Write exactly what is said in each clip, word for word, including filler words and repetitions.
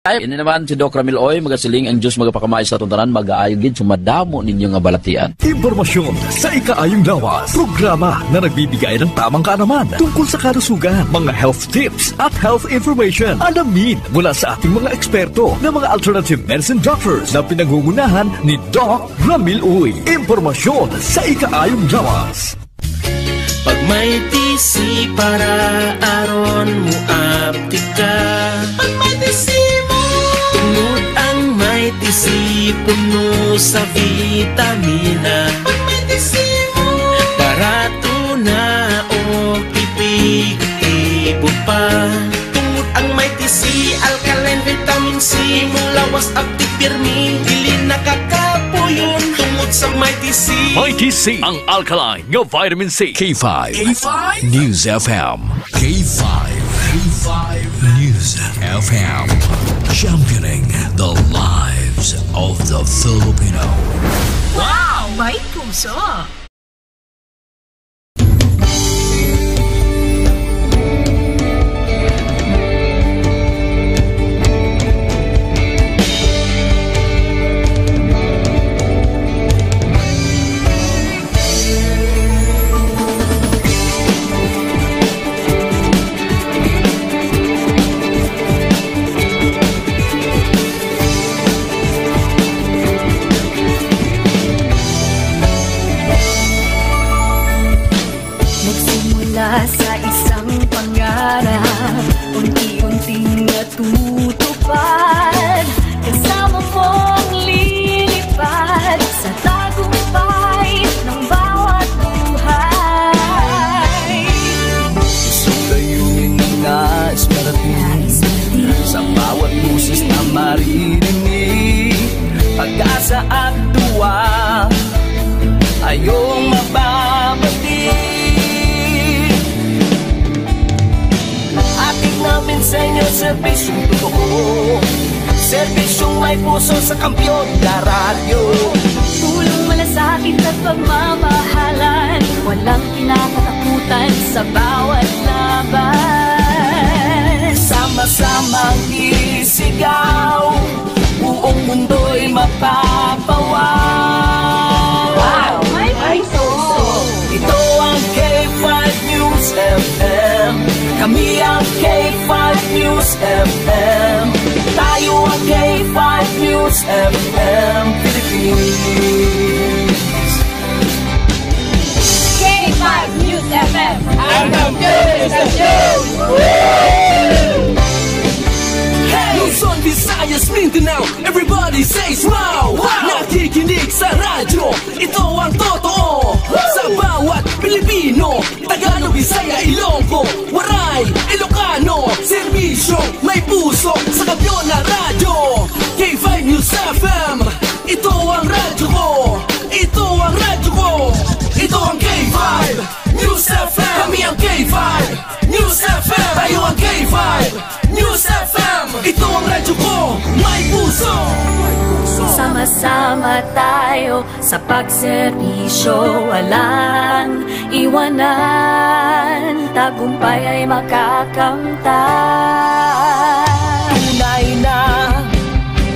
Ay, ini naman si Doc Ramil Oy, magasiling ang Diyos magapakamay sa atong tanan, magaayo gid sa madamo ninyo nga balatian. Impormasyon sa ikaayong lawas. Programa na nagbibigay ng tamang kaalaman tungkol sa kalusugan, mga health tips at health information. Alamin mula sa ating mga eksperto na mga alternative medicine doctors na pinangungunahan ni Doc Ramil Uy. Impormasyon sa ikaayong lawas. Pag may T C para aron mo aptik ka. Pag may T C mo. Tungod ang may T C puno sa vitamina. Pag may T C mo. Barato na o epektibo pa. Tungod ang may T C, alkaline vitamin C, mulawas aptik pirmi, dili nakakapuyon. Tungod sa may T C. May T C, ang alkaline nga vitamin C. K five K five News F M. K five, K five News F M. Championing the lives of the Filipino. Wow! May puso! Nagsimula sa isang pangarap, unti-unting natutupad. Kasama mong lilipad sa tagumpay ng bawat buhay. Isang layunin na nais marating. Nais marating. Sa bawat boses na maririnig, pag-asa at duwa, ayong mababati. Hatid namin sa inyo serbisyong totoo, serbisyong may puso sa Kampiyon na Radyo. Tulong, malasakit at pagmamahalan, walang kinakatakutan sa bawat laban. Sama-samang isigaw, buong mundo'y mapapawaw. Wow! May puso! Ito ang K five News F M. Kami ang K five News F M. Tayo ang K five News F M Philippines. K five News F M. Ang kampiyon sa show! Hey! Luzon, Visayas, Mindanao, everybody says wow! Wow! Nakikinig sa radyo, ito ang totoo. Sa bawat Pilipino, Tagalog, Bisaya, Ilonggo, Waray, Ilocano, serbisyo, may puso, sa kampiyon na radyo. K five News F M, ito ang radyo ko. Ito ang radyo ko. Ito ang K five News F M. Kami ang K five News F M. Tayo ang K five News F M. Ito ang radyo ko. May puso. Sama-sama tayo sa pagserbisyo. Walang iwanan. Tagumpay ay makakamtan. Tunay na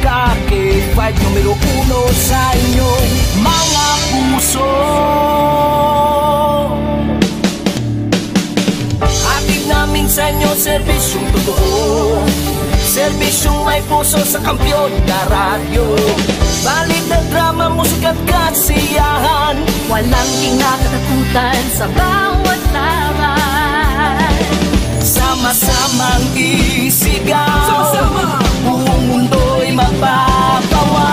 ka K five numero uno sa inyong mga puso. Hatid namin sa inyo serbisyong totoo, serbisyong may puso sa kampiyon na radyo. Balita, drama, musika at kasiyahan. Walang kinakatakutan sa bawat laban. Sama-samang isigaw. Sama-sama. Buong mundo'y mapapawaw.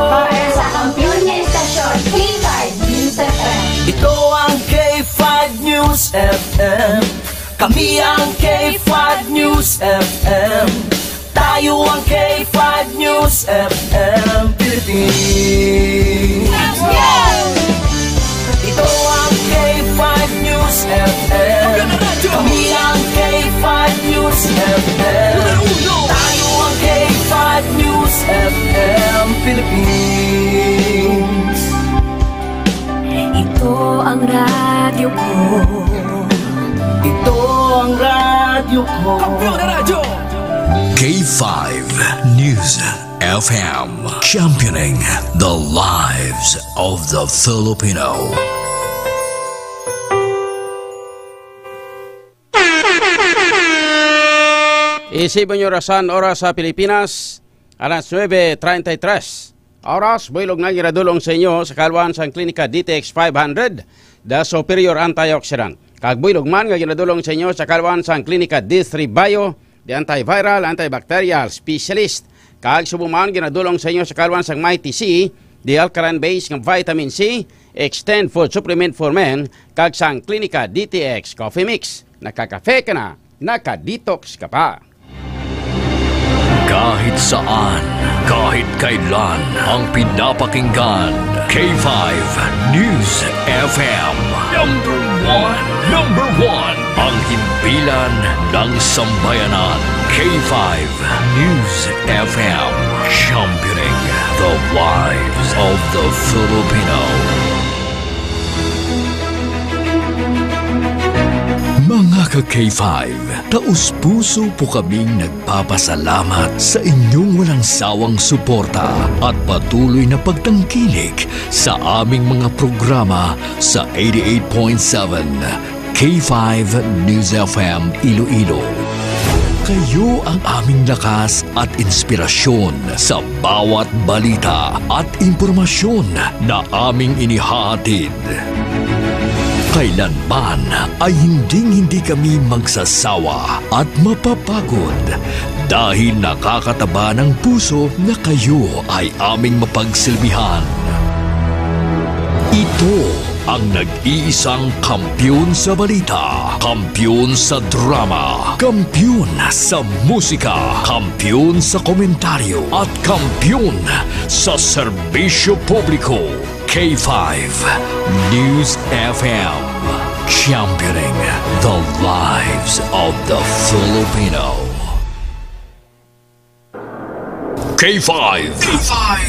Para sa kampiyon nga istasyon, K five News F M. Ito ang K five News F M. Kami ang K five News F M. Tayo ang K five News F M Philippines. Ito ang K five News F M. Kami ang K five News F M. Tayo ang K five News F M Philippines. Ito ang radyo ko. Ito ang radyo ko. Kampiyon na radyo! K Five News F M, championing the lives of the Filipino. Isibon niyo rasan oras sa Pilipinas, alas nuebe treinta y tres. Oras, buylog na ginadulong sa inyo sa kalwan sang Klinika D T X five hundred, the superior antioxidant. Kag buylog man nga ginadulong sa inyo sa kalwan sang Klinika D three Bio, the antiviral, antibacterial specialist. Kag subong man ginadulong sa inyo sa kalwan sang Mighty C, the alkaline base nga vitamin C, extend food supplement for men, kag sang Klinika D T X Coffee Mix. Nakakafe ka na, naka-detox ka pa. Kahit saan, kahit kailan, ang pinapakinggan, K five News F M. Number one, number one, ang himpilan ng sambayanan. K five News F M, championing the lives of the Filipino. Mga ka-K five, taus-puso po kaming nagpapasalamat sa inyong walang sawang suporta at patuloy na pagtangkilik sa aming mga programa sa eighty-eight point seven K five News F M Iloilo. Kayo ang aming lakas at inspirasyon sa bawat balita at impormasyon na aming inihahatid. Kailanman ay hinding-hindi kami magsasawa at mapapagod dahil nakakataba ng puso na kayo ay aming mapagsilbihan. Ito ang nag-iisang kampiyon sa balita, kampiyon sa drama, kampiyon sa musika, kampiyon sa komentaryo, at kampiyon sa serbisyo publiko. K five News F M, championing the lives of the Filipino. K five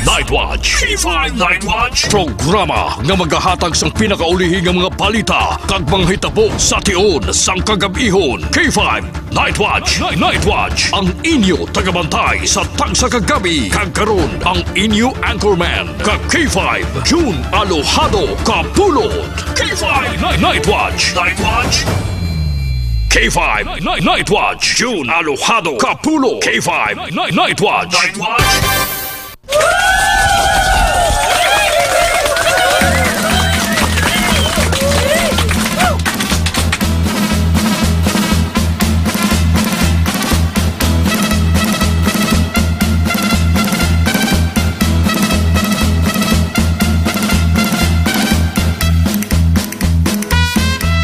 Night Watch. K five Night Watch. Programa nga magahatag sang pinakaulihi nga mga balita kag mga hitabo sa tion sang kagab-ihon. K five Night Watch. Night Watch. Ang inyo tagabantay sa tagsa ka gabi. Kag karon, ang inyo anchorman, ka K five, June Alojado Kapulot. K five Night, Night Watch. Night Watch. K five Night, Night Watch. June Alojado Kapulot. K five Night, Night Watch. Night Watch.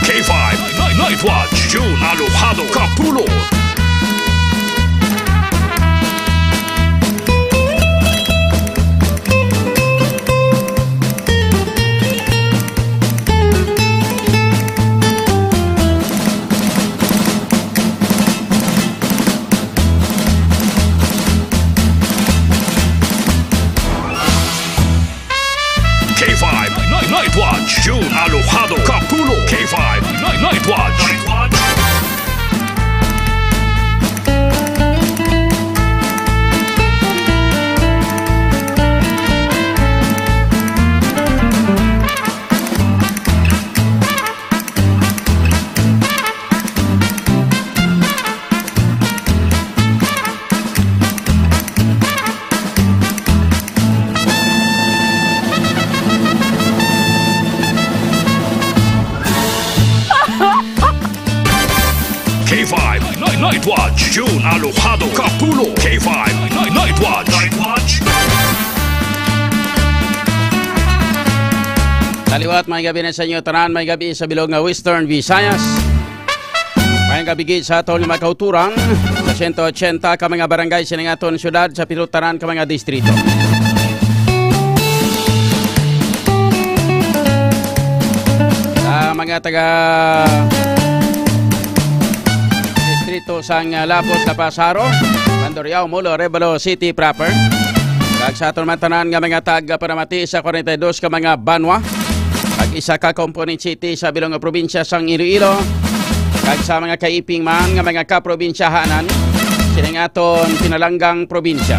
K five Night, Night Watch, June Alojado Kapulot. K five Night, Night Watch, June Alojado Kapulot. K five Night, Night Watch. Night Watch. K five Night, Night Watch, June Alojado Kapulot. K five Night, Night Watch. Night Watch. Sa liwat, may gabi na sa inyo tanan, may gabi sa bilog nga Western Visayas. May gabi gid sa aton nga mga kauturan, sa sento ochenta ka mga barangay sa aton syudad, sa pito tanan ka mga distrito. Sa mga taga distrito sang, ah, Lapos, La Paz, Jaro, Mandurriao, Molo, Arevalo City proper. Kag sa aton man tanan nga mga taga-panamati sa kwarenta y dos ka mga banwa, kag isa ka component city sa bilog nga probinsya sang Iloilo, kag sa mga kaiping man nga mga kaprobinsyahanan kining aton pinalanggang probinsya.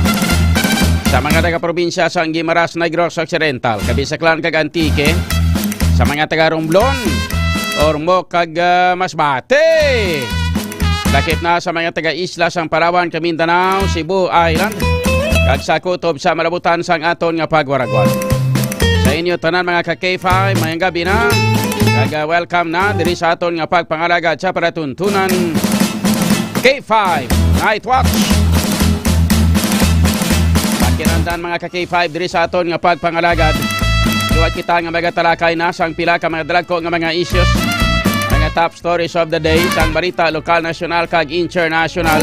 Sa mga taga-probinsya sa Guimaras, Negros Occidental, Cabisaclan kag Antique, sa mga taga Romblon, Ormoc kag, ah, Masbate. Lakip na sa mga taga-isla sang Palawan, Mindanao, Cebu Island, kag sa kutob sa malabutan sang aton nga pagwaragwag. Sa inyo tanan, mga ka K five, mayang gabi na. Kag, ah, welcome na diri sa aton nga pagpangalagad sa palatuntunan, K five Night Watch. Pakinandan, mga ka K five, diri sa aton nga pagpangalagad. Liwat kita nga magatalakay na sang pila ka mga dalagko nga mga issues, mga top stories of the day, sang balita lokal, nasyonal, kag internasyonal.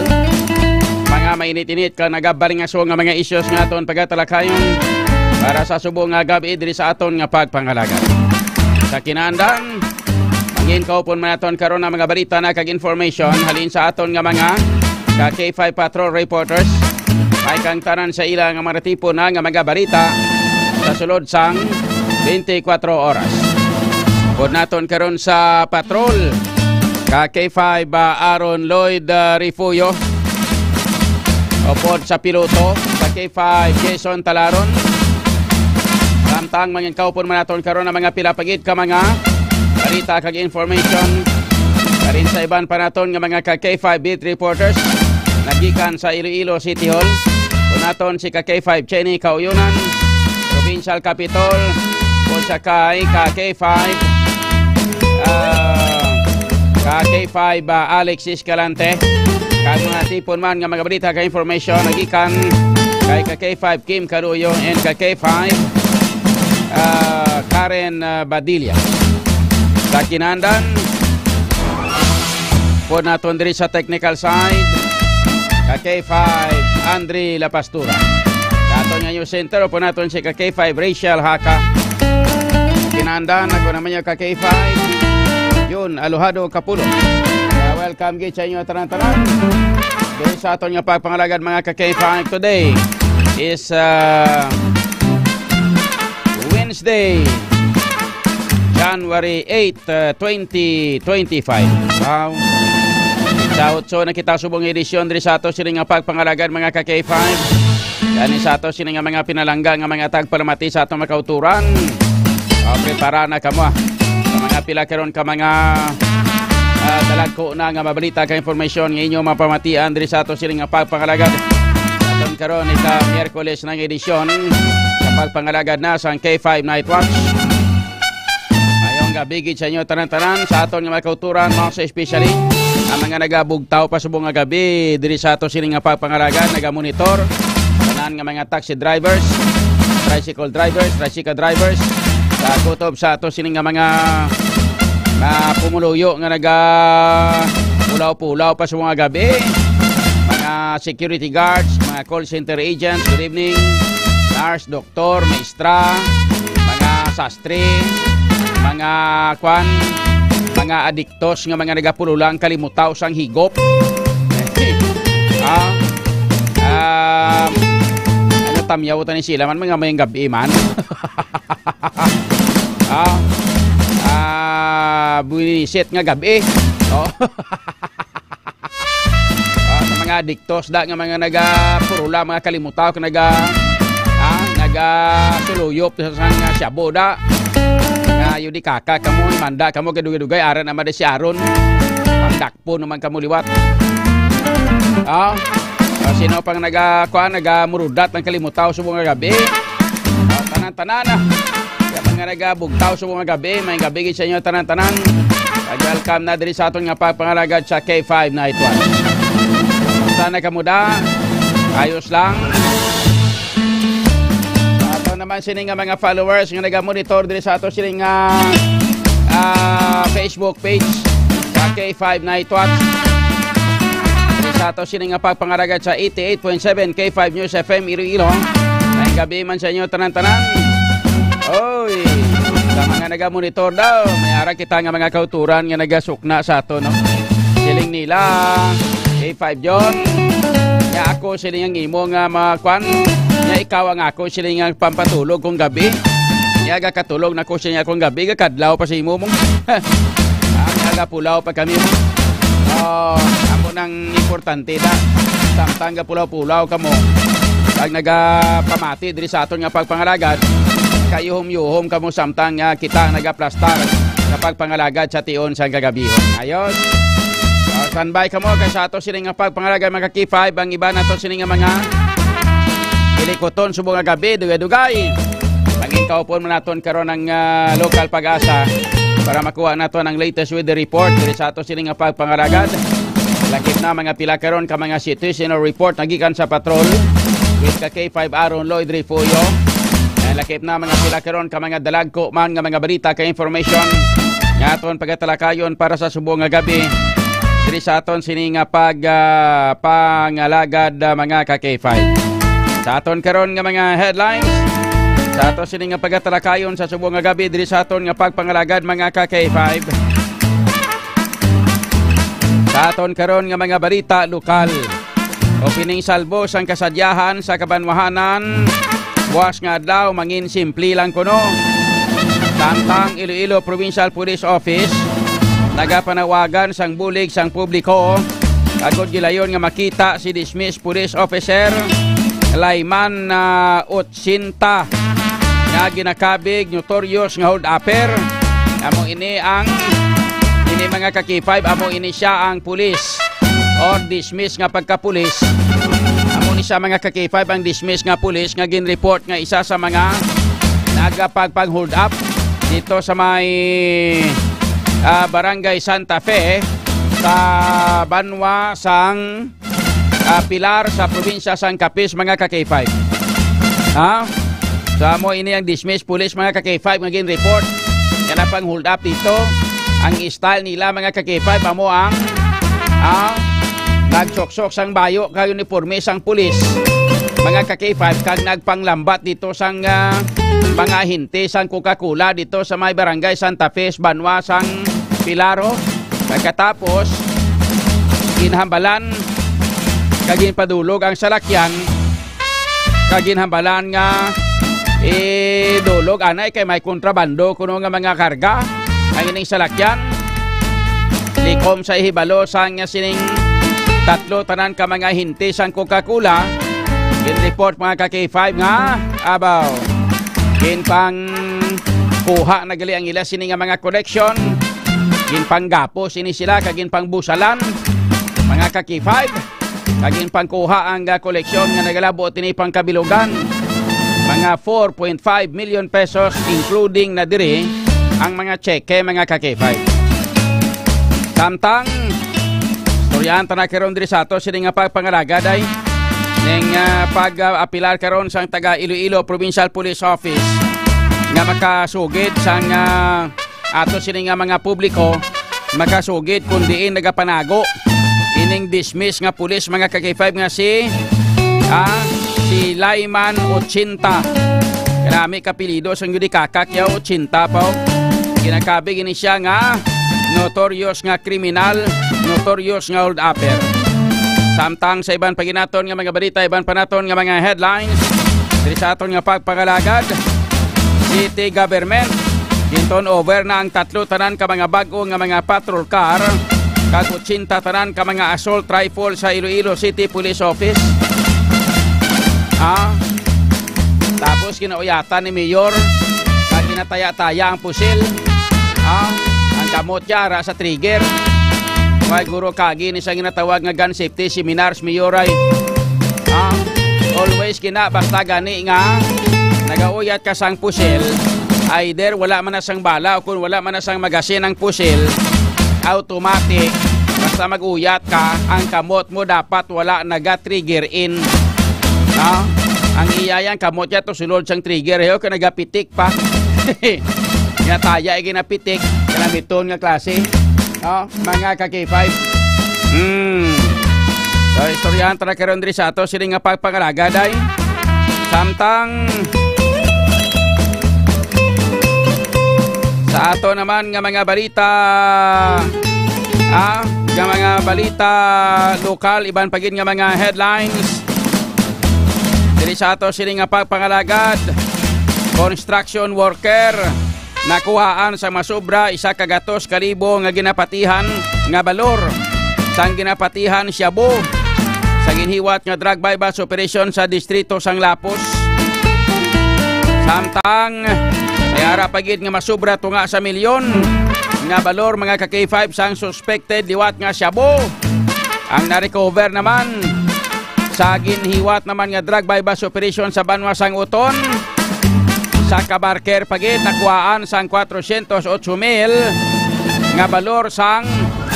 Mga mainit-init kag nagabalingaso nga mga issues nga aton pagatalakayon para sa subong nga gabi diri sa aton nga pagpangalagad. Sa kinaandan, mangin kaupon man naton karon ang mga balita na kag information halin sa aton nga mga ka K five Patrol reporters. May kang tanan sa ila nga mga tipo na nga mga balita sa sulod sang twenty-four oras. Pod naton karon sa patrol, ka K five, ah, Aaron Lloyd, ah, Refugio. Upod sa piloto, ka K five Jason Talaron. Samtang mangin kaupon man naton karon ang mga pila pa gid ka mga balita kag information. Karin sa iban pa naton nga mga ka K five beat reporters, nagikan sa Iloilo City Hall. Kung naton si ka K five Chenny Kauyonan, Provincial Capitol, o sa kay ka K five, ah, ka K five, ah, Alex Escalante. Kag mga tipon man nga mga balita kag information nagikan kay ka K five Kim Caluyo and ka K five, ah, Karen, ah, Badilla. Sa kinandan, pod naton diri sa technical side, ka K five Andre La Pastura. Sa aton nga news center, pod naton si ka K five Rachel Haka. Kinandan, ako naman yung ka K five Jun Alojado Kapulo. Kaya welcome gid sa inyo tanan-tanan. Diri sa aton nga pagpangalagad, mga ka K five, today is, uh, Wednesday, January eight, uh, twenty twenty-five. Wow. Sa otso na kita subong edisyon diri sa ato sini nga pagpangalagad, mga ka K five. Gani sa ato sini nga mga pinalangga nga mga tagpalamati sa atong makauturan. O, prepara na kamo, ah. Sa mga pila karon ka mga, ah, dalagko na nga mabalita ka informasyon nga inyo mapamatian diri sa ato sini nga pagpangalagad. Aton karon ika Miyerkules ng edisyon sa pagpangalagad na sang K five Night Watch. Mayong gabi gid sa inyo tanan-tanan, sa aton nga mga kauturan, most especially ang mga nagabugtaw pa subong nga gabi diri sa ato sini nga pagpangalagad, nagamonitor, tanan nga mga taxi drivers, tricycle drivers, tricycle drivers, sa kutob sa ato sini nga mga, mga pumuluyo nga naga pulaw-pulaw pa subong nga gabi, mga security guards, mga call center agents, good evening, nurse, doktor, maestra, mga sastre, mga kwan, mga adiktos nga mga nagapulula ang kalimutaw sang higop. Ah, ah, ano, tamyaw ta ni sila man, mga mayang gabi man. Ah, ah, buwisit nga gabi. Oh. Ah, sa mga adiktos da nga mga nagapurula, mga kalimutaw, naga, ah, nagasuluyop sa, sa nga shabu da. Nga, yun di kaka kamo, manda kamo, kadugay-dugay, ara naman di si Aaron. Mandakpo naman kamo liwat. Ah, ah, sino pang naga, kuan, nagamurudat ng kalimutaw sa mga gabi? Ah, tanan-tanan, ah. Sa mga nagabugtaw sa mga gabi, may gabi gid sa inyo tanan-tanan. Welcome na diri sa aton nga pagpangalagad sa K five Night Watch. Sana kamo da? Ayos lang. Ato naman sini nga mga followers nga nagamonitor diri sa ato sini nga, ah, Facebook page sa K five Night Watch. Diri sa ato sini nga pagpangalagad sa eighty-eight point seven K five News F M Iloilo. May gabi man sa inyo tanan-tanan. Oy, sa mga nagamonitor daw, may ara kita nga mga kauturan nga nagasukna sa ato, no? Siling nila, K five John, nga ako siling ang imo nga makwan, nga ikaw ang ako siling ang pampatulog kung gabi. Nga gakatulog na ko siya kung gabi, gakadlaw pa sa imo mong. Ah, gapulaw pa kami mo. Oh, ako nang importante na. Samtang gapulaw-pulaw kamo, kag nagapamati diri sa aton nga pagpangalagad, kayuhom-yuhom kamo samtang, ah, kita nagaplastar sa pagpangalagad sa tion sang kagabihon. Ayos. Ah, standby kamo kay sa ato sini nga pagpangalagad, mga K five, ang iba nato sini nga mga ilikuton subong nga gabi, dugay-dugay. Mangin kaupon man naton karon ang, ah, Local Pag-asa para makuha naton ang latest weather report diri sa ato sini nga pagpangalagad. Lakip na mga pila karon ka mga situational report nagikan sa patrol with ka K five Aaron Lloyd Refugio. Lakip na mga pila karon ka mga dalagko man nga mga balita ka information nga aton pagatalakayon para sa subong nga gabi diri sa aton sini nga pag, ah, pangalagad, ah, mga ka K five. Sa aton karon nga mga headlines, sa aton sini nga pagatalakayon sa subong nga gabi diri sa aton nga pagpangalagad, mga ka K five. Sa aton karon nga mga balita lokal, opening salvo sang kasadyahan sa kabanwahanan. Buwas nga adlaw, mangin simple lang kuno. Samtang Iloilo Provincial Police Office nagapanawagan sang bulig sang publiko agod gilayon nga makita si dismissed police officer Layman, ah, Otsinta nga ginakabig notorious nga hold-upper. Amo ini ang, ini mga ka K five, amo ini siya ang pulis or dismiss nga pagkapulis. Amo ni siya mga ka K five ang dismiss nga pulis nga ginreport nga isa sa mga nagapagpang-hold up dito sa may, ah, Barangay Santa Fe sa banwa sang, ah, Pilar sa probinsya sang Capiz, mga ka K five. Ha? So, amo ini ang dismiss police, mga ka K five, nga gin-report nga napang-hold up dito. Ang style nila, mga ka K five, amo ang, ah, nagsuksok sang bayo kag uniforme sang pulis, mga ka K five, kag nagpanglambat dito sang, ah, mga ahente sang Coca-Cola dito sa may barangay Santa Fe, banwa sang Pilaro. Pagkatapos, ginhambalan kag ginpadulog ang salakyan, kag ginhambalan nga idulog anay kay may kontrabando kuno nga mga karga ang ining salakyan. Likom sa ihibalo sang sining tatlo tanan ka mga ahente sang Coca-Cola, gin-report, mga ka K five, nga abaw, ginpangkuha na gali ang ila sini nga mga koleksyon. Ginpanggapos ini sila kag ginpangbusalan, mga ka K five, kag ginpangkuha ang, ah, koleksyon nga nagalabo tini pang kabilugan, mga four point five million pesos, including na diri ang mga tseke, mga ka K five. Samtang, istoryahan ta na karon diri sa ato sini nga pagpangalagad ay ning, ah, pag, ah, apilar karon sang taga Iloilo Provincial Police Office nga makasugid sang, ah, ato sini nga mga publiko, makasugid kung diin nagapanago ining dismiss nga pulis, mga ka K five, nga si, ah, si Lyman Ochenta. Kanami kapilido sang Yudikakak yaw, Ochenta pa, oh. Ginakabig ini siya nga notorious nga kriminal, notorious nga hold-upper. Samtang sa iban pa ginaton nga mga balita, iban pa naton nga mga headlines, diri sa aton nga pagpangalagad, city government, ginturn over na ang tatlo tanan ka mga bag-o nga mga patrol car, kag ochenta tanan ka mga assault rifle sa Iloilo City Police Office. Ah, tapos ginauyatan ni Mayor, kag ginataya-taya ang pusil. Ah, ang kamot niya ara sa trigger. May guro kagi ni sa ginatawag nga gun safety seminars, Mayor, ay. Ah, always gina, basta gani nga nagauyat ka sang pusil, either wala man na sang bala o kung wala man na sang magasin ang pusil, automatic, basta mag-uyat ka, ang kamot mo dapat wala naga-trigger in. Ah, ang iya yan, kamot niya to sulod sang trigger, heyo, ka nagapitik pa. Nga taya, eh, ginapitik, kanamiton nga klase. Oh, mga ka K five. Hmm. So, istoryahan ta na karon diri sa ato sini nga pagpangalagad ay. Samtang sa ato naman nga mga balita, ah, nga mga balita lokal, iban pa gid nga mga headlines. Diri sa ato sini nga pagpangalagad, construction worker nakuhaan sa masobra isa ka gatos ka libo nga ginapatihan nga balor sang ginapatihan shabu sa ginhiwat nga drug buy-bust operation sa distrito sang Lapos. Samtang may ara pa gid nga masubra tunga sa milyon nga balor, mga ka K five, sang suspected liwat nga shabu ang na-recover naman sa ginhiwat naman nga drug buy-bust operation sa banwa sang Uton. Sa kabarker pa gid, nakuhaan sang kwatrosyentos otso mil nga balor sang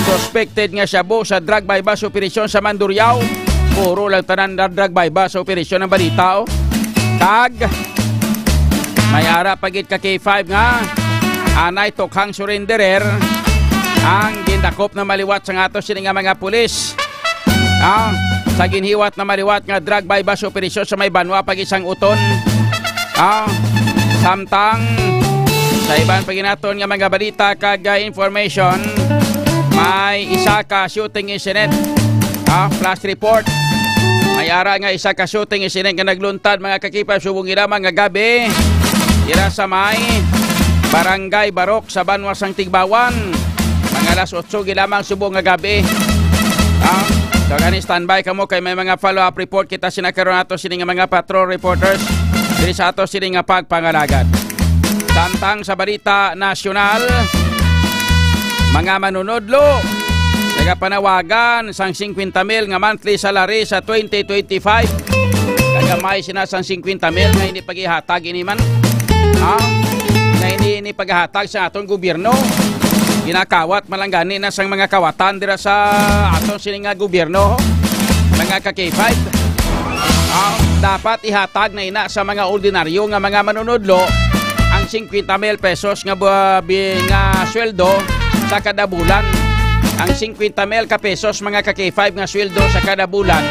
suspected nga shabu sa drug buy-bust operation sa Mandurriao. Puro lang tanan na drug buy-bust operation ang balita, oh. Kag may ara pa gid ka K five nga anay tukhang surrenderer ang gindakop na maliwat sang ato sini nga mga pulis. Ah, sa ginhiwat na maliwat nga drug buy-bust operation sa may banwa pa gid sang Uton. Ah, samtang sa iban pa gid naton nga mga balita kag, ah, information, may isa ka shooting incident. Ah, flash report. May ara nga isa ka shooting incident nga nagluntad, mga ka K five, subong gid lamang nga gabi dira sa may Barangay Barok sa banwa sang Tigbauan. Mga alas otso gid lamang subong nga gabi. Ah, so gani, standby kamo kay may mga follow-up report kita sina karon ato sini nga mga patrol reporters diri sa ato sini nga pagpangalagad. Samtang sa balita nasyonal, mga manunodlo nagapanawagan sang singkwenta mil nga monthly salary sa twenty twenty-five. Kagamay sina sang singkwenta mil nga hindi paghihatag ini man. Ha? Nga hindi ini paghatag sa aton gobyerno. Ginakawat man lang gani na sang mga kawatan dira sa aton sini nga gobyerno, mga ka K five. Ah, dapat ihatag na ina sa mga ordinaryo nga mga manunodlo ang singkwenta mil pesos nga bu-, bi-, nga sweldo sa kada bulan. Ang singkwenta mil ka pesos, mga ka K five, nga sweldo sa kada bulan,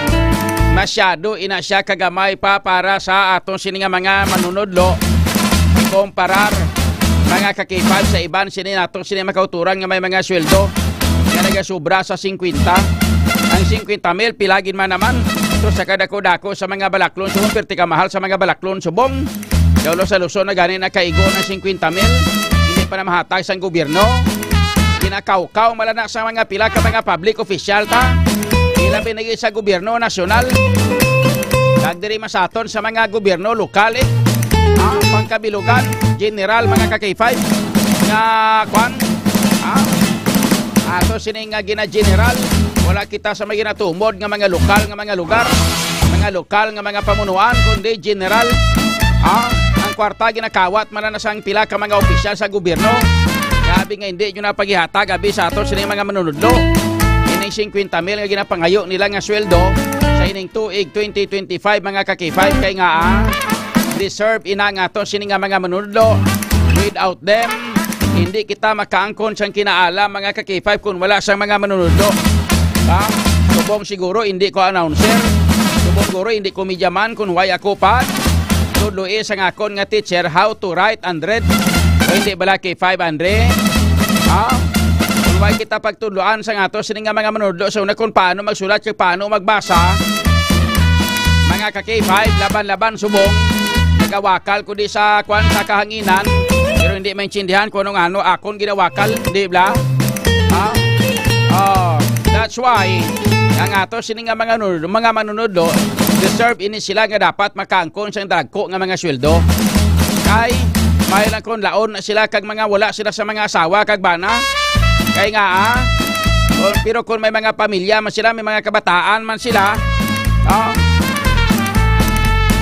masyado ina siya kagamay pa para sa aton sini nga mga manunodlo, ikomparar, mga ka K five, sa iban sini nato sini makauturan nga may mga sweldo nga nagasubra sa singkwenta. Ang singkwenta mil, pila gid man naman to sa kadako-dako sa mga balaklon subong, perti ka mahal sa mga balaklon subong. Daulo sa Luzon na gani nakaigo ng singkwenta mil, hindi pa na mahatag sang gobyerno. Ginakawkaw man lang na sa mga pila ka mga public official ta. Pila binigay sa gobyerno nasyonal. Kag diri man sa aton sa mga gobyerno lokal, eh. Ah, pangkabilugan, general, mga ka K five. Nga, kwan, ah, ato sini nga gina-general. Wala kita sa may ginatumod nga mga lokal nga mga lugar, mga lokal nga mga pamunuan, kundi general. Ah, ang kwarta ginakawat man na sang pila ka mga opisyal sa gobyerno. Grabe nga hindi nyo na paghihatag abi sa ato sini mga manunudlo. Ining singkwenta mil nga ginapangayo nila nga sweldo sa ining tuig twenty twenty-five, mga ka K five, kay nga, ah, deserve ina nga ato sini nga mga manunudlo. Without them, hindi kita makaangkon sang kinaalam, mga ka K five, kung wala sang mga manunudlo. Ha? Subong siguro hindi ko announcer. Subong siguro hindi ko media man kung why ako pa. Tudloi sang akon nga teacher how to write and read. O hindi bala K five, Andre? Ha? Kung why kita pagtudloan sang ato sini nga mga manunudlo sa una kung paano magsulat kag paano magbasa, mga ka K five, laban-laban subong, nagawakal ko di sa kwan sa kahanginan, pero hindi maintindihan kung anong ano akon ginawakal, di ba? Ha? Oh, that's why ang ato sini nga mga nun-, mga manunudlo deserve ini sila nga dapat makaangkon sang dagko nga mga sweldo. Kay may lang kung laon na sila kag mga wala sila sa mga asawa kag bana. Kay nga, ah, kung, pero kung may mga pamilya man sila, may mga kabataan man sila, ah,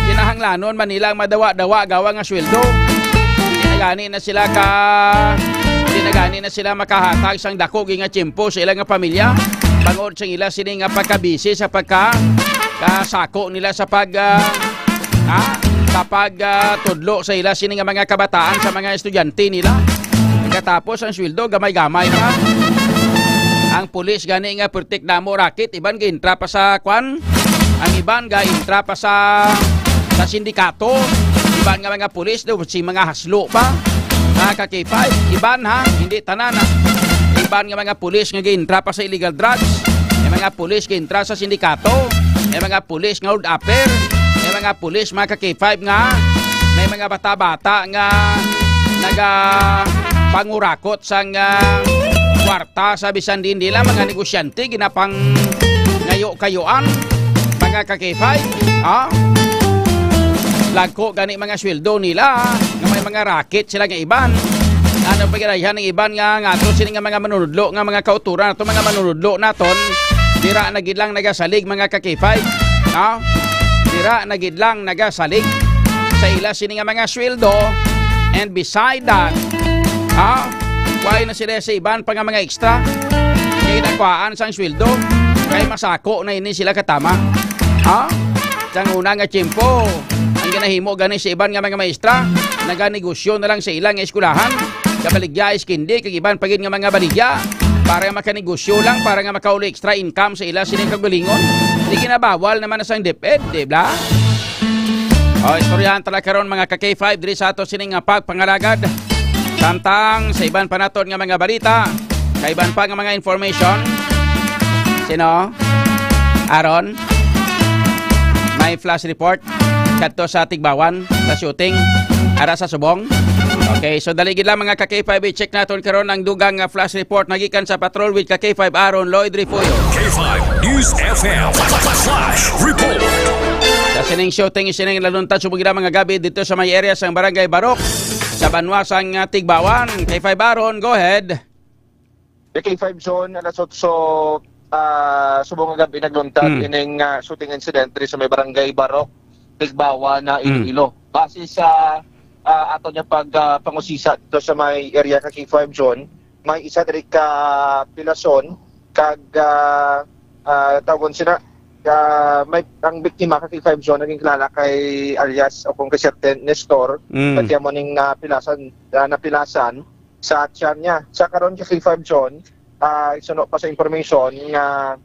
kinahanglanon man nila ang madawa-dawa gawa nga sweldo. Hindi na gani na sila ka, hindi na gani na sila makahatag sang dako nga tiyempo sa ilang nga pamilya. Bangod sa ila sini nga pagkabisi sa pagka, kasako nila sa pag, ah, ha? Sa pag, ah, tudlo sa ila sini nga mga kabataan, sa mga estudyante nila. Katapos ang sweldo, gamay-gamay pa. Ang pulis gani nga pertik damo racket, iban gaintra pa sa kwan. Ang iban gaintra pa sa, sa sindikato. Iban nga mga pulis do, si mga haslo pa. Mga ka K five, iban ha, hindi tanan ha. Iban nga mga pulis nga gaintra pa sa illegal drugs. May mga pulis gaintra sa sindikato. May mga pulis nga hold upper. May mga pulis, mga ka K five, nga may mga bata-bata nga naga pangurakot sang, ah, kwarta sa bisan din nila mga negosyante ginapang ngayo-kayoan. Ka K five, ha? Lagko gani mga sweldo nila, nga may mga racket sila nga iban. Ano pa ginayan ng iban nga, nga ato sini nga mga manunudlo, nga mga kauturan, ato mga manunudlo naton, dira na gid lang nagasalig mga ka K five, ha? Dira na gid lang nagasalig sa ila sini nga mga sweldo. And beside that, ha? Why na sila sa iban pa nga mga extra? Kay nakuhaan sang sweldo, kay masako na ini sila katama. Ha? Sang una nga tiyempo, ang ginahimo gani sa iban nga mga maestra, naganegosyo na lang sa ilang eskwelahan. Kabaligya, iskindi, kag iban pa gid nga mga baligya para nga makanegosyo lang, para nga makauli extra income sa ila sining kagalingon. Di ginabawal naman na sang DepEd, di ba? O, istoryahan tala karon, mga ka K five, diri sa ato sining nga pagpangalagad. Samtang sa iban pa naton nga mga balita, sa iban pa nga mga information, sino? Aaron? May flash report kadto sa Tigbawan, sa shooting, ara sa Subong. Okay, so dali gid lang, mga ka K five, i-check naton karon ang dugang nga flash report nagikan sa patrol with ka K five Aaron Lloyd Refuyo. K five News F M Flash Report. Sa sining shooting, sining naluntad subong gid ang mga gabi dito sa may area sa Barangay Barok, sa banwa sang, ah, Tigbawan. K five Aaron, go ahead. K five John, alas otso, ah, subong nga gabi nagluntad Mm. ining, ah, shooting incident diri sa may Barangay Barok, Tigbawan na Mm. Iloilo. Base sa, ah, ato niya pag, ah, pangusisa dito sa may area ka K five John, may isa diri ka Pilason kag, ah, ah, tawgon sina, ah, may, ang biktima ka K five John naging kilala kay alias o kung kay Sir Ten Nestor, Mm. pati amo ning napilasan, ah, napilasan sa tiyan niya. Sa karon ka K five John, ah, isuno pa sa information nga,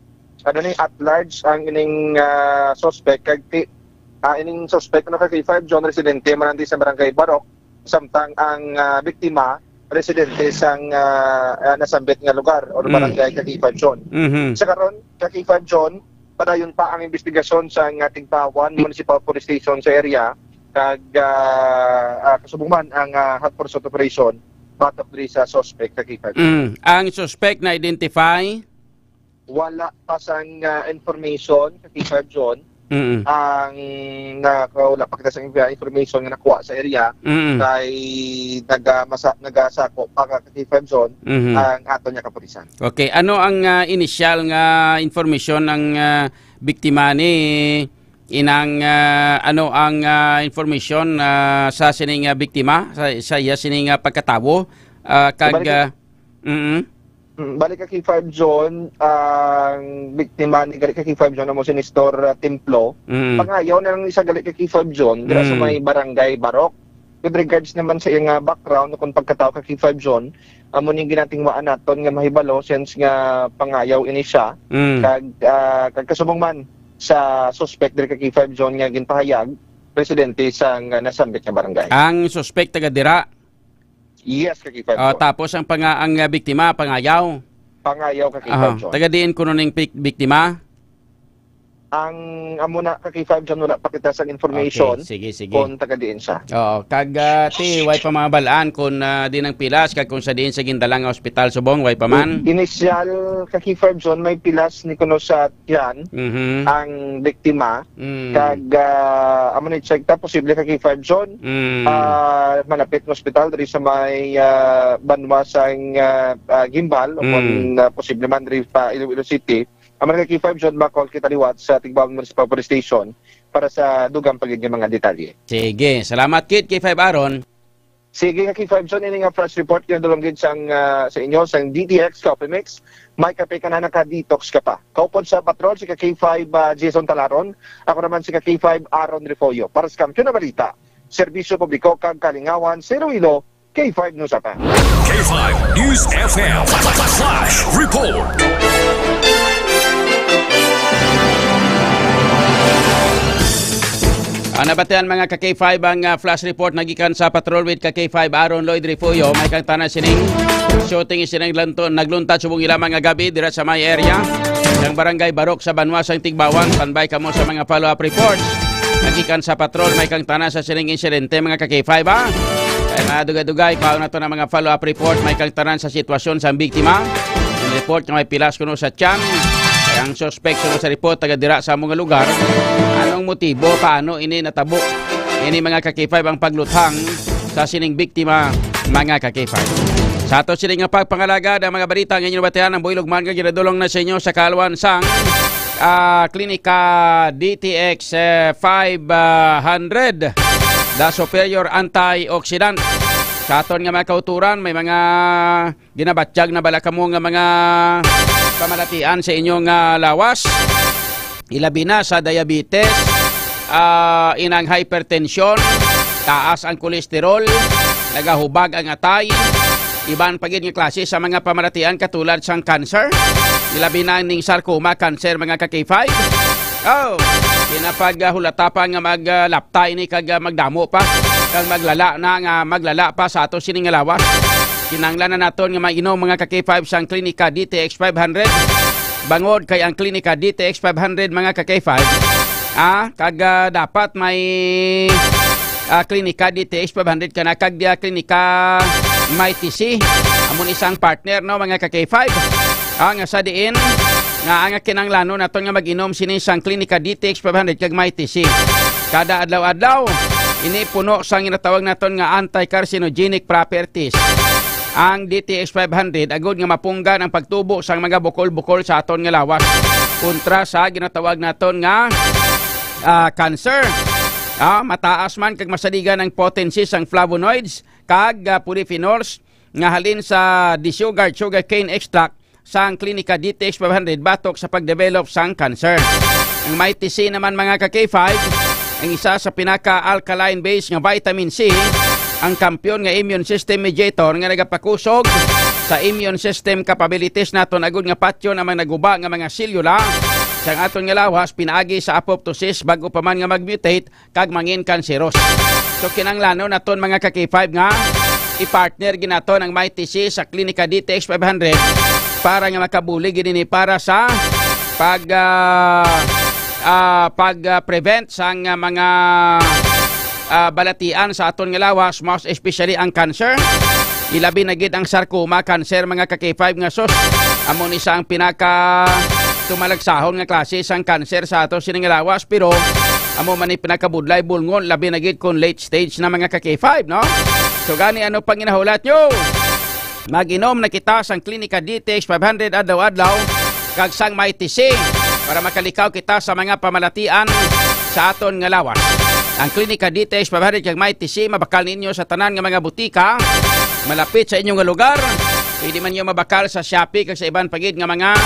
ano ni, at large ang ining, ah, suspect kag ti-, ah, ining suspect, ano, ka K five John, residente man sa Barangay Barok, samtang ang, ah, biktima residente sang, ah, ah, nasambit nga lugar or Mm. barangay ka K five John. Mhm. Sa karon ka K five John, padayon pa ang investigasyon sa nga Tigbawan Municipal Police Station sa area kag, ah, ah, kasubong man ang, ah, hot pursuit operation batok diri sa suspect ka K five. Mm. Ang suspect na-identify? Wala pa sang, ah, information ka K five John. Mm. Ang naka-, wala pa kita sa inf-, information nga nakuha sa area Mm. kay naga-, masa-, nagasako pa ka K five John Mhm. ang ato niya kapulisan. Okay, ano ang, ah, initial nga information ng, ah, biktima ni inang, ah, ano ang, ah, information, ah, sa sining, ah, biktima sa, sa iya sining, ah, pagkatawo, ah, kag, Balik ah, mm. Mm, balik ka K five John, ang biktima ni gali ka K five John amo si Nestor, ah, Templo. Mm. Pangayaw na lang isa gali ka K five John dira sa Mm. may barangay Barok. With regards naman sa iyang, ah, background kung pagkatawo ka K five John, amo ning ginatingwaan naton nga mahibalo since nga pangayaw ini siya. Mm. Kag, ah, kag kasubong man sa suspect diri ka K five John nga ginpahayag, presidente sang, ah, nasambit nga barangay. Ang suspect taga dira? Yes, ka K five Ah, John. Tapos ang panga-, ang, ah, biktima, pangayaw? Pangayaw ka K five Aha. John. Taga diin kuno ning pik-, biktima? Ang amo na ka K five John, wala pa kita sa information Okay, sige, sige. kung taga diin siya. Oo, kag, ah, ti, way pa mga balaan kung, ah, diin ang pilas, kag kung sa diin sa gindala nga ospital subong, way pa man? Initial ka K five John, may pilas ni kuno sa tiyan Mhm. ang biktima. Mm. Kag, ah, amo ni check ta, posible ka K five John. Mm. Ah, malapit nga ospital diri sa may, ah, banwa sang, ah, ah, Guimbal, o Mm. kung, ah, posible man diri pa Iloilo City. Amo ni ka K five John, ma-call kita liwat sa Tigbao Municipal Police Station para sa dugang pa gid nga mga detalye. Sige, salamat kit, K five Aaron. Sige, ka K five John, ini nga flash report nga dulong gid sang, ah, sa inyo sang D T X Coffee Mix. May kape ka na, naka-detox ka pa. Kaupod sa patrol si ka K five, ah, Jason Talaron. Ako naman si ka K five Aaron Refollo. Para sa Kampiyon na Balita, Serbisyo Publiko kag Kalingawan sa Iloilo, K five News F M. K five News F M Flash Report. Ang nabatian, mga ka K five, ang, ah, flash report nagikan sa patrol with ka K five Aaron Lloyd Refuyo. May kang tanan sining shooting, sining lanto-, nagluntad subong ila mga gabi dira sa may area ng Barangay Barok sa Banwa sang Tigbawan. Standby kamo sa mga follow-up reports. Nagikan sa patrol, may kang tanan sa sining insidente, mga ka K five, ha? Kaya mga dugay-dugay, paon na to ng mga follow-up report. May kang tanan sa sitwasyon sa biktima. Ang report nga may pilas kuno sa tiyan. Ang suspek, suno sa report, taga dira sa among lugar. Anong motibo? Paano ini natabo? Ini, mga ka-K five, ang pagluthang sa sining biktima, mga ka-K five. Sa ato sini nga pagpangalagad, ang mga balita nga inyo nabatian, ang buhilog man nga ginadulong na sa inyo sa kaalwan sang, ah, Klinika D T X, eh, five hundred, the superior antioxidant. Sa aton nga mga kauturan, may mga ginabatyag na bala kamo nga mga pamalatian sa inyong, ah, lawas, ilabi na sa diabetes, ah, inang hypertension, taas ang kolesterol, nagahubag ang atay, iban pa gid nga klase sa mga pamalatian katulad sang cancer, ilabi na ning sarcoma cancer, mga ka-K five. Oh, kinapag, ah, hulata pa nga mag, ah, lapta ini kag, ah, magdamo pa, kag maglala na nga maglala pa sa ato sini nga lawas. Kinahanglan na naton nga mainom, mga ka-K five, sang Klinika D T X five hundred. Bangod kay ang Klinika D T X five hundred, mga ka-K five, ah, kag, ah, dapat may, ah, Klinika D T X five hundred kana kag, ah, Klinika Mighty C. Amo ni sang partner, no, mga ka-K five. Ah, nga sa diin nga ang kinahanglanon naton nga mag-inom sini sang Klinika D T X five hundred kag Mighty C kada adlaw-adlaw. Ini puno sang ginatawag naton nga anti-carcinogenic properties ang D T X five hundred, agud nga mapunggan ang pagtubo sang mga bukol-bukol sa aton nga lawas kontra sa ginatawag naton nga, ah, cancer. Ah, mataas man kag masaligan ang potency sang flavonoids kag, ah, polyphenols nga halin sa desugared sugarcane extract sang Klinika D T X five hundred batok sa pagdevelop sang cancer. Ang Mighty C naman, mga ka-K five, ang isa sa pinaka-alkaline base nga vitamin C, ang kampiyon nga immune system mediator nga nagapakusog sa immune system capabilities naton agud nga patyon ang mga naguba nga mga selula sang aton nga lawas pinaagi sa apoptosis bag-o pa man nga mag-mutate kag mangin kanseros. So, kinahanglanon naton, mga ka-K five, nga i-partner gid naton ang Mighty C sa Klinika D T X five hundred para nga makabulig gid ini para sa pag, ah, ah, pag, ah, prevent sang, ah, mga, ah, balatian sa aton nga lawas, most especially ang cancer. Ilabi na gid ang sarcoma cancer, mga ka-K five, nga sus, amo ni sa ang pinaka tumalagsahon nga klase sang cancer sa ato sini nga lawas, pero amo man ni pinakabudlay bulngon, labi na gid kon late stage na, mga ka-K five, no? So gani, ano pang ginahulat nyo? Mag-inom na kita sang Klinika D T X five hundred adlaw-adlaw kag sang Mighty C para makalikaw kita sa mga pamalatian sa aton nga lawas. Ang Klinika D T X five hundred kag Mighty C mabakal ninyo sa tanan nga mga butika malapit sa inyo nga lugar. Pwede man nyo mabakal sa Shopee kag sa iban pa gid nga mga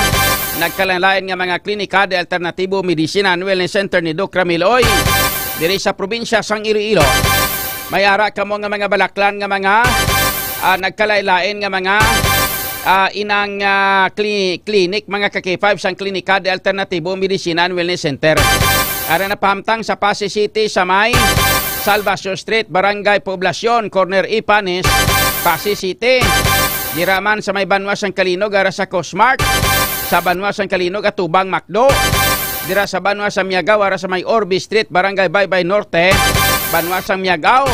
nagkalain-lain nga mga klinika de alternatibo, medicine and wellness center ni Doc Ramil Oy diri sa probinsya sang Iloilo. May ara kamo nga mga balaklan nga mga, ah, nagkalain-lain nga mga, ah, inang, ah, cli-, clinic, mga ka-K five, sang Klinika de Alternatibo Medicina and Wellness Center. Ara na pahamtang sa Passi City sa may Salvacion Street, Barangay Poblacion, corner Ipanes, Passi City. Dira man sa may banwa sang Calinog, ara sa Cosmart, sa banwa sang Calinog, atubang McDo. Dira sa banwa sa Miagao, ara sa may Orbe Street, Barangay Baybay Norte, banwa sang Miagao.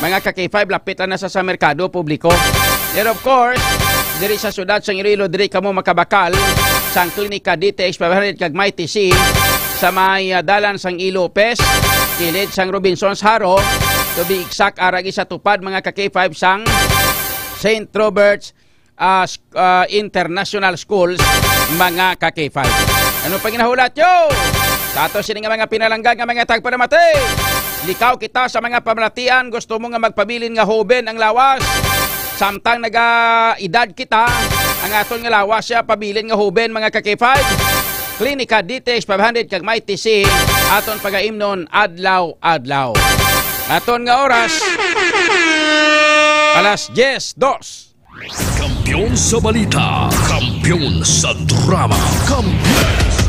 Mga ka-K five, lapit na sa, sa merkado publiko. And of course, diri sa siyudad sang Iloilo, diri kamo makabakal sang Klinika D T X five hundred kag Mighty C sa may, ah, dalan sang E. Lopez, kilid sang Robinsons Jaro, to be exact, ara gid sa tupad, mga ka-K five, sang Saint Robert's ah, s-, ah, international schools, mga ka-K five. Ano pa ginahulat nyo? Sa ato sini nga mga pinalangga nga mga tagpanamati, likaw kita sa mga pamalatian, gusto mo nga magpabilin nga hoben ang lawas? Samtang naga-edad kita, ang aton nga lawas siya pabilin nga hoben, mga ka-K five. Klinika D T X five hundred kag Mighty C, aton pagaimnon adlaw-adlaw. Aton nga oras, alas diyes dos. Kampiyon sa balita, kampiyon sa drama, kampiyon.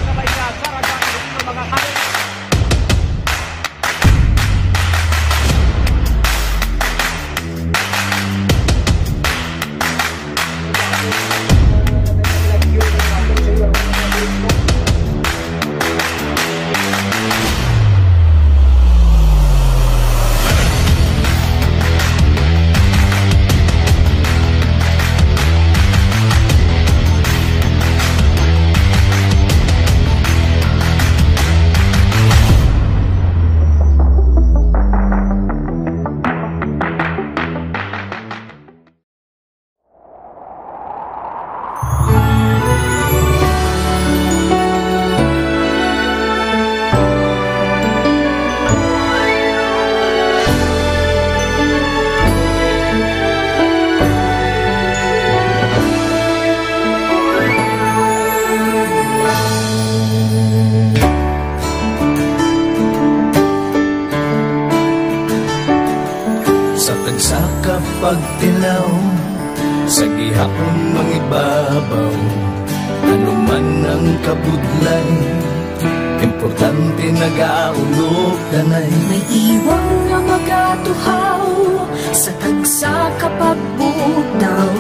Sa kapagtilaw, sa gihapon mangibabaw, ano man ang kabudlay, importante nagaulog tanay. May iwang nga magatuhaw sa tagsa ka pagbutaw,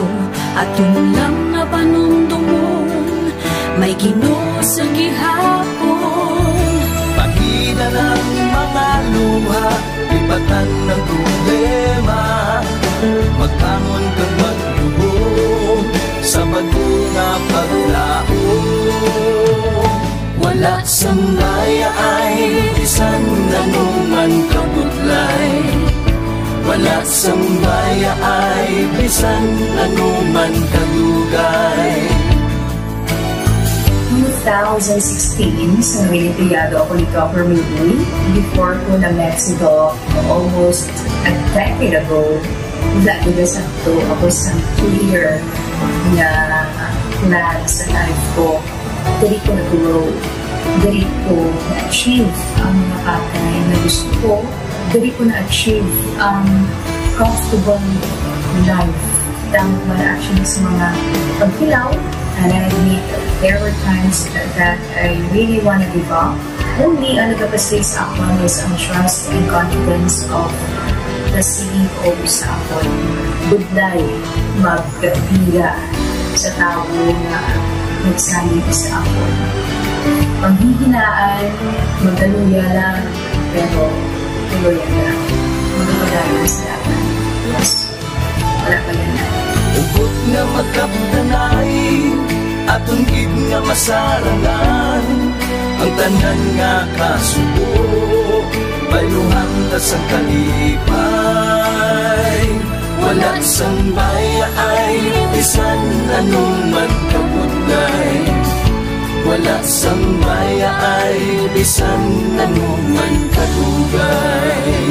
aton lang nga panumdumon, may Ginoo sa gihapon. Pahina ng mga luha, lipatan ng problema, magbangon kag magluhod sa bag-o nga paglaom. Wala sang bayaay, bisan ano man kabudlay. Wala sang bayaay, bisan ano man kadugay. Two thousand sixteen, sa nangin empleyado ako ni Doc Romeo, before ko na-met si Doc almost a decade ago, wala gid sakto ako sa clear nga plan sa life ko. Diri ko nag-grow. Diri ko na-achieve ang mga bagay na gusto ko. Diri ko na-achieve ang comfortable life. Tama man actually sa mga pagkilaw, and I admit there were times that I really wanna give up. Only ang nagapastig sa akon is ang trust and confidence of the C E O sa akon. Budlay magpila sa tawo nga nagsalig sa akon. Panghihinaan, magaluya lang, pero tuloy lang. Magpadayon sa laban. Yes. Wala pa yan. Hugot nga magkapdanay, aton gid nga masarangan ang tanan nga kasubo, bayluhan ta sang kalipay. Wala sang bayaay, bisan ano man kabudlay. Wala sang bayaay, bisan ano man kadugay.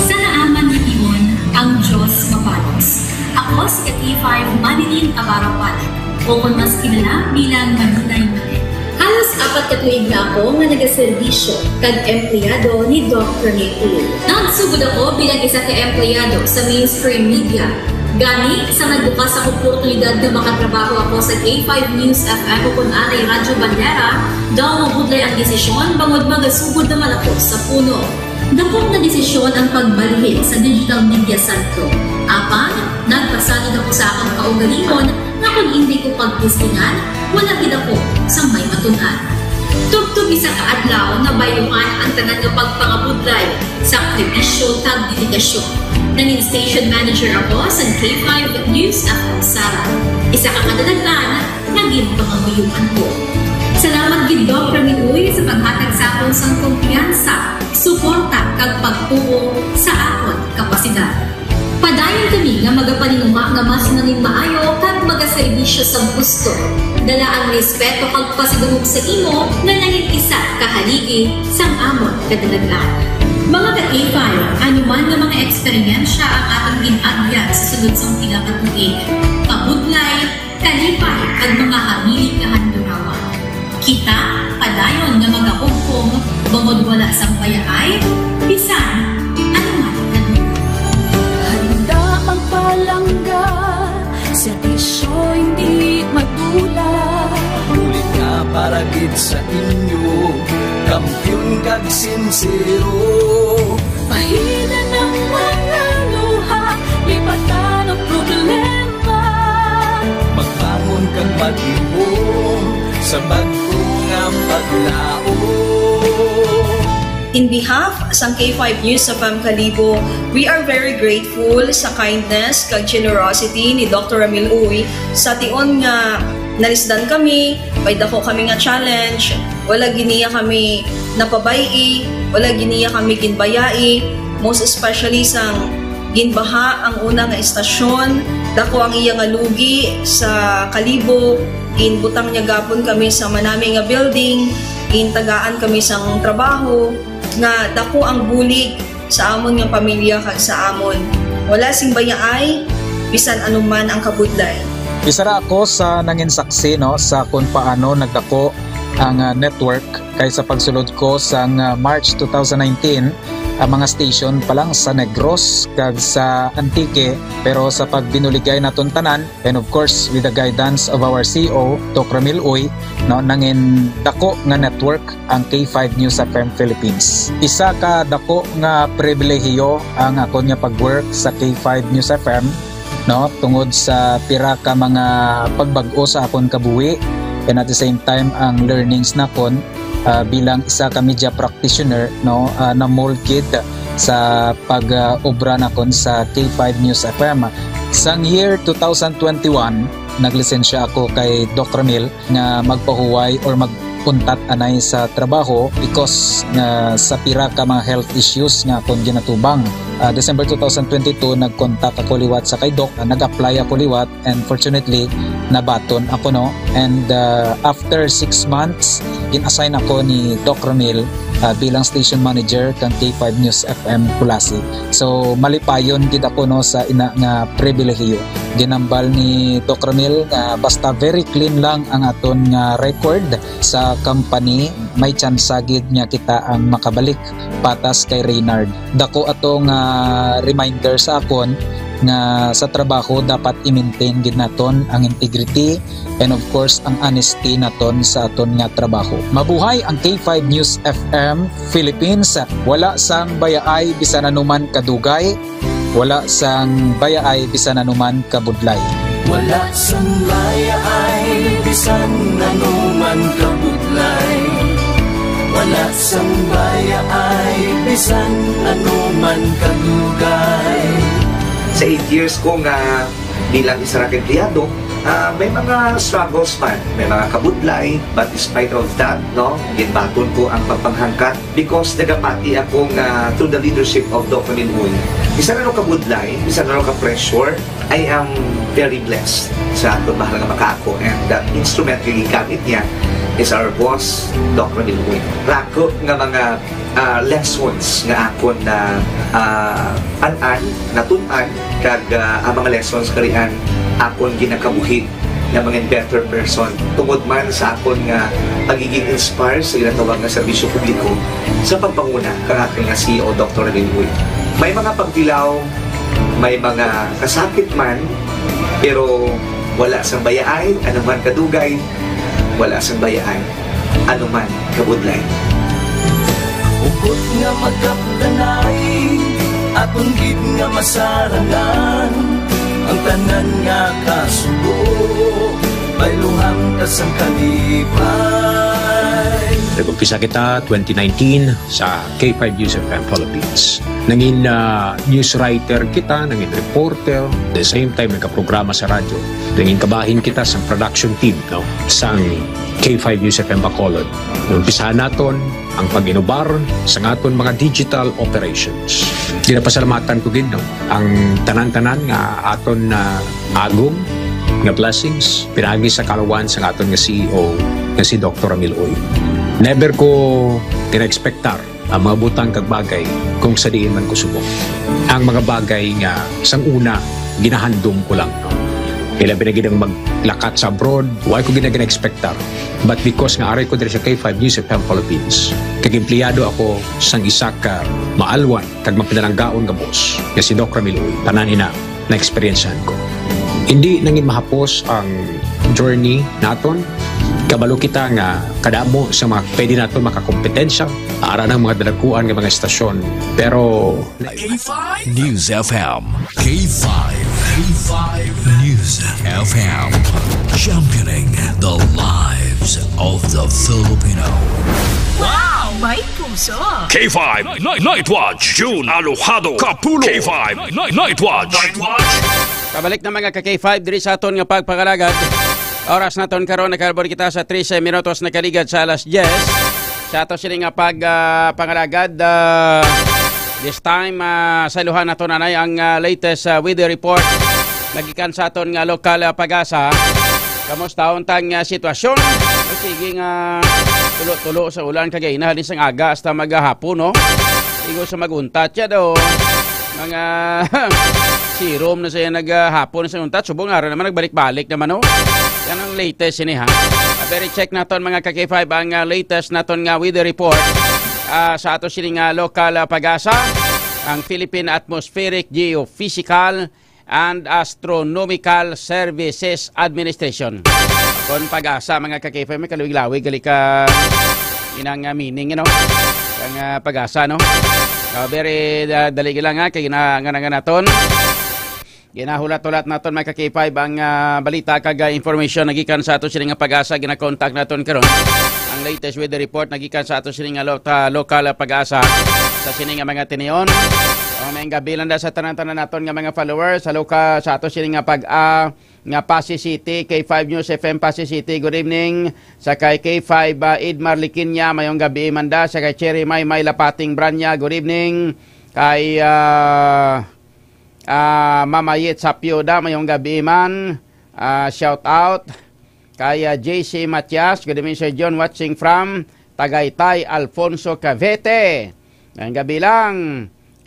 Sa naaman nga tion, ang Dios mabalos. Ako si ka K five Manilyn Abarapan, o kon mas kilala bilang Maninay Manilyn. Halos apat ka tuig na ako nga nagaserbisyo kag empleyado ni Doc Rene Tuloy. Nagsugod ako bilang isa ka empleyado sa mainstream media. Gani, sa nagbukas ang oportunidad nga makatrabaho ako sa K five News F M o kon anay Radyo Bandera, daw mabudlay ang desisyon bangod magasugod naman ako sa puno. Dako nga desisyon ang pagbalhin sa Digital Media Centro. Apan, nagpasalig ako sa akon kaugalingon nga kon indi ko pagtistingan, wala gid ako sang may matun-an. Tubtob isa ka adlaw, nabayluhan ang tanan nga pagpangabudlay, sakripisyo, kag dedikasyon. Nangin station manager ako sa K five News F M Sara, isa ka kadalagan nga ginpangamuyoan ko. Salamat gid, Doc Ramil Uy, sa paghatag sa akon sang kumpiyansa, suporta, kag pagtuo sa akon kapasidad. Padayon kami nga magapaninguha nga mas nangin maayo kag magaserbisyo sa gusto, dala ang respeto kag pasidungog sa imo nga nangin isa ka haligi sang amon kadalagan. Mga ka-K five, ano man nga mga eksperyensya ang atong gin-agyan sa sulod sang pila ka tuig, kabudlay, kalipay, kag mga hamili kahandurawan. Kita padayon nga magahugpong bangod wala sang bayaay, bisan ano man nga. Handa magpalangga, serbisyo hindi madula. Bulig nga para gid sa inyo, kampiyon kag sinsero. Pahina ng mga luha, lipatan ang problema. Magbangon kag maglihom sa bag-o nga paglaom. In behalf sang K five News F M Kalibo, we are very grateful sa kindness kag generosity ni Doctor Ramil Uy. Sa tion nga nalisdan kami, may dako kami nga challenge, wala gid niya kami napabay-i, wala gid niya kami ginbayai, most especially sang ginbaha ang una nga istasyon, dako ang iya nga lugi sa Kalibo, ginbutang niya gapon kami sa manami nga building, gintagaan kami sang trabaho, nga dako ang bulig sa amon nga pamilya kag sa amon. Wala sing bayaay, bisan ano man ang kabudlay. Isa ra ako sa nangin saksi, no, sa kung paano nagdako ang, ah, network, kay sa pagsulod ko sang, ah, March two thousand nineteen, ang mga station pa lang sa Negros kag sa Antique, pero sa pagbinuligay naton tanan, and of course, with the guidance of our C E O, Doc Ramil Uy, no, nangin dako nga network ang K five News F M Philippines. Isa ka dako nga pribilehiyo ang akon nga pag-work sa K five News F M, no, tungod sa pira ka mga pagbag-o sa akon kabuhi, and at the same time ang learnings nakon, ah, bilang isa ka media practitioner, no, ah, na-mold gid sa pag, ah, obra nakon sa K five News F M. Sang year two thousand twenty-one, naglisensya ako kay Doc Ramil nga magpahuway or mag-untat anay sa trabaho because nga sa pira ka mga health issues nga akon ginatubang. Ah, December two thousand twenty-two, nag-contact ako liwat sa kay Doc. Ah, nag-apply ako liwat, and fortunately, nabaton ako, no? And, ah, after six months, gin-assign ako ni Doc Ramil, ah, bilang station manager kang K five News F M Culasi. So, malipayon gid ako, no, sa ina nga pribilehiyo. Ginambal ni Doc Ramil nga basta very clean lang ang aton nga record sa company, may tsansa gid nga kita ang makabalik patas kay Reynard. Dako ato nga reminder sa akon nga sa trabaho dapat i-maintain gid naton ang integrity and of course ang honesty naton sa aton nga trabaho. Mabuhay ang K five News F M Philippines. Wala sang bayaay bisan anuman kadugay, wala sang bayaay bisan anuman kabudlay. Wala sang bayaay bisan anuman kabudlay. Wala sang bayaay bisan anuman kadugay. Sa eight years ko nga bilang isa ra ka empleyado, ah, may mga struggles man, may mga kabudlay, but despite of that, no, ginbaton ko ang pagpanghangkat because nagapati ako nga through the leadership of Doc Ramil Uy, bisan ano kabudlay, bisan ano ka pressure, I am very blessed sa aton mahal nga makaako, and the instrument nga gigamit niya is our boss, Doc Ramil Uy. Rako nga mga, ah, lessons nga akon na, ah, an-an, natun-an, kag, ah, ang mga lessons karian akon ginakabuhi nga mga better person tungod man sa akon nga pagiging inspire sa ginatawag nga serbisyo publiko sa pagpanguna kang aton nga C E O, Doktor Ramil Uy. May mga pagtilaw, may mga kasakit man, pero wala sang bayaay, anuman kadugay, wala sang bayaay, anuman kabudlay. Hugot nga magkapdanay, aton gid nga masarangan, ang tanan nga kasubo, bayluhan ta sang kalipay. Nag-umpisa kita twenty nineteen sa K five News F M Philippines. Nangin, ah, news writer kita, nangin reporter, the same time nagkaprograma sa radyo. Nangin kabahin kita sa production team, no, sang K five News F M Bacolod. Umpisahan naton ang pag-inubar sa aton mga digital operations. Ginapasalamatan ko gid, no, ang tanan-tanan nga aton na agom nga blessings pinaagi sa kaluwan sa aton nga C E O nga si Doktor Ramil Uy. Never ko gina-expectar ang mga butang kag bagay kung sa diin man ko subong. Ang mga bagay nga sang una ginahandom ko lang, no? Ilabi na gid ang maglakat sa abroad, wala ko gid na gina-expectar. But because nga aray ko diri sa K five News F M Philippines, kag empleyado ako sang isa ka maalwan kag mapinalanggaon nga boss, nga si Doc Ramil Uy, tanan ina na-eksperyensyahan ko. Hindi nangin mahapos ang journey naton. Kabalo kita nga kadamo sa mga pwede naton makakompetensya, ara ng mga dalaguan nga mga estasyon. Pero K five News F M. K five. K five News F M. Championing the lives of the Filipino. Wow! May puso! K five Night, Night Watch, June Alojado Kapulo. K five Night, Night Watch. Night Watch. Pabalik na, mga ka-K five, diri sa aton nga pagpangalagad. Oras naton karon, nakabor kita sa trese minutos nakaligad sa alas diyes. Sa ato sini nga pag, ah, pangalagad, ah, this time, ah, sayluhan nato na nay ang, ah, latest, ah, weather report nagikan sa aton nga lokal, ah, PAGASA. Kamusta ang tang, ah, sitwasyon? Sige nga, tulo-tulo sa ulan kagay na halin sang aga hasta maghapon, no? Igo sa maguntat siya do. Mga serum na siya naghapon sa untat. Subong araw naman, nagbalik-balik naman, no? Yan ang latest ini, ha? Ah, pero check naton, mga ka-K five, ang, ah, latest naton nga weather report. ah, sa ato sini nga local, ah, pag-asa, ang Philippine Atmospheric, Geophysical and Astronomical Services Administration. Kon pag-asa, mga ka-K five, may kalawig-lawig, gali ka inang, ah, meaning, you know? Ang, ah, pag-asa, no? Ah, very, ah, dali lang, ha, kay gina-, nga, nga naton. Ginahulat-hulat naton, mga ka-K five, ang, ah, balita kag, ah, information nagikan sa ato sini nga pag-asa. Ginakontak naton karon ang latest weather report nagikan sa ato sini nga lo-, ta-, local, ah, pag-asa sa sini nga mga tinion. Oh, maayong gabi lang da sa tanan-tanan naton nga mga followers sa loka-, sa ato sini nga pag, ah, nga Passi City, K five News F M Passi City. Good evening sa kay K five, ah, Edmar Liquiña, maayong gabi man da. Sa kay Cherry May May Lapating Branya, good evening. Kay, ah, Ah, Mama Yet Sapyoda, mayong gabi man. Ah, shout out kay, ah, J C Matias. Good evening, Sir John, watching from Tagaytay, Alfonso, Cavite. Mayong gabi lang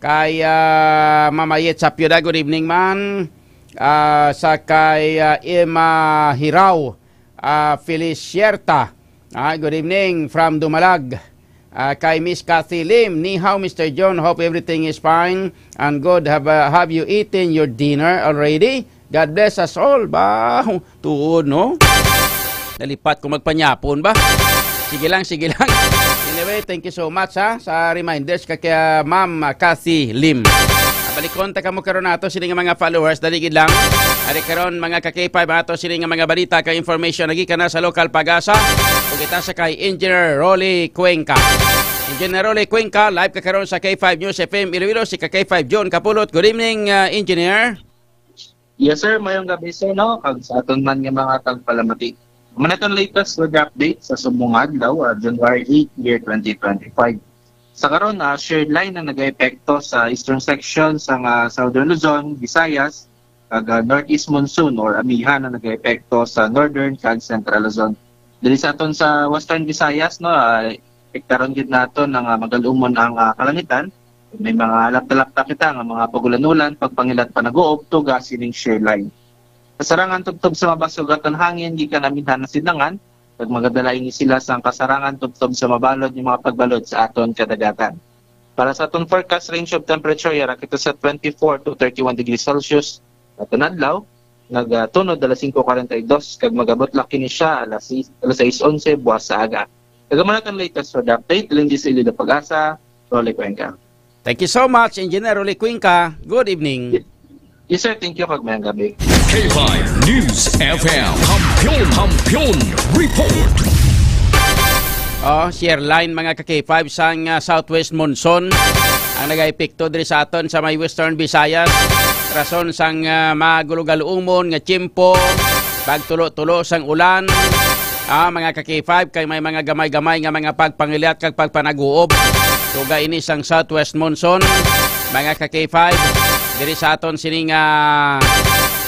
kay, ah, Mama Yet Sapyoda. Good evening man. Ah, sa kay, ah, Emma Hiraw, ah, Felicierta. Ah, good evening from Dumalag. Ah, kay Miss Cathy Lim, "Ni hao, Mister John. Hope everything is fine and good. Have, uh, have you eaten your dinner already? God bless us all." Ba, tuod, no? Nalipat ko magpanyapon ba? Sige lang, sige lang. Anyway, thank you so much, ha, sa reminders ka kay, ah, Ma'am, ah, Cathy Lim. Balikon ta kamo karon nato sini nga mga followers, dali gid lang. Ari karon, mga ka-K five, ato sini nga mga balita kag information nagikan na sa lokal pag-asa. Ug kita sa kay Engineer Rolly Cuenca. Engineer Rolly Cuenca, live ka karon sa K five News F M Iloilo, si ka K five John Kapulot. Good evening, uh, Engineer. Yes, sir. Mayong gabi, sir, no? Kag sa aton man nga mga tagpalamati. Manaton latest weather update sa subong nga adlaw, ah, January eight, year twenty twenty-five. Sa karon, ah, shear line ang nagaepekto sa eastern section sang, ah, Southern Luzon, Visayas, kag, ah, northeast monsoon or amihan ang nagaepekto sa northern kag central Luzon. Diri sa aton sa Western Visayas, no, ah, ektaron gid nato nga magal-umon ang, ah, kalangitan. May mga lapta-lapta kita nga mga pagulan-ulan, pagpangilat panaguob, tuga sining shear line. Kasarangan tubtob sa mabas ug aton hangin gikan amihan nga sidlangan, kag magadala ini sila sang kasarangan tubtob sa mabalod nga mga pagbalod sa aton kadagatan. Para sa aton forecast range of temperature, yara kita sa twenty-four to thirty-one degrees Celsius. Aton adlaw, nagatunod alas singko kuwarenta y dos, kag magabot lang kini siya alas sais, alas sais onse buwas sa aga. Kag amo na ang latest weather update, Lindy Silida Pag-asa, Rolly Cuenca. Thank you so much, Engineer Rolly Cuenca. Good evening. Yes, sir. Thank you, kag mayong gabi. K five News F M. Kampiyon, Kampiyon Report. Oh, shear line, mga ka-K five, sang, ah, southwest monsoon ang nagaepekto diri sa aton sa may Western Visayas. Rason sang, ah, magulo-galuumon nga tiyempo, pagtulo-tulo sang ulan, ah, mga ka-K five, kay may mga gamay-gamay nga mga pagpangilat kag pagpanaguob. Tuga ini sang southwest monsoon, mga ka-K five, diri sa aton sini nga,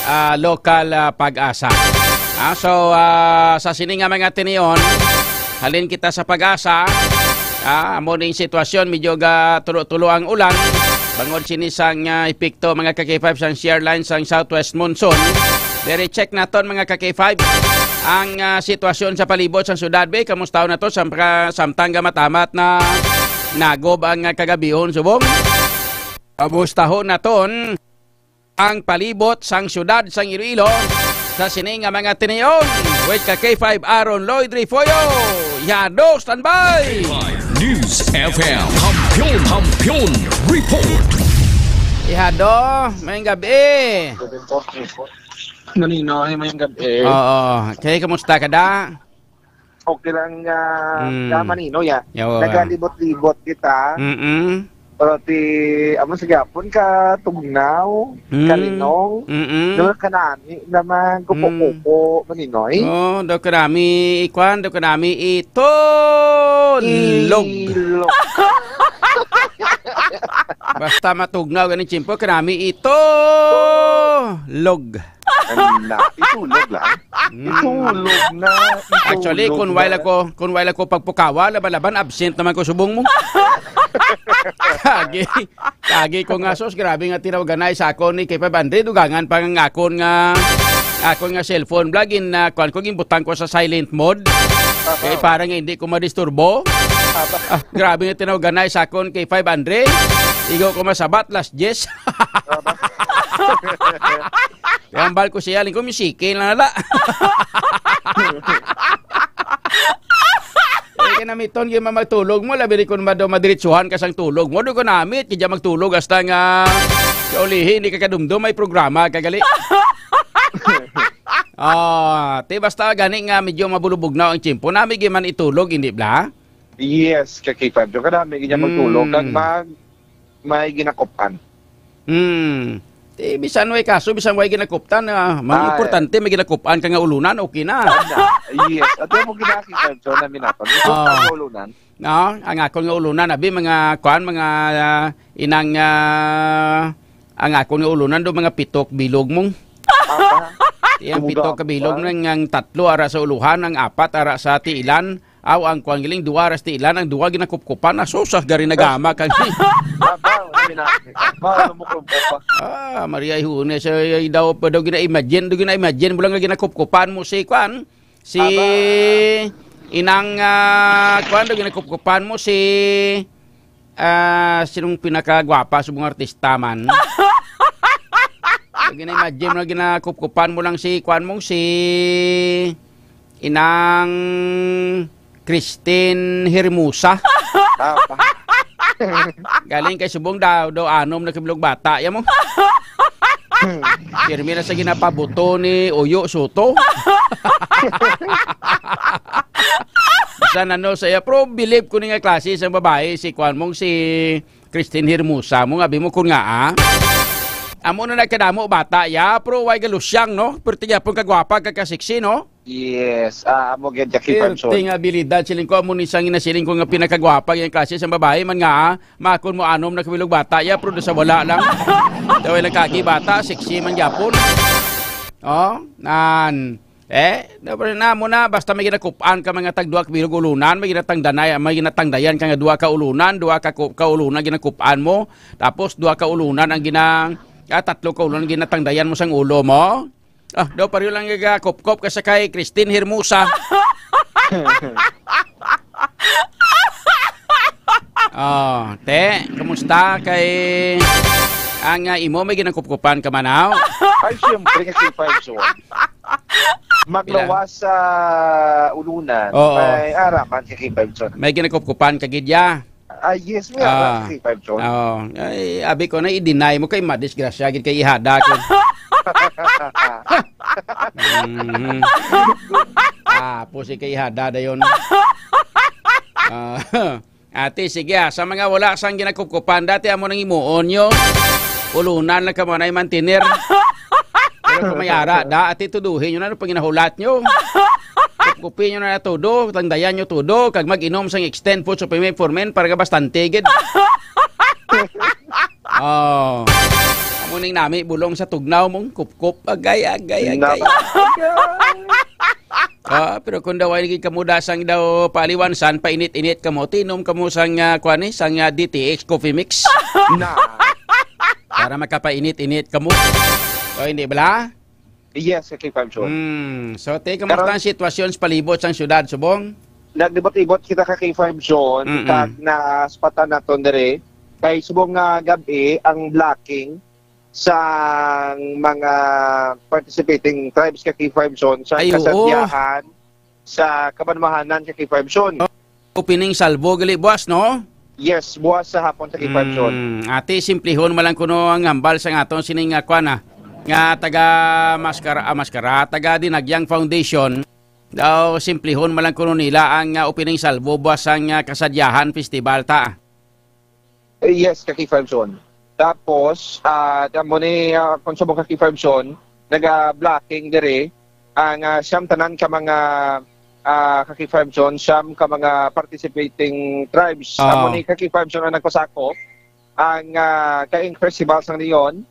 ah, local, ah, pag-asa. Ah, so, ah, sa sini nga mga tinion, halin kita sa pag-asa. Ah, amo ning sitwasyon, medyo ga tulo-tulo ang ulan. Bangod sini sang, ah, epekto, mga ka-K five, sang shear line sang southwest monsoon. Diri, check naton, mga ka-K five, ang, ah, sitwasyon sa palibot sang syudad, be. Kamusta na to? Sam-, samtang gamatamat na nagob ang, ah, kagabihon subong. Kamustahon naton ang palibot sang syudad sang Iloilo sa sini nga mga tinion. Wait ka, K five Aaron Lloyd Refollo. Yado, standby! K five News F M. Kampiyon, Kampiyon Report. Ihado, mayong gabi. Manino, ay mayong gabi. Oo. Okay, kamusta ka da? Okay lang, ah, Mm. ka Manino, ya. Yawa. Nagalibot-libot kita. Mm-mm. Pero ti, amo sa gyapon ka tugnaw, Mm. kalinong. Mm-mm. Daw kanami naman, Mm. kuko-kuko, Maninoy. Oh, daw kanami, ikwan, daw kanami, itulog. Ilog. Basta matugnaw ganing tiyempo, kanami, itulog. Kanina, itulog lang. Mm. Itulog na, itulog Actually, kung na. Wala ko, kung wala ko pagpukawa, laban-laban, absent naman ko subong mo. Kagi, kagi ko nga, sus, grabe nga tinawagan na isa ko ni kay five hundred, dugangan pa nga akon nga, akon nga cellphone, bla, gin, ah, kuwan ko, ginbutang ko sa silent mode. Kay para nga hindi ko madisturbo. Ah, grabe nga tinawagan na sa akon kay five hundred. Igo ko masabat, last yes. Hambal ko siya, lingkod, may sikil na nala. Eh, kay namiton gyud magtulog mo, labi rin kung mado madiritsuhan ka sang tulog mo. Doon ko namit, kaya magtulog hasta nga kaulihi, hindi ka kadumdum, may programa ka gali. Ah, ti basta gani nga medyo mabulubog na ang tiyempo. Nami gyud man itulog, hindi bla? Yes, kay K five. Doon ka nami, kaya magtulog. Kag Hmm. mag, may ginakupan. Hmm. Ti bisan way kaso, bisan way ginakuptan, ah, mga Ay. importante, may ginakupan ka nga ulunan, okay na. Ano? Yes. At yung mo ginakita, so, namin naton. Gusto Ah. ka nga ulunan? No, ang akon nga ulunan, abi, mga, kuan, mga, ah, inang, ah, ang akon nga ulunan, do mga pitok bilog mong. Apa? Ti ang Tumuga pitok ka bilog ang mong, ang tatlo ara sa uluhan, ang apat ara sa tiilan. Aw, ang kuan giling, dua ara sa tiilan, ang dua ginakupkupan, asusas gari nagama kang Abaw, kami na. Abaw, ano mo kung pa? Ah, Maria Ihune, siya daw pa daw gina-imagine, daw gina-imagine mo lang nga ginakupkupan mo si kuan, si Aba. inang, ah, kuan, daw ginakupkupan mo si, ah, sinong pinakagwapa sa mga artista man? Daw gina-imagine mo lang ginakupkupan mo lang si kuan mong si inang Christine Hermosa. Ah, pa. Galing kay subong daw, daw anom na kabilog bata, ya mo. Pirmi na sa ginapabuto ni Uyo Soto. Sa nano sa iya, pero believe ko ni nga klase sang babae, si kuan mong si Christine Hermosa mo, nga abi mo kun nga, ah. Amo na nagkadamo bata, ya, pero way galusyang, no? Pero tigyapon kagwapa, kag kasiksi, no? Yes, ah, amo gyud, Jackie Perting Panson. Abilidad, siling ko, amo ni sang inasiling ko nga pinakagwapa yung klase sang babae man nga, ah, makon mo anom na kabilog bata, ya, pero sa wala lang. Daway lang kagi bata, sexy man gyapon. Oh, nan. Eh, dapat na mo na, basta may ginakupan ka mga tag duha ka bilog ulunan, may ginatangdanay, may ginatangdayan ka nga duha ka ulunan, duha ka ku-, ka ulunan ginakupan mo, tapos duha ka ulunan ang gina-, ah, tatlo ka ulunan ginatangdayan mo sang ulo mo. Ah, daw pareho lang gagakop-kop ka sa kay Christine Hermosa. Oh, te, kumusta kay ang, ah, imo may ginakupkupan ka man, aw? Ay, siyempre, kay K five Zone. Maglawas sa ulunan, Oo. May araman kay K five Zone. May ginakupkupan ka gid, ya? Ah, yes, may Ah. K five Zone. Oo. Ay, abi ko na, i-deny mo kay madisgrasya gid kay ihada ko. Mhm. Ah, pusi kay ihada dayon. Ah, ate, sige, ah, sa mga wala sang ginakupkupan, dati amo nang imuon nyo. Ulunan lang kamo na mantener. Pero kung may ara, da, ate, tuduhin nyo na, ano pang ginahulat nyo? Kupkupin nyo na todo, tangdayan nyo todo, kag mag-inom sang extend food supplement for men para nga bastante gid. Oh. Amo ning nami bulong sa tugnaw mong kupkup. Agay, agay, agay. Napa-, agay. Ah, pero kung daw ay naging kamuda sang daw paaliwansan, painit-init kamo, tinom kamo sang, ah, kuan ni, sang, ah, D T X coffee mix. Na. Para makapainit-init kamo. O, hindi bala? Yes, kay K five Zone. Hmm. So, te, kamusta Karon ang sitwasyon sa palibot sang syudad, subong? Naglibot-libot kita ka K five Zone, Mm-mm. Kag naspatan naton diri. Kay subong nga gabi, ang blocking sang mga participating tribes ka K five Zone sa Ay, oo. Kasadyahan, sa Kabanwahanan ka K five Zone. Opening salvo gali buwas, no? Yes, buwas sa hapon sa K five Zone. Mm, ate, simplihon man lang kuno ang hambal sa aton sining nga kuan, ah, nga taga Maskara, ah, Maskara, taga Dinagyang Foundation. Daw simplihon man lang kuno nila ang, ah, opening salvo buwas sang, ah, Kasadyahan Festival ta. Eh, yes, ka K five Zone. Tapos, ah, amo ni, ah, kung subong ka K five Zone, naga-blocking diri ang, ah, siyam tanan ka mga, ah, ka K five Zone, siyam ka mga participating tribes. Ah. Amo ni ka K five Zone ang nagpasakop ang, ah, Kaing Festival sang Leon,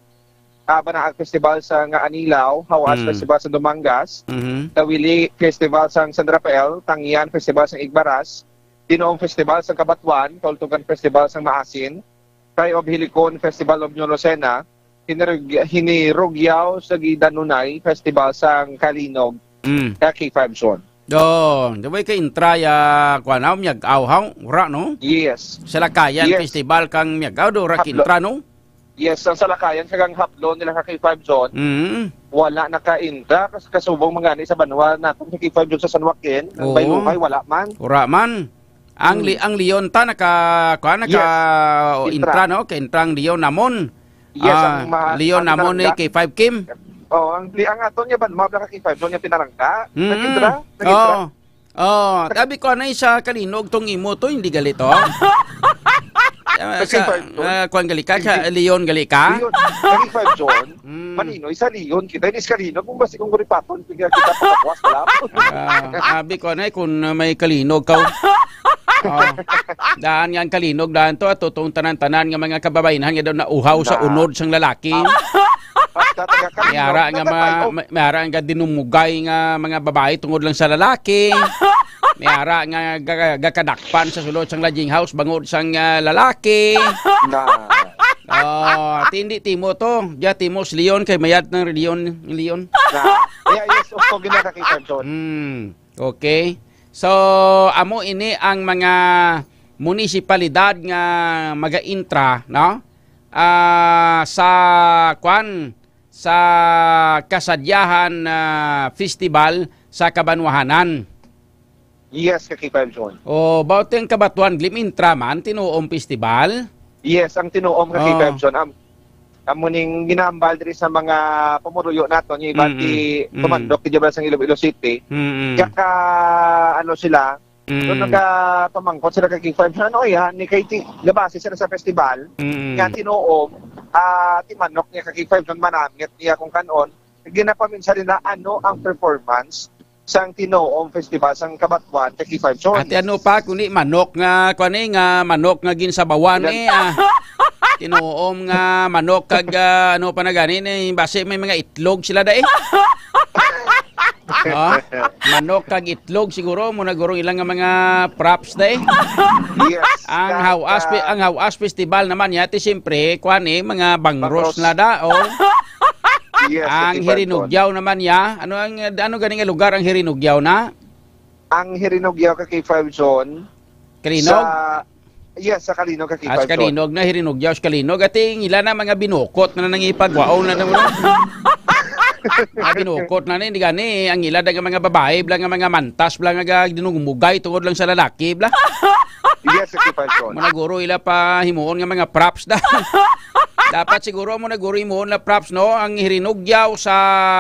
ah, Banaag Festival sang Anilao, Hawas Mm. Festival sa Dumangas, Mhm. Tawili Festival sang San Rafael, Tangian Festival sang Igbaras, Dinoong Festival sang Cabatuan, Kaultugan Festival sang Maasin, Cry of Helicon Festival of New Lucena, Hinirug-, Hinirugyaw sa Gidanunay Festival sang Kalinog, Mm. ka K five Zone. Do, di ba kay intra ya, kuwan, aw, Miag-aw, haw? Wala, no? Yes. Salakayan Yes. Festival kang Miag-aw, do, ra Haplo. Kintra, no? Yes, ang Salakayan kag ang Haplo nila ka K five Zone, Mm. wala naka-intra. Kas-, kasubong mga ni sa banwa natin sa K five Zone sa San Joaquin, ang Oo. Baylungay, wala man. Wala man. Ang Hmm. li-, ang Leon ta naka, kuwan, naka Yes. Intra. Intra, no? Kay intra ang Leon namon. Yes, Ah, ang ma-, Leon ang namon ni pinarangga. K five Kim. Oh, ang, ang aton nga banwa, ka K five Zone, yung pinarangga. Mm. Nag-intra, nag-intra. Oh. Oh, tabi ko anay sa Kalinog tong imo to, hindi gali to. Ah, Kasi sa, five Zone. Ah, kuwan gali ka, sa Hindi. Leon gali ka? Leon, K five Zone. Mm. Maninoy sa Leon, kita, hindi sa Kalinog, kung basi kung guripaton, bigyan kita pagkapuas, wala po. Ah, abi ko anay kung, ah, may Kalinog ka. Oh. Daan nga ang Kalinog, daan to, at totong tanan-tanan nga mga kababayan nga daw nauhaw sa Na. Unod sang lalaki. Ah. Basta taga Kalinog, May ara nga taga mga, Tayo. may, may ara nga dinumugay nga mga babae tungod lang sa lalaki. May ara nga ga-, gakadakpan sa sulod sang lodging house bangod sang, ah, lalaki. Na. Oh, tindi timo to. Diya timo si Leon kay mayad ng Leon, Leon. Na. Yeah, yes, of course, ginaka kay Samson. Hmm, okay. So, amo ini ang mga munisipalidad nga maga-intra, no? Ah, sa, kwan, sa Kasadyahan, ah, Festival sa Kabanwahanan. Yes, ka K five Zone. O, about yung Kabatuan, Glim Intra man, Tinuom Festival? Yes, ang Tinuom ka Oh. K five Zone. Am-, amo ning ginahambal diri sa mga pumuruyo naton, yung iba Mm-mm. ti Mm. tumandok ti Jabal sang Iloilo City. Mm-mm. Kaya ka, ano sila, Mm. so nagapamangkot sila kay K five Zone, ano yan, ni kay ti-, gabase sila sa festival, Mm. nga Tinuom, ah, ti manok niya kay K five Zone, manamit niya kung kanon, ginapaminsa nila ano ang performance sang Tinuom Festival sang Kabatuan kay K five Zone. Ate, ano pa, kundi manok nga, kuwan eh, nga manok nga ginsabawan Ilan- eh, ah. Tinuom nga manok kag, ah, ano pa na gani, eh, basi may mga itlog sila da eh. Oh, manok kag itlog siguro, mo na guro ilang nga mga props da eh. Yes, Ang kag, Hawas, Fe-, ah, ang Hawas Festival naman yati, siyempre, kuwan eh, mga bangros Bangros. na da, oh. Yes, Ang Ate Falcon. Hirinugyaw naman ya. Ano ang, ano gani nga lugar ang Hirinugyaw na? Ang Hirinugyaw ka K five Zone. Kalinog? Sa, yes, sa Kalinog ka K five Ah, sa Zone. Kalinog na, Hirinugyaw sa Kalinog. Ati ila na mga binukot na nangipagwaon na naman. Mga binukot na ni, hindi gani. Ang ila daw nga mga babae, bla nga mga mantas, bla nga ga-, dinugmugay tungod lang sa lalaki, bla. Yes, Ate Falcon. Muna guro ila pa himuon nga mga props da. Dapat siguro mo na guro himuon na props, no? Ang hirinugyaw sa,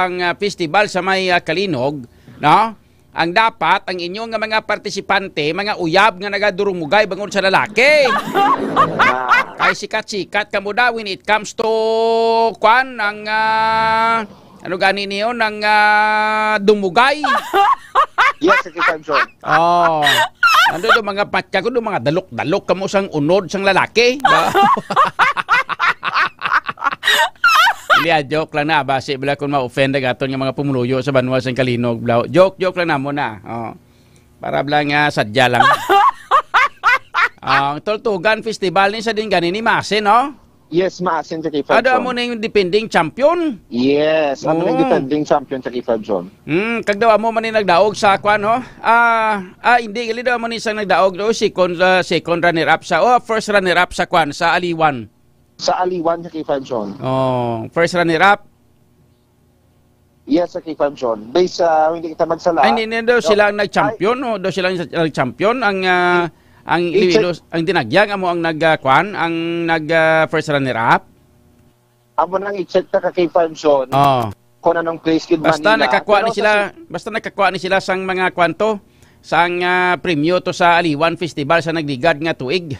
ah, festival sa may, ah, Kalinog, no? Ang dapat, ang inyo nga mga partisipante, mga uyab nga nagadurumugay bangod sa lalaki. Ah. Kay sikat-sikat kamo daw when it comes to, kwan, ang, ah, ano gani niyo, ang, ah, dumugay. Yes, Ate Falcon. Oh. Ano do mga patya ko do, mga dalok-dalok kamo sang unod sang lalaki. Hindi, ah, joke lang na. Basi bala kung ma-offend ang aton nga mga pumuluyo sa banwa sang Kalinog, bla. Joke, joke lang namo na. Oh. Para bala nga sadya lang. Ang Tultugan Festival ni sa din gani ni Mase, no? Yes, maasin sa K five Ado Zone. Amo na yung defending champion. Yes, amo na yung Oo. defending champion sa K five Zone. Hmm, kag daw amo man ni nagdaog sa kwan, no? Ah, ah, hindi, gali daw amo ni isang nagdaog daw, second, ah, second runner-up sa, oh, first runner-up sa kwan, sa Aliwan. Sa Aliwan sa K five Zone. Oh, first runner-up. Yes, sa K five Zone. Based sa, hindi kita magsala. Ay, hindi, hindi daw No. sila ang nag-champion, no? Daw sila ang nag-champion, ang, ah, ang I-check. Iloilo, ang Dinagyang, amo ang nag, ah, kwan, ang nag, ah, first runner-up. Amo nang i-check ta ka K five Zone Oh. kung anong place gid Basta Manila. nakakuha Pero ni sa sila, si- basta nakakuha ni sila sang mga kwanto, sang, ah, premyo to sa Aliwan Festival sa nagligad nga tuig.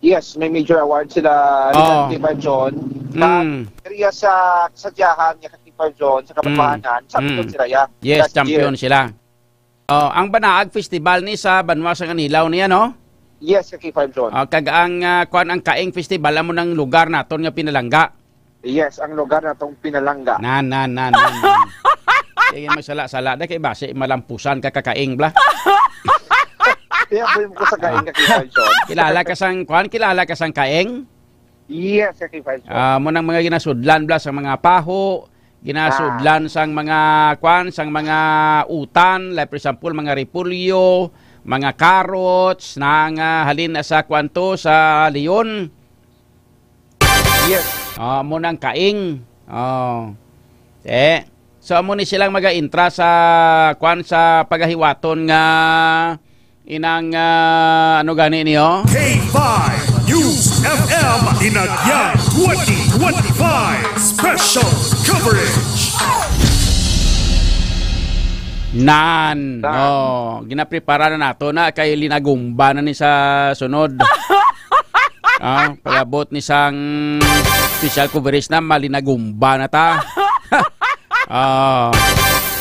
Yes, may major award sila, Oh. K five Zone. Sa Mm. area sa Sadyahan, nga K five Zone, sa Mm. Kabatuanan, champion Mm. sila, yeah. Yes, Last champion year. sila. Oh, ang Banaag Festival ni sa banwa sang Anilaw niya, no? Yes, sa K five Zone. Oh, kag ang, ah, kwan, ang Kaing Festival, amo nang lugar naton nga pinalangga. Yes, ang lugar natong pinalangga. Nan, nan, nan, nan, nan. Sige, masala-sala da kay basi malampusan ka kakaing, bla. Kaya po yung ko sa kaing ka, K five Zone. Kilala ka sang, kwan, kilala ka sang kaing? Yes, sa K five Zone. Ah, mo nang mga ginasudlan, bla, sa mga paho, ginasudlan sang mga, kwan, sang mga utan, like, for example, mga repolyo, mga carrots, na nga halin sa, kwan to, sa Leon. Yes. Ah, amo nang kaing. Oh. Eh. So, amo ni silang maga-intra sa, kwan, sa pagahiwaton nga inang, ah, ano gani niyo? K five News F M Inagyan twenty twenty-five Special Coverage. Nan. Nan. Oh, ginaprepara na nato na kay linagumba na ni sa sunod. Ah, pag-abot ni sang special coverage na, malinagumba na ta. Ah.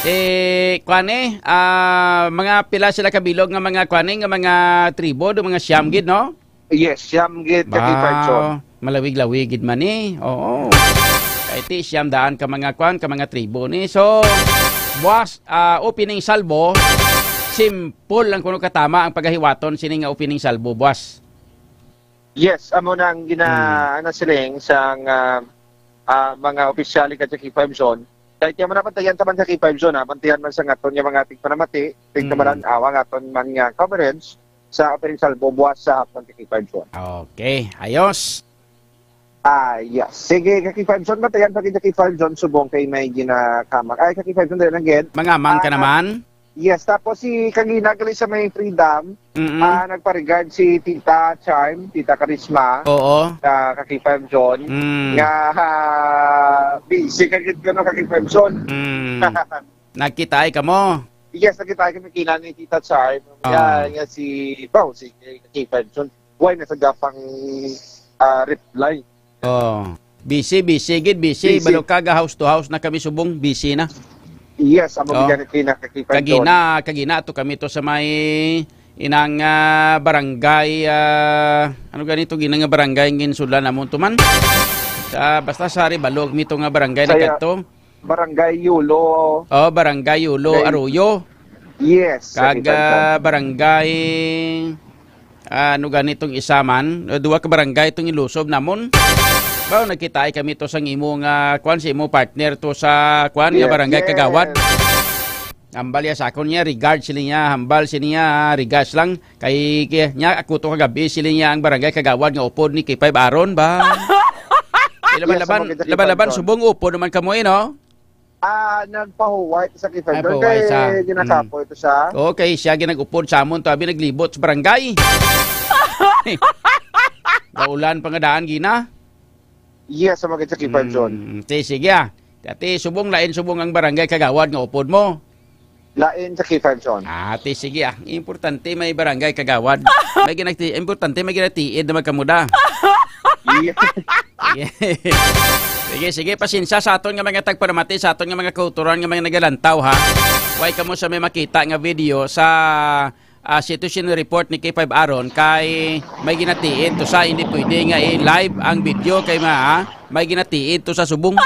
Eh, kwan eh, ah, mga pila sila kabilog nga mga kwan eh, nga mga tribo, do mga siyam gid, no? Yes, siyam gid ka Ba, K five Zone. Malawig-lawig gid man eh. Oo. Kay ti siyam daan ka mga kwan, ka mga tribo ni. So, buwas, ah, opening salvo, simple lang kuno katama ang pagahiwaton sini nga opening salvo, buwas. Yes, amo na ang gina-, Hmm. ano, siling sang, ah, ah, mga opisyal ka sa K five Zone. Dahil kaya man nabantayan sa man sa K five Zone, ah, bantayan man sa ngaton nga mga tigpanamati, Hmm. tigpamalan-awa nga aton man nga coverage sa opening salvo buwas sa hapon sa K five Zone. Okay, ayos. Ah, yes. Sige, ka K five Zone, bantayan pa kita K five Zone, subong kay may ginakamak. Ay, ka K five Zone, dali lang gid. Mangamang ka Ah, naman? Yes, tapos si kagina gali sa may Freedom, Mm-mm. ah, nagpa-regard si Tita Charm, Tita Karisma, Oo. sa ka K five Zone, Mm. nga, ah, busy ka gid kuno ka K five Zone. Mm. Nagkitaay kamo? Yes, nagkitaay kami kina ni Tita Charm. Ah. Nga, nga si, baw, si ka K five Zone. Why na sa gapang, ah, reply? Oh. Busy, busy gid, busy. Busy. Balo ka, ga house to house na kami subong, busy na. Yes, amo Oh. gid yan, Tina, kakipag Kagina, kagina to kami to sa may inang, ah, barangay, ah, ano ganito, gina nga barangay ang ginsulan namon to man? Sa, basta sa Arevalo, kami to nga barangay Sa na kadto. Barangay Yulo. Oh, Barangay Yulo, Arroyo. Yes, Kag, sa Kitan. ah, barangay, ah, ano gani tong isa man? Eh, duwa ka barangay tong ilusob namon. Ba, nagkitaay kami to sang imo nga, kwan, sa imo partner to sa, kwan, nga Yes, barangay yes. Kagawad. Hambal ya sa akon niya, regard sila niya, hambal sila niya, ah, regards lang. Kay, kay niya, ako to kagabi, sila niya ang barangay Kagawad nga upod ni K five Aaron ba? Yes, Laban-laban, sa mga laban-laban, Kagawad. Subong upod naman kamo eh, no? Ah, nagpahuway sa Ay, K five Zone. Pahuway Kay sa, mm. ginakapoy to siya. Oo, kay siya ginag-upod sa amon to, abi naglibot sa barangay. Gaulan pa nga daan, gina. Yes, sa mga sa K five Zone. Mm, ti, sige, ah. Ti, subong lain, subong ang barangay kagawad nga upod mo. Lain sa K five Zone. Ah, ti, sige, ah. Importante may barangay kagawad. May ginati-, importante may ginatiid na magkamuda. Yeah. Sige, sige, pasensya sa aton nga mga tagpanamati, sa aton nga mga kauturan nga mga nagalantaw, ha. Way kamo sa may makita nga video sa, ah, situation report ni K five Aaron kay may ginatiid to sa, hindi pwede nga i-live ang video kay ma-, ah, may ginatiid to sa subong.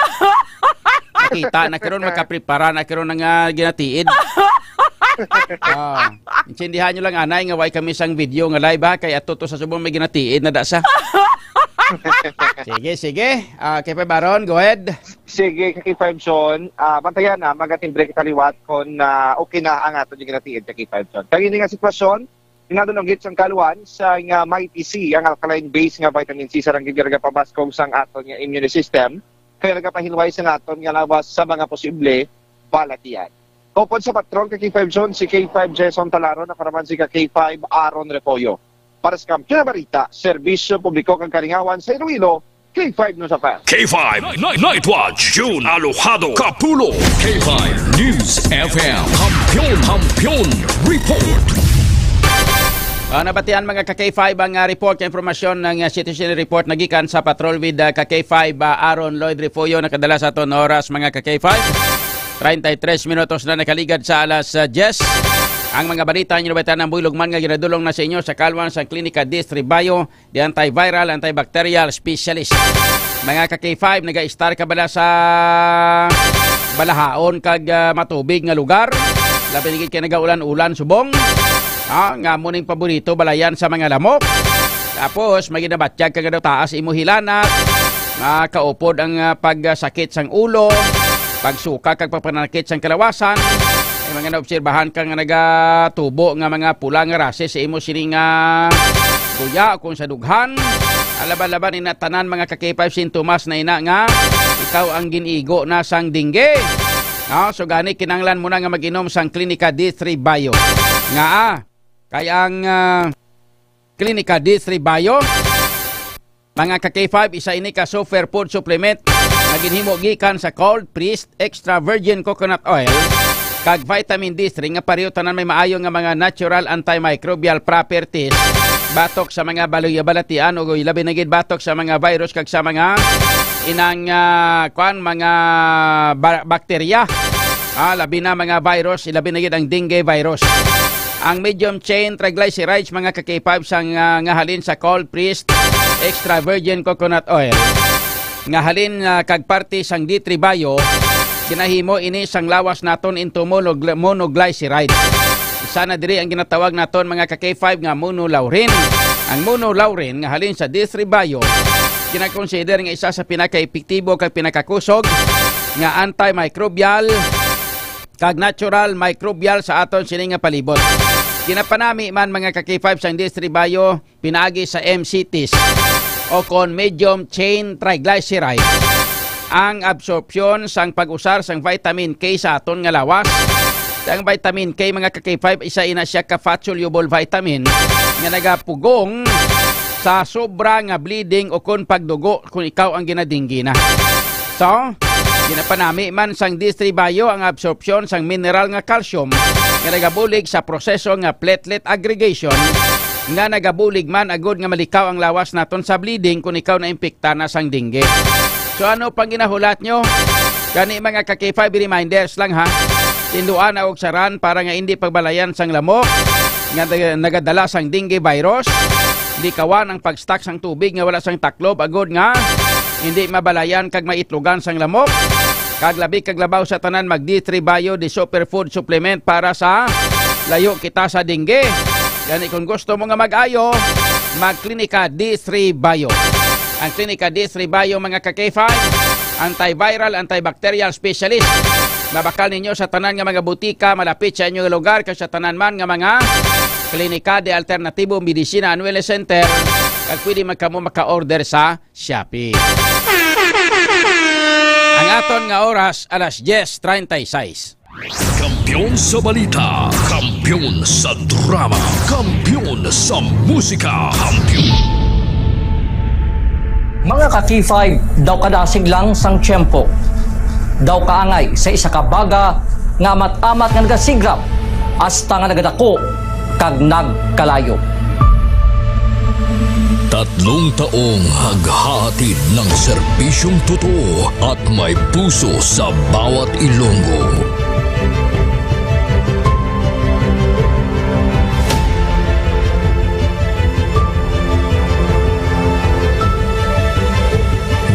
Makita na karon, makaprepara na karon nga ginatiid. Ah, intindihan nyo lang, anay, nga way kami sang video nga live, ha, kay ato to sa subong may ginatiid na da sa. Sige, sige. Ah, K five Aaron, go ahead. Sige, ka K five Zone. Ah, bantayan na, magatimbre kita liwat kung, ah, okay na ang ato yung ginatiid sa K five Zone. Kag ini nga sitwasyon, ginadulunggit sang kaluan sa nga Mighty C, ang alkaline base nga vitamin C sa ranggit nga nagapabaskog sang aton nga immune system, kaya nagapahinway sa aton nga lawas sa mga posible balatian. Upod sa patrol ka K five Zone, si K five Jason Talaro, nakaraman si ka K five Aaron Repollo. Para sa Kampiyon nga Balita, Serbisyo Publiko kag Kalingawan sa Iloilo, K five News F M. K five Night, Night Watch, June Alojado, Kapulo. K five News F M, Kampiyon, Kampiyon Report. Ah, nabatian, mga ka K five, ang, ah, report, ka impormasyon ng, ah, situation report nagikan sa patrol with, ah, ka K five, ah, Aaron Lloyd Refugio, nakadala sa aton oras, mga ka K five. Treinta y tres minutos na nakaligad sa alas, ah, diyes. Ang mga balita nyo nabatian ang buylog man nga ginadulong na sa inyo sa Kalwan, sa Klinika Distribayo, the antiviral, antibacterial specialist. Mga ka K five, naga-star ka bala sa balahaon kag, ah, matubig nga lugar? Labi na gid kay nagaulan-ulan subong. Ah, nga mo ning paborito balayan sa mga lamok. Tapos, may ginabatyag ka nga daw taas imo hilanat. Nga kaupod ang, ah, pagsakit sang ulo. pagsuka kag pagpanakit sang kalawasan. May mga naobserbahan ka nga nagatubo nga mga pula nga rashes sa imo sini nga guya o kung sa dughan. Alaban-laban ina tanan mga ka-K five sintomas na ina nga ikaw ang gin-igo na sang dengue. No? So gani kinahanglan mo na nga mag-inom sang Klinika D three Bio. Nga ah, kay ang ah, Klinika D three Bio. Mga ka-K five, isa ini ka superfood supplement nga ginhimo gikan sa cold pressed extra virgin coconut oil kag vitamin D three nga pareho tanan may maayo nga mga natural antimicrobial properties batok sa mga baluy-, balatian o labi na gid batok sa mga virus kag sa mga inang, ah, kwan, mga ba-, bakterya. Ah, labi na mga virus, labi na gid ang dengue virus. Ang medium chain triglycerides, mga ka-K five, sang, ah, nga halin sa cold pressed extra virgin coconut oil, nga halin, ah, kag parte sang D three Bio, ginahimo ini sang lawas naton into monogly-, monoglycerides. Isa na diri ang ginatawag naton, mga ka-K five, nga monolaurin. Ang monolaurin nga halin sa D three Bio, ginakonsider nga isa sa pinakaepektibo kag pinakakusog nga antimicrobial kag natural microbial sa aton sini nga palibot. Ginapanami man, mga ka-K five, sang D three Bio pinaagi sa M C Ts o kon medium chain triglyceride ang absorpsyon sang pag-usar sang vitamin K sa aton nga lawas. Ang vitamin K, mga ka-K five, isa ina siya ka fat-soluble vitamin nga nagapugong sa sobra nga bleeding o kon pagdugo kung ikaw ang ginadinggina. So, ginapanami man sang D three Bio ang absorpsyon sang mineral nga calcium nga nagabulig sa proseso nga platelet aggregation nga nagabulig man agud nga malikaw ang lawas naton sa bleeding kung ikaw naimpikta na sang dengue. So, ano pang ginahulat nyo? Gani, mga ka-K five, reminders lang ha. Tinduan na og saran para nga hindi pagbalayan sang lamok nga nag-, nagadala sang dengue virus. Likawan ang pag-stock sang tubig nga wala sang taklob agud nga hindi mabalayan kag maitlogan sang lamok. Kag labi kag labaw sa tanan, mag D three Bio, the superfood supplement para sa layo kita sa dengue. Gani kung gusto mo nga mag-ayo, mag-Klinika D three Bio. Ang Klinika D three Bio, mga ka-K five, antiviral, antibacterial specialist. Mabakal ninyo sa tanan nga mga butika malapit sa inyo lugar kag sa tanan man nga mga klinika de alternatibo, medisina and wellness center, kag pwede man kamo maka-order sa Shopee. Ang aton nga oras, alas diyes treinta y seis. Kampiyon sa balita, kampiyon sa drama, kampiyon sa musika, kampiyon. Mga ka-K five, daw kadasig lang sang tiyempo. Daw kaangay sa isa ka baga nga amat-amat nga nagasigrap hasta nga nagadako kag nagkalayo. Tatlong taong naghahatid ng serbisyong totoo at may puso sa bawat Ilonggo.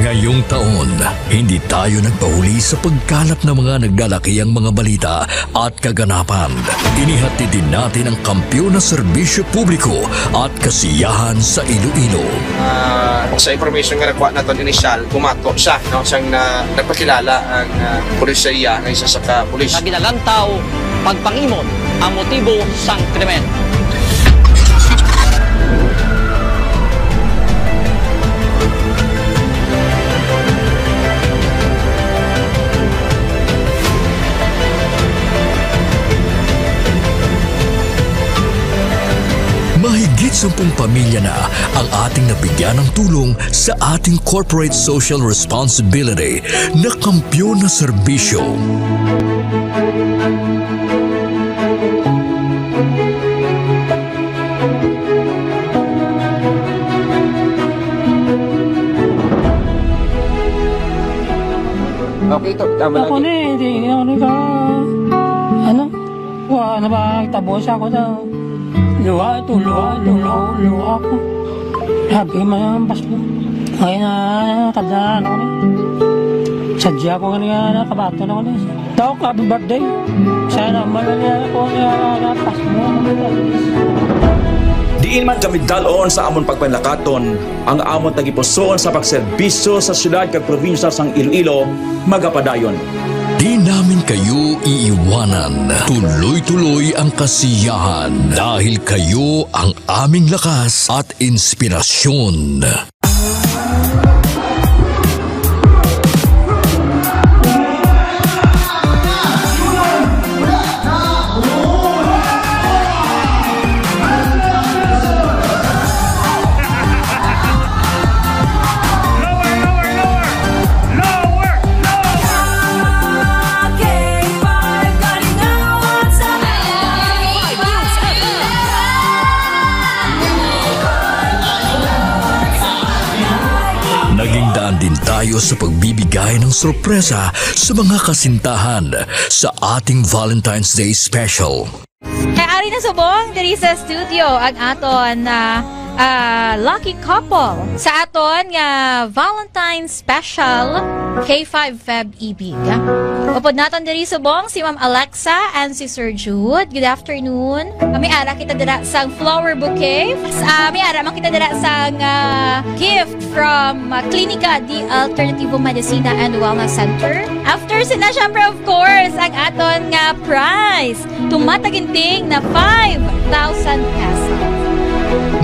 Ngayong taon, hindi tayo nagpahuli sa pagkalap ng mga naglalakihang mga balita at kaganapan. Inihatid din natin ang kampiyon na serbisyo publiko at kasiyahan sa Iloilo. Ah, sa information nga nakuha naton inisyal, bumato siya, no, sang na, nagpakilala ang, ah, pulis sa iya nga isa sa ka pulis. Nga ginalantaw pagpangimot ang motibo sang krimen. Mahigit sampung pamilya na ang ating nabigyan ng tulong sa ating corporate social responsibility na kampiyon na serbisyo. Okay, to. Tama. Ako lagi ni, hindi ako ni ka, ano, wa na ba, tabo siya ko daw. Luha ito, luha, luha, luha ako. Sabi man ang Pasko. Ngayon na, tanda na ako ni. Sadya ko nga nakabato na ako ni. Tawag ka, happy birthday. Sana malala ko nga lapas mo. Diin man kami dal-on sa amon pagpanlakaton, ang amon tagipusoon sa pagserbisyo sa siyudad kag probinsya sang Iloilo magapadayon. Di namin kayo iiwanan. Tuloy-tuloy ang kasiyahan dahil kayo ang aming lakas at inspirasyon. Naging daan din tayo sa pagbibigay ng sorpresa sa mga kasintahan sa ating Valentine's Day special. Kay ari na subong diri sa studio ang aton, ah, ah, lucky couple sa aton nga Valentine's Special K five Feb Ibig. Upod naton diri subong si Ma'am Alexa and si Sir Jude. Good afternoon. Kami ara kita dira sang flower bouquet. Ah, may ara man kita dira sang, ah, gift from, ah, Klinika di Alternativo Medicina and Wellness Center. After sina, syempre, of course, ang aton nga prize. Tumataginting na five thousand pesos.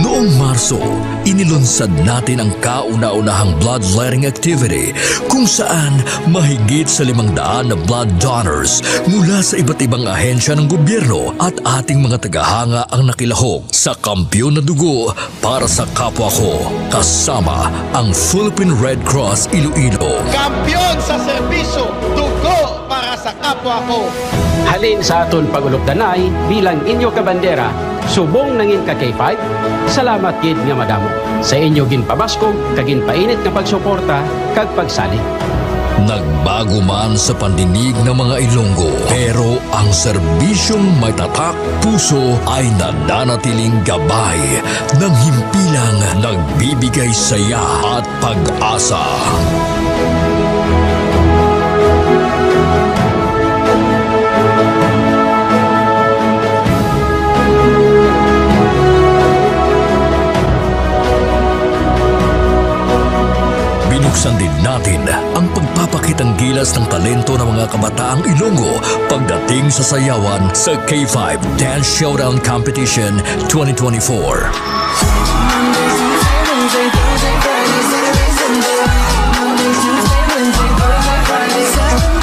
Noong Marso, inilunsad natin ang kauna-unahang bloodletting activity kung saan mahigit sa limang daan na blood donors mula sa iba't ibang ahensya ng gobyerno at ating mga tagahanga ang nakilahok sa Kampiyon na Dugo para sa Kapwa Ko, kasama ang Philippine Red Cross Iloilo. Kampiyon sa serbisyo, dugo para sa kapwa ko. Halin sa aton pag-ulupdanay bilang inyo kabandera, subong nangin ka K five, salamat gid nga madamo sa inyo ginpabaskog kag ginpainit nga pagsuporta kag pagsalig. Nagbago man sa pandinig ng mga Ilonggo, pero ang serbisyong may tatak puso ay nananatiling gabay ng himpilang nagbibigay saya at pag-asa. Binuksan din natin ang pagpapakitang gilas ng talento ng mga kabataang Ilonggo pagdating sa sayawan sa K five Dance Showdown Competition twenty twenty-four.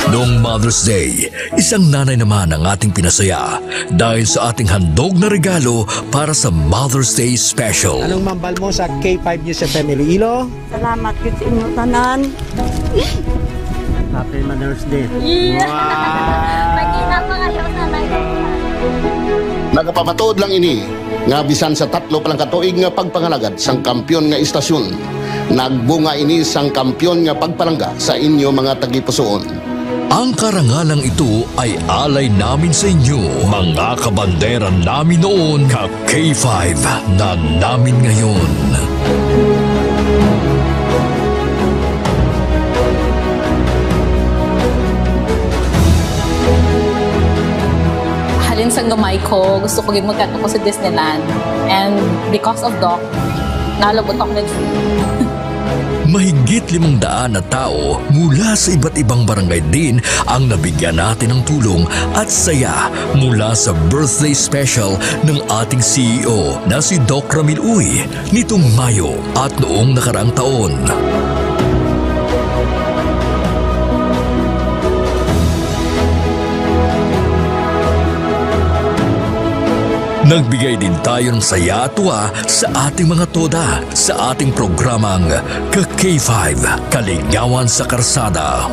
Noong Mother's Day, isang nanay naman ang ating pinasaya dahil sa ating handog na regalo para sa Mother's Day Special. Anong mambal mo sa K five News F M Iloilo? Salamat gid sa inyo tanan. Happy Mother's Day. Yeah. Wow! Magkita pa kayo sa live. Nagapamatuod lang ini nga bisan sa tatlo pa lang ka tuig nga pagpangalagad sang kampiyon nga istasyon, nagbunga ini sang kampiyon nga pagpalangga sa inyo mga tagipusoon. Ang karangalang ito ay alay namin sa inyo, mga kabandera namin noon, ka K five na namin ngayon. Halin sang gamay ko, gusto ko gid magkadto ko sa Disneyland. And because of Doc, nalabot ako na dream. Mahigit limang daan na tao mula sa iba't ibang barangay din ang nabigyan natin ng tulong at saya mula sa birthday special ng ating C E O na si Doc Ramil Uy nitong Mayo at noong nakaraang taon. Nagbigay din tayo ng saya at tuwa sa ating mga toda sa ating programang Ka K five, Kaligawan sa Karsada.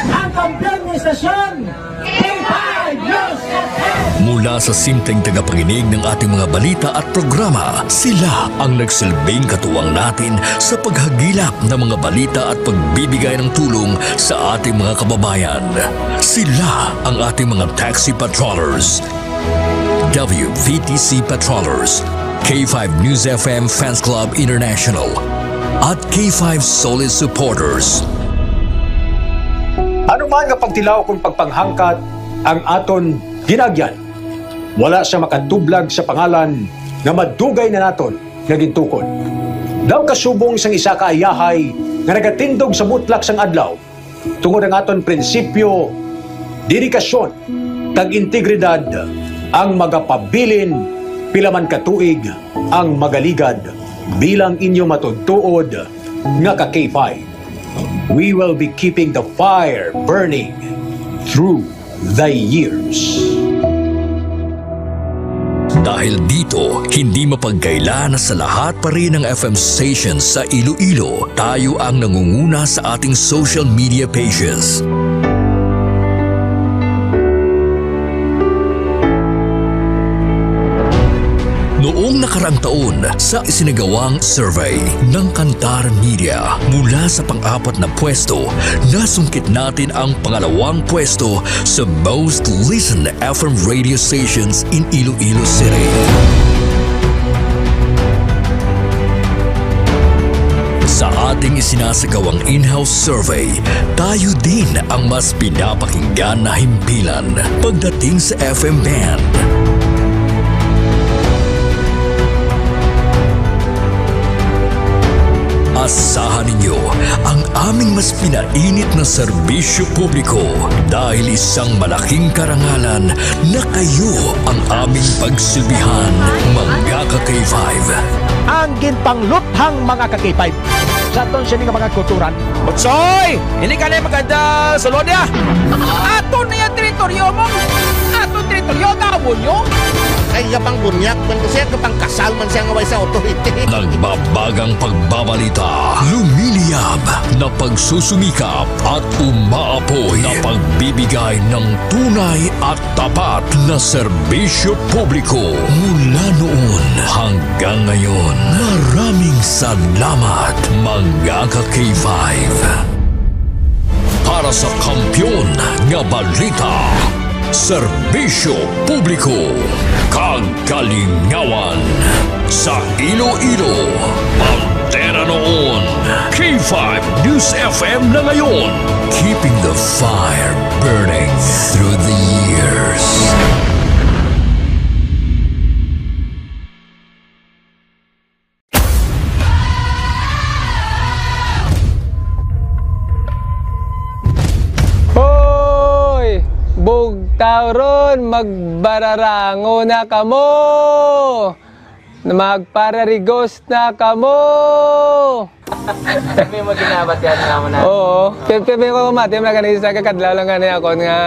Ang kampiyon ng istasyon, K five News F M. Mula sa simpleng tagapakinig ng ating mga balita at programa, sila ang nagsilbing katuwang natin sa paghagilap ng mga balita at pagbibigay ng tulong sa ating mga kababayan. Sila ang ating mga taxi patrollers, W V T C patrollers, K five News F M Fans Club International, at K five Solid Supporters. Ano man nga pagtilaw kon pagpanghangkat ang aton ginaagyan, wala sia makatublag sa pangalan nga madugay na naton nga gintukod. Daw kasubong sang isa ka ayahay nga nagatindog sa mutlak sang adlaw, tungod ang aton prinsipyo, dedikasyon, kag integridad, ang magapabilin pila man ka tuig ang magaligad bilang inyo matuod-tuod nga ka K five. We will be keeping the fire burning through the years. Dahil dito, hindi mapagkaila na sa lahat pa rin ng F M stations sa Iloilo, tayo ang nangunguna sa ating social media pages. Noong nakaraang taon, sa isinagawang survey ng Kantar Media, mula sa pang-apat na pwesto, nasungkit natin ang pangalawang pwesto sa most listened F M radio stations in Iloilo City. Sa ating isinasagawang in-house survey, tayo din ang mas pinapakinggan na himpilan pagdating sa F M band. Asahan ninyo ang aming mas pinainit na serbisyo publiko dahil isang malaking karangalan na kayo ang aming pagsilbihan, mga ka-K five. Ang ginpangluthang mga ka-K five. Sa aton sini nga mga kulturan. Utsoy! Hindi ka na maganda sulod niya. Aton na yung teritoryo mo. Aton teritoryo, gawon nyo. Ay, iya pang bunyak. Kung siya, kapang kasal man siya nga way sa authority. Nagbabagang pagbabalita, lumiliyab na pagsusumikap at umaapoy na pagbibigay ng tunay at tapat na serbisyo publiko mula noon hanggang ngayon. Maraming salamat, mga ka-K five. Para sa kampiyon nga balita, serbisyo publiko, kag kalingawan sa Iloilo, bandera noon, K five News F M na ngayon. Keeping the fire burning through the years. Hoy! Bugtaw ron, magbararango na kamo! Magpararigos na kamo! Kami mo ginabat yan naman na. Oo. Kaya, kaya ko mati, mga kanisa, kakadlaw lang gani ako nga,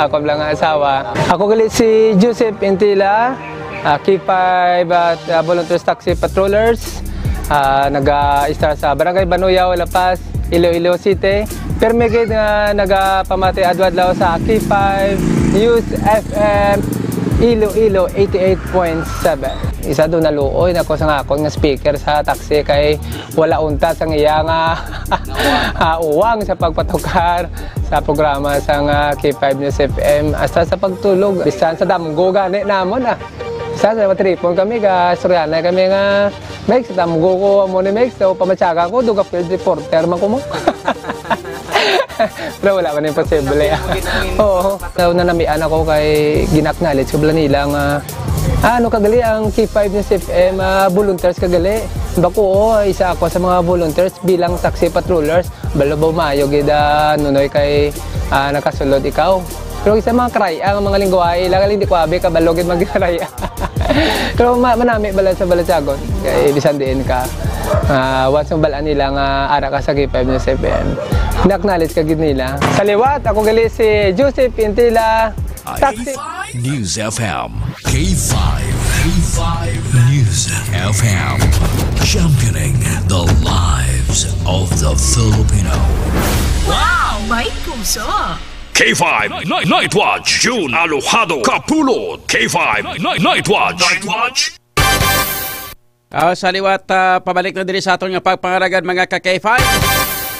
ako lang nga asawa. Ako gali si Joseph Intila, ah, K five at, ah, Volunteers Taxi Patrollers. Ah, naga-istar sa Barangay Banuyaw, La Paz, Iloilo City. Permi gid nga nagapamati adlaw-adlaw sa K five News F M Iloilo eighty-eight point seven. Isa do naluoy na ko sa akon nga speaker sa taxi kay wala unta sang iya nga, ah, uwang sa pagpatukar sa programa sang K five News F M, hasta sa pagtulog, bisan sa damgo gani namon, ah. Bisan sa matripon kami, ga istoryahanay kami nga, "Megs, damgo ko amo ni Megs, daw pamatyagan ko, duga field reporter man ko mo." Pero wala man imposible. Oo. Daw nanamian ako kay gin-acknowledge ko bala nila nga, ah, ano ka gali ang K five News F M, ah, volunteers ka gali. Bako, oo, isa ako sa mga volunteers bilang taxi patrollers. Balo ba maayo gid, ah, Nunoy, kay, ah, nakasulod ikaw. Pero sa mga karaya, ang mga lingwahe, ila galing di ko abi kabalo gid magkaraya. Pero ma-, manami bala sa balatyagon. Kay bisan diin ka, ah, once mabal-an nila nga ara ka sa K five News F M, na-acknowledge ka gid nila. Sa liwat, ako gali si Joseph Intila, taxi. News F M, K five, K five News F M, championing the lives of the Filipino. Wow! May puso! K five Night, Night Watch, June Alojado Kapulot. K five Night, Night Watch. Night Watch. Ah, sa liwat, ah, pabalik na diri sa aton nga pagpangaragad, mga ka K five.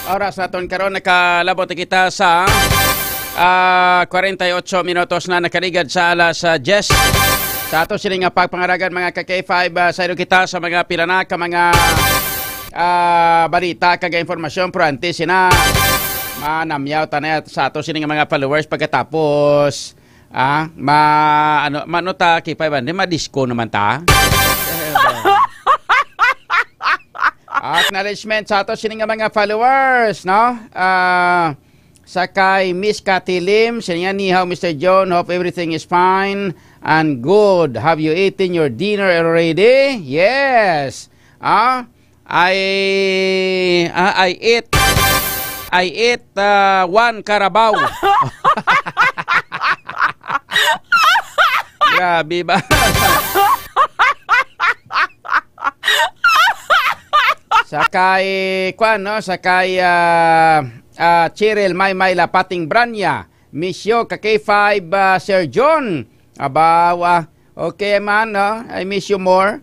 Oras naton karon, nakalabot na kita sa, ah, kwarenta y ocho minutos na nakaligad sa alas, ah, diyes. Sa ato sini nga pagpangaragad, mga ka K five, ah, saylo kita sa mga pila na ka mga, ah, balita kag impormasyon, pero antes sina, Manamyaw ta na sa ato sini nga mga followers pagkatapos, ah, ma, ano, mano ta, K five hundred, ma-disco naman ta. Acknowledgement sa ato sini nga mga followers, no? Ah, sa kay Miss Cathy Lim, siya nga, "Ni hao, Mister John, hope everything is fine and good. Have you eaten your dinner already?" Yes. Ah, I, ah, I eat, I eat, ah, one carabao. Grabe ba? Sa kay, kwan, no? Sa kay, ah, ah, Cheryl Maymay Lapating Branya. Miss you, ka K five, ah, Sir John. Aba, wa. Okay man, no? I miss you more.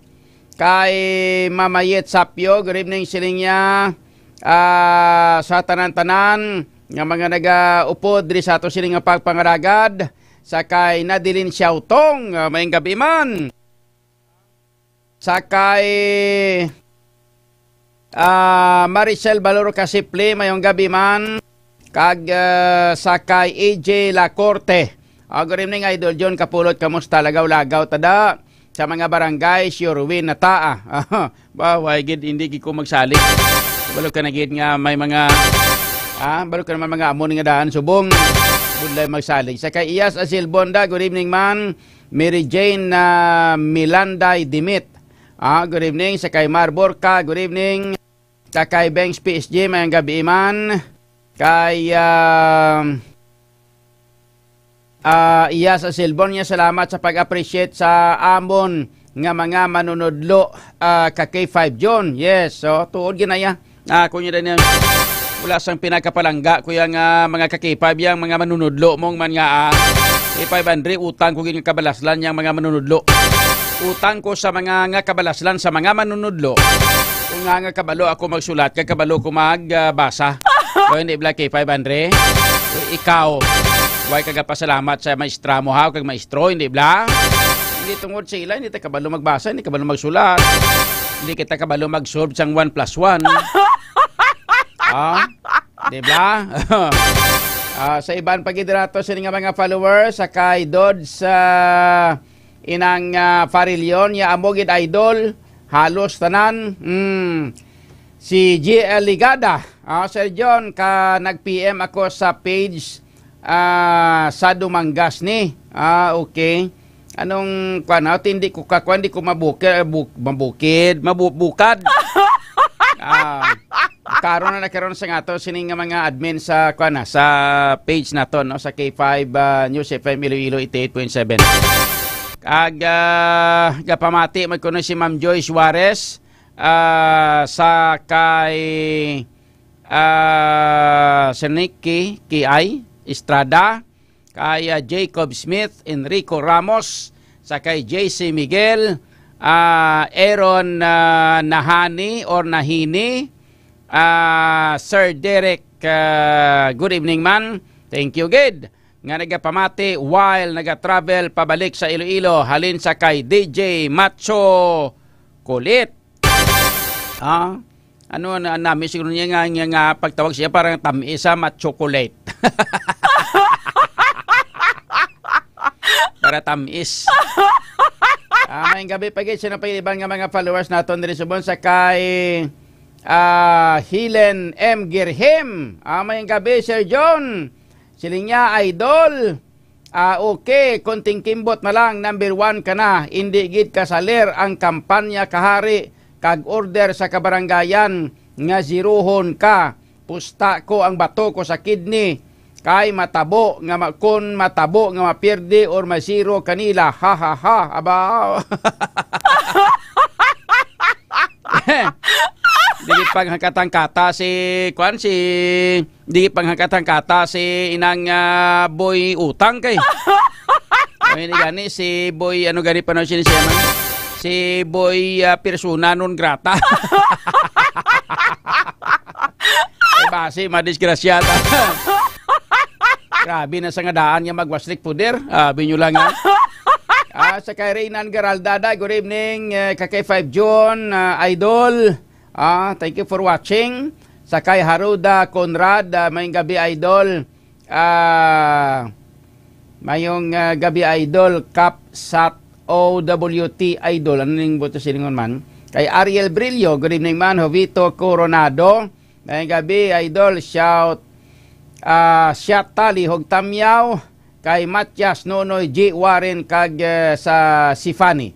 Kay Mama Yet Sapyo, good evening, siling niya. Ah, sa tanan-tanan nga mga nagaupod diri sa ato sini nga pagpangaragad, sa kay Nadilin Xiaotong, ah, maayong gabi man. Sa kay, ah, Maricel Baloro Kasipli, maayong gabi man. Kag, ah, sa kay A J Lacorte. Ah, good evening, Idol John Kapulot. Kamusta? Lagaw-lagaw tada sa mga barangay, sure win na taa. Ba, why gid hindi gid ko magsalig? Balo ka na gid nga may mga, ah, balo ka naman mga amon nga daan subong. Budlay magsalig. Sa kay Iyas Asil Bonda, good evening man. Mary Jane, ah, Milanday Dimit. Ah, good evening. Sa kay Mar Borca, good evening. Sa kay Bangs P S G, maayong gabi man. Kay, ah, ah, Iyas Asil Bonda, salamat sa pag-appreciate sa amon nga mga manunudlo, ah, ka K five John. Yes, so, tuod ginaya. Ah, kunya din yan. Wala sang pinakapalangga, kuya, nga mga ka K five, yang mga manunudlo mong man nga, ah, K five hundred, utang ko gid nga kabalaslan yang mga manunudlo. Utang ko sa mga nga kabalaslan sa mga manunudlo. Kung nga, nga kabalo ako magsulat, kag kabalo ko mag, ah, basa. So, hindi bla K five hundred? Ikaw, why ka gapasalamat sa maestra mo, ha? Kag maestro, hindi bla? Hindi tungod sila, hindi ta kabalo magbasa, hindi kabalo magsulat. Hindi kita kabalo mag-solve sang one plus one. Ah, di ba? Ah, sa iban pa gid rato sini nga mga followers, sa kay Dod sa inang, ah, Farilion, ya amo gid idol, halos tanan. Hmm. Si G L Ligada, ah, Sir John, ka nag-P M ako sa page, ah, sa Dumangas ni. Ah, okay. Anong, kwan, ah, hindi ko ka, kwan, di ko mabukid, eh, bu-, mabukid, mabubukad. Ah, karon na nagkaroon sa nga to, sining nga mga admin sa, kwan, ah, sa page nato, no, sa K five, ah, News F M Iloilo eighty-eight point seven. Ag, ah, gapamati man kuno si Ma'am Joy Suarez, ah, sa kay, ah, Sir Nicky Kiay Estrada, kay, ah, Jacob Smith, Enrico Ramos, sa kay J C Miguel, ah, Aaron, ah, Nahani or Nahini, ah, Sir Derek, ah, good evening man. Thank you gid nga nagapamati while nagatravel pabalik sa Iloilo halin sa kay D J Macho Kulit. Ah, ano na nami siguro niya nga, nga, nga pagtawag siya parang tamis sa ma-chocolate. Para tamis. Ah, maayong gabi pa gid sa napaiban nga mga followers naton diri subong sa kay, ah, Helen M Girhim. Ah, maayong gabi, Sir John. Siling niya, idol. Ah, okay, konting kimbot na lang, number one ka na. Indi gid kasaler ang kampanya kahari kag order sa kabarangayan nga zerohon ka. Pusta ko ang bato ko sa kidney kay matabo nga ma-, kon matabo nga mapirdi or ma-zero kanila. Ha, ha, ha. Aba. Dili panghangkatangkata si, kwan, si, dili panghangkatangkata si inang, ah, Boy Utang kay. O, hindi gani si Boy, ano gani pa na siya, siya man? Si Boy, ah, persona non grata. Eh, basi, madisgrasyada. Grabe na sa nga daan nga magwaslik puder. Abi nyo lang, ha? Ah, sa kay Reynan Garaldada, good evening, eh, ka K five John, ah, idol. Ah, thank you for watching. Sa kay Haruda Conrad, ah, mayong gabi, idol. Ah, mayong, ah, gabi, idol. Kap Sat O W T, idol. Ano ning buto silingon man? Kay Ariel Brillo, good evening man. Jovito Coronado, mayong gabi, idol. Shout, ah, shout Tali Hog Tamyaw, kay Matias Nonoy G Warren kag, eh, sa Sifani.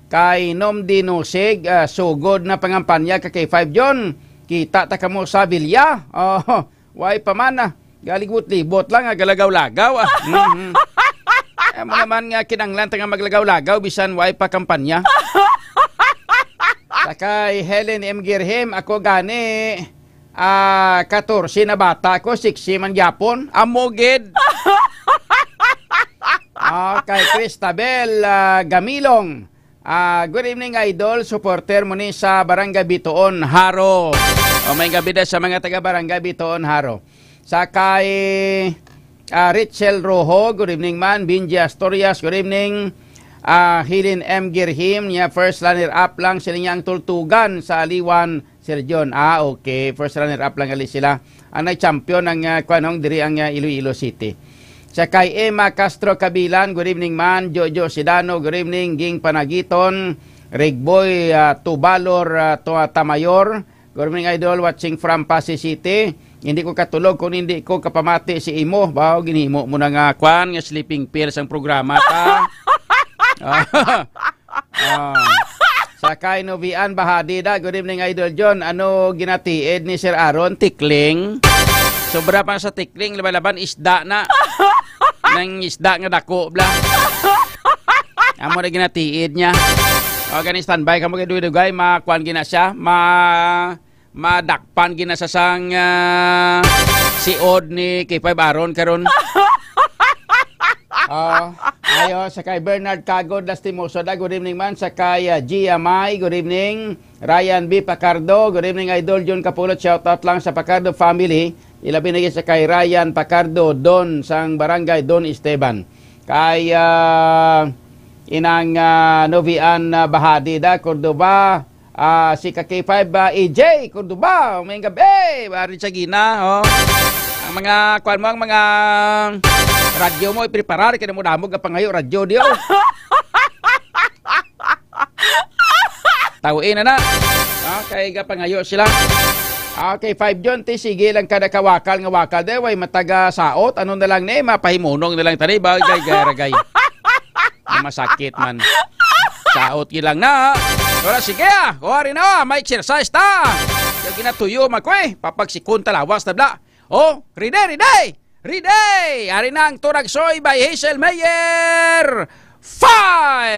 Kay Nom Dinusig, ah, sugod na pangampanya ka kay Five John. Kita ta kamo sa Villa. Oh, way pa man, ah. Galibot-libot lang, ah, galagaw-lagaw, ah. Mhm. Amo naman nga kinanglan ta nga maglagaw-lagaw bisan way pa kampanya. Sa kay Helen M Girhim, ako gani, ah, katorse na bata ko, sexy man gyapon. Amo gid. Ah, kay Cristabel, ah, Gamilong. Ah, good evening, idol. Supporter mo ni sa Barangay Bituon, Jaro. O, may gabi na sa mga taga Barangay Bituon, Jaro. Sa kay, ah, Richel Rojo, good evening man. Benji Asturias, good evening. Ah, Hilin M Girhim, niya first runner-up lang sila niya ang Tultugan sa Aliwan, Sir John. Ah, okay. First runner-up lang gali sila. Ang nag-champion ang, ah, kuwan, diri ang, ah, Iloilo City. Sa kay Emma Castro Kabilan, good evening man. Jojo Sidano, good evening. Ging Panagiton, Rigboy, ah, Tubalor, ah, Tua Tamayor, good evening, idol, watching from Passi City. Hindi ko katulog kung hindi ko kapamati si imo. Bawo, ginhimo mo na nga, kwan, nga sleeping pill sang programa ta. Ah, ah. Sa kay Novian Bahadida, good evening, Idol John. Ano ginatiid ni Sir Aaron? Tikling? Sobra pa sa tikling, laban-laban, isda na. Nang isda nga dako, bla. Amo na ginatiid niya. O, gani, standby ka mo kay Dugay-Dugay, makuan gina siya, ma-, madakpan gina sa sang, ah, siod ni K five Aaron karon. Oh, ayo, sa kay Bernard Kagod Lastimoso da, good evening man. Sa kay, ah, Gia May, good evening. Ryan B Pacardo, good evening, Idol John Kapulot. Shout out lang sa Pacardo family. Ilabi na gid sa kay Ryan Pacardo, Don sang Barangay Don Esteban. Kay, ah, inang, ah, Novian, ah, Bahadi da, Cordova, ah, si ka K five, ah, A J Cordova, may gabi, ari sa gina, oh. Ang mga, kuwan mo, ang mga radyo mo, ipreparar, kaya mo damog ang pangayo, radyo, di, oh. Tawin na na. Okay, gapangayo sila. Okay, Five John, ti, sige lang kada kawakal nga wakal, de, way mataga saot, ano na lang ni, mapahimunong na lang tani, bagay, gay, ragay. Nga masakit man. Saot gid lang na. Wala, sige, ah. Kuwari na, ah. May exercise ta. Yung ginatuyo, magkwe. Papagsikon ta lawas na bla. Oh, ready, ready. Ready. Ari na ang Turagsoy by Hazel Mayer. Five.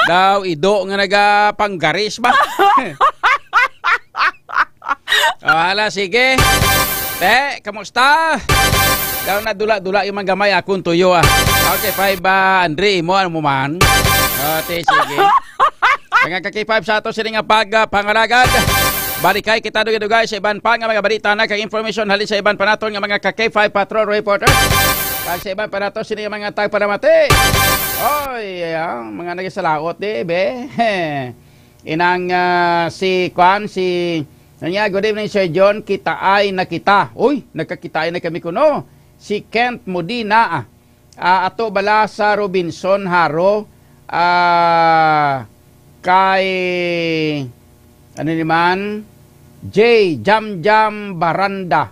Daw ido nga nagapanggaris ba? O, hala, sige. Te, kamusta? Daw nadula-dula yung manggamay akong tuyo, ah. Okay, five, ah, Andre, imo, ano mo man? O, te, sige. Mga ka-K five, sa ato sini nga pag, ah, pangalagad. Balikay kita dugay-dugay sa iban pa nga mga balita na kag information halin sa iban pa naton nga mga ka-K five patrol reporter. Kag sa iban pa nato sini nga mga tagpalamati. Oy, ah, mga nagasalaot, di, be. Inang, ah, si Kwan, si, ano niya, "Good evening, Sir John. Kitaay na kita." Uy, nagkakitaay na kami kuno. Si Kent Modina, ah, ah, ato bala sa Robinson Haro, ah, kay, ano ni man, J Jam Jam Baranda.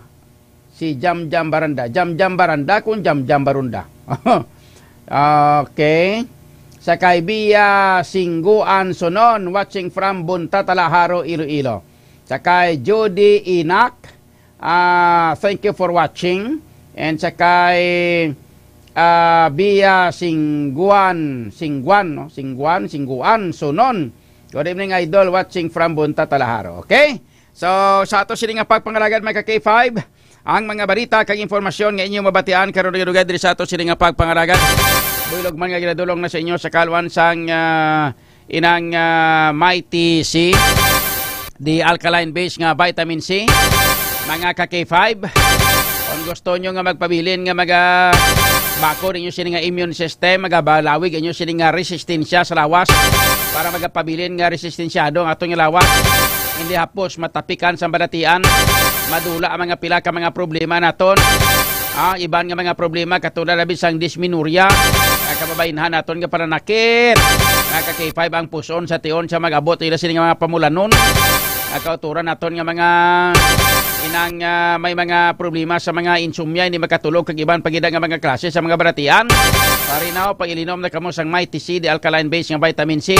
Si Jam Jam Baranda. Jam Jam Baranda kung Jam Jam Barunda. Okay. Sa kay Bia Singguan Sunon, watching from Bunta, Talaharo, Iloilo. Sa kay Judy Inak, ah, thank you for watching. And sa kay, ah, Bia Singguan, Singguan, no? Singguan, Singguan Sunon. Good evening, idol. Watching from Bunta, Talaharo. Okay? So, sa ato sini nga pagpangalagad, mga ka-K five, ang mga balita kag impormasyon nga inyo mabatian karon nga dugay diri sa ato sini nga pagpangalagad. Buylog man nga ginadulong na sa inyo sa kalwan sang, ah, inang, ah, Mighty C, the alkaline base nga vitamin C. Mga ka-K five, kung gusto nyo nga magpabilin nga maga bakod inyo sini nga immune system, magabalawig inyo sini nga resistensya sa lawas para magapabilin nga resistensyado ang aton nga lawas. Hindi hapos matapikan sang balatian, madula ang mga pila ka mga problema naton. Ah, iban nga mga problema katulad na bisang dysmenorrhea, ang kababainhan naton nga pananakit. Mga ka-K five, ang puson sa tion sa mag-abot ila sini nga mga pamulanon. Ang kauturan naton nga mga inang, ah, may mga problema sa mga insomnia, hindi makatulog kag iban pa gid nga mga klase sa mga balatian. Paminaw, pag-ilinom na kamo sang Mighty C, the alkaline base nga vitamin C.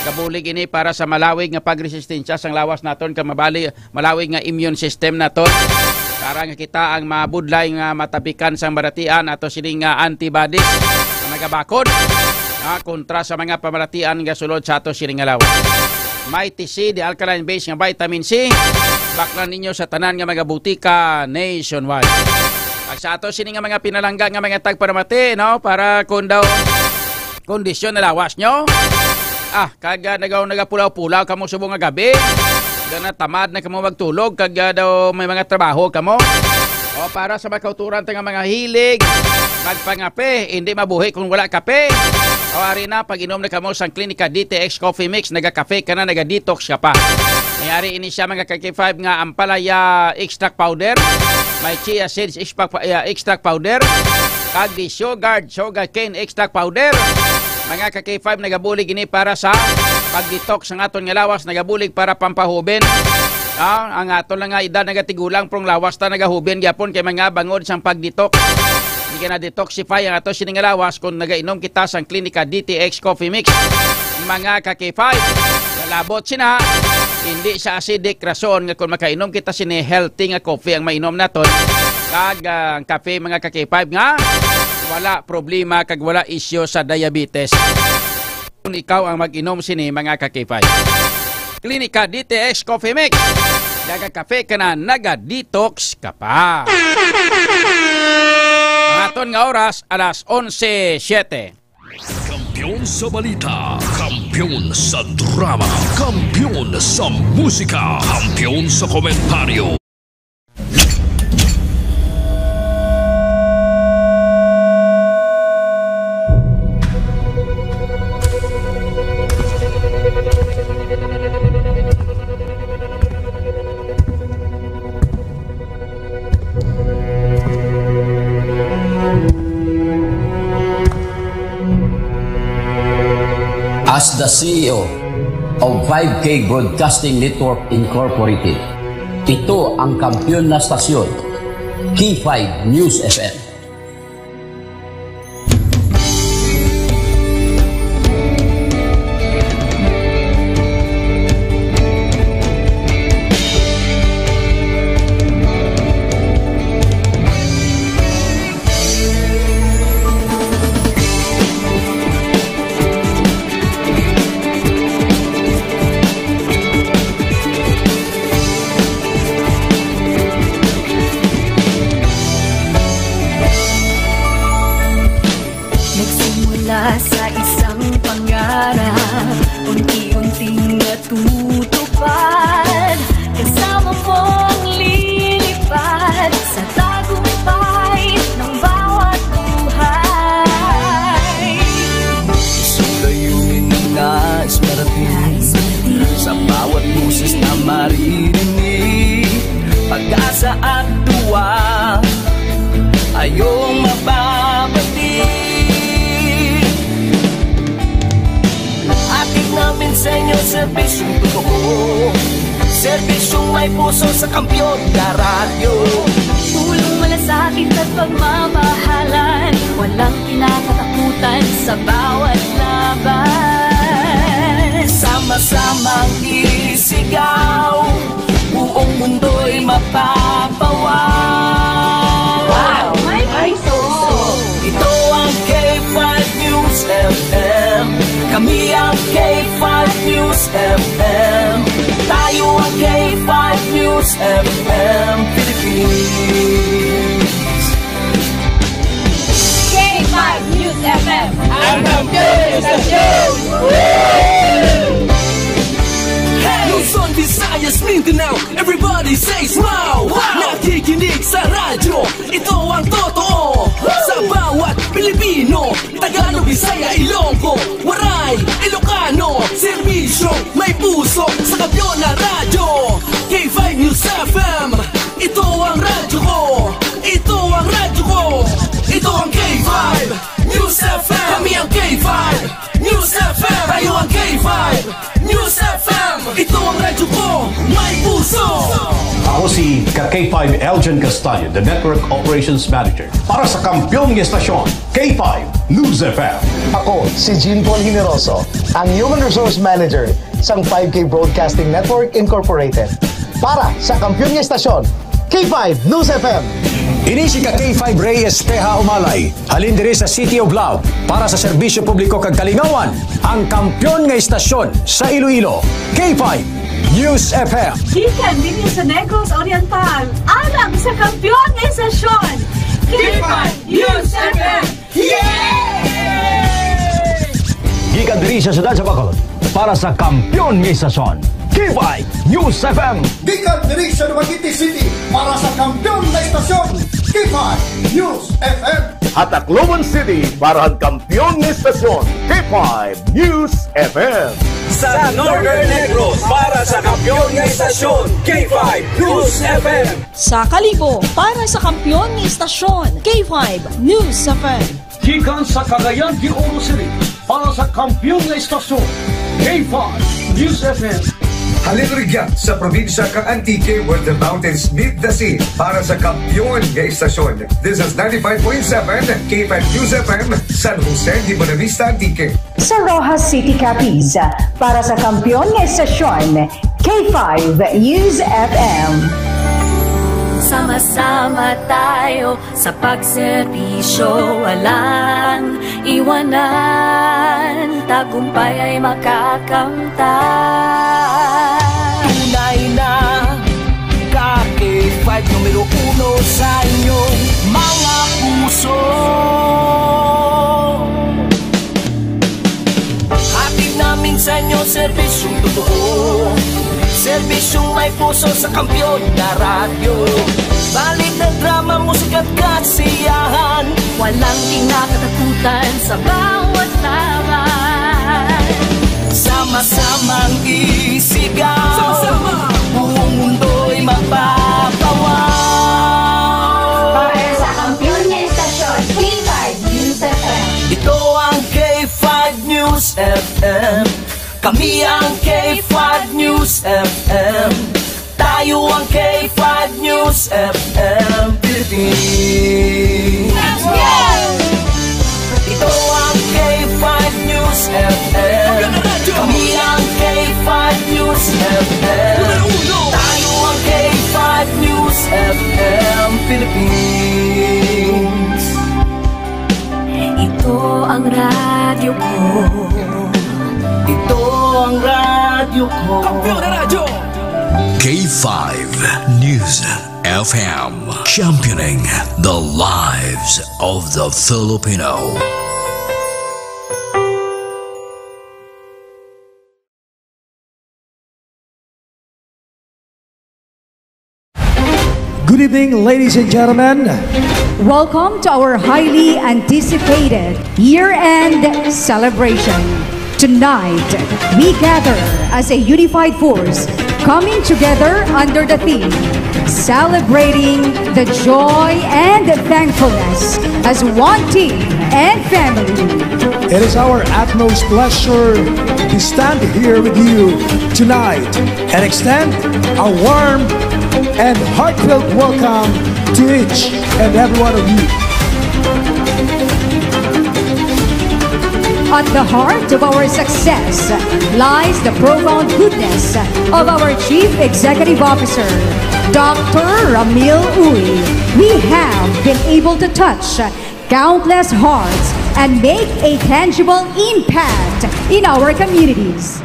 Gabulig ini para sa malawig nga pagresistensya sang lawas naton kag mabali malawig nga immune system naton. Para nga kita ang mabudlay nga matapikan sang balatian ato sining, ah, antibodies nga nagabakod, ah, kontra sa mga pamalatian nga sulod sa ato sining nga lawas. Mighty C, the alkaline base nga vitamin C. Baklan ninyo sa tanan nga mga butika nationwide. Kag sa ato sini nga mga pinalangga nga mga tagpalamati, no, para kung daw kondisyon na lawas nyo. Ah, kag, ah, nagaw-, nagapulaw-pulaw kamo subong nga gabi. Nga natamad na kamo magtulog, kag, ah, daw may mga trabaho kamo. O, para sa makauturan ta nga mga hilig magpangape, hindi mabuhi kung wala kape. O, ari na, pag-inom na kamo sang Clinica D T X Coffee Mix, nagakape ka na, naga-detox ka pa. May ari ini siya, mga ka-K five, nga ampalaya extract powder, may chia seeds extract, ah, extract powder, kag the Shugard sugarcane extract powder. Mga ka-K five, nagabulig ini para sa pag-detox ang aton nga lawas, nagabulig para pampahuben. Ah, ang aton lang nga edad nagatigulang, pero ang lawas ta nagahuben gyapon kay mga bangod sang pag-detox. Hindi ka na-detoxify ang ato sini nga lawas kung nagainom kita sang Clinica D T X Coffee Mix. Mga ka-K five, lalabot sina, hindi siya acidic, rason nga kung makainom kita sini, healthy nga coffee ang mainom naton. Kag, ah, ang kape, mga ka-K five, nga wala problema kag wala isyu sa diabetes kung ikaw ang mag-inom sini, mga ka-K five. Clinica D T X Coffee Mix. Nagakape ka na, naga-detox ka pa. Ang aton nga oras, alas onse siete. Kampiyon sa balita, kampiyon sa drama, kampiyon sa musika, kampiyon sa komentaryo. As the C E O of five K Broadcasting Network Incorporated, ito ang kampiyon na stasyon, K five News F M. Unti-unting natutupad, kasama mong lilipad sa tagumpay ng bawat buhay. Isang layunin na nais marating sa bawat boses na maririnig. Pag-asa at tuwa, ayong mababati. Hatid namin sa inyo serbisyong totoo, serbisyong may puso sa Kampiyon na Radyo. Pulong malasakit at pagmamahalan, walang kinakatakutan sa bawat laban. Sama-samang isigaw, buong mundo'y mapapawaw. Wow! May puso! Ito ang K five News F M. Kami ang K five News F M. Tayo ang K five News F M Philippines. K five News F M. Ang kampiyon sa istasyon! Hey! Luzon, Visayas, Mindanao, everybody says wow! Wow! Nakikinig sa radyo, ito ang totoo. Sa bawat Pilipino, Tagalog, Bisaya, Ilonggo, Waray, Ilocano, serbisyo, may puso, sa Kampiyon na Radyo, K five News F M. Ito ang radyo ko, ito ang radyo ko, ito ang K five News F M. Kami ang K five News F M. Tayo ang K five News F M. Ito ang radyo ko, may puso. Ako si ka K five Elgin Castaño, the Network Operations Manager para sa kampiyon nga estasyon, K five News F M. Ako si Jean Paul Generoso, ang Human Resource Manager sang five K Broadcasting Network Incorporated. Para sa kampiyon nga estasyon, K five News F M. Ini si ka K five Reyes Teja Umalay, halin diri sa City of Love, para sa serbisyo publiko kag kalingawan, ang kampiyon nga estasyon sa Iloilo, K five News F M. Gikan dinhi sa Negros Oriental, alang sa kampiyon nga estasyon, K five News F M. Yay! Gikan diri sa siyudad sa Bacolod, para sa kampiyon nga estasyon, K five News F M. Gikan diri sa Dumaguete City, para sa kampiyon nga estasyon, K five News F M. Ha Tacloban City, para sa kampiyon nga estasyon, K five News F M. Sa Northern Negros, para sa kampiyon nga estasyon, K five News F M. Sa Kalibo, para sa kampiyon nga estasyon, K five News F M. Gikan sa Cagayan de Oro City, para sa kampiyon nga estasyon, K five News F M. Halin rugya sa probinsya kang Antique, where the mountains meet the sea, para sa kampiyon nga estasyon. This is ninety-five point seven K five News F M, San Jose de Buenavista, Antique. Sa Roxas City, Capiz, para sa kampiyon nga estasyon, K five News F M. Sama-sama tayo sa pagserbisyo, walang iwanan, tagumpay ay makakamtan. Tunay na ka K five, numero uno sa inyong mga puso. Hatid namin sa inyo serbisyong totoo, serbisyong may puso sa kampiyon na radyo. Balita, drama, musika at kasiyahan, walang kinakatakutan sa bawat laban. Sama-samang isigaw, sama-sama, buong mundo'y mapapawaw. Para sa kampiyon nga estasyon, K five News F M. Ito ang K five News F M. Kami ang K five News F M. Tayo ang K five News F M Philippines. Ito ang K five News F M. Kami ang K five News F M. Tayo ang K five News F M Philippines. Ito ang radyo ko. Ito ang radyo ko. Kampiyon na radyo! K five News F M, championing the lives of the Filipino. Good evening, ladies and gentlemen. Welcome to our highly anticipated year-end celebration. Tonight, we gather as a unified force, coming together under the theme, Celebrating the Joy and Thankfulness as One Team and Family. It is our utmost pleasure to stand here with you tonight and extend a warm and heartfelt welcome to each and every one of you. At the heart of our success lies the profound goodness of our Chief Executive Officer, Doctor Ramil Uy. We have been able to touch countless hearts and make a tangible impact in our communities.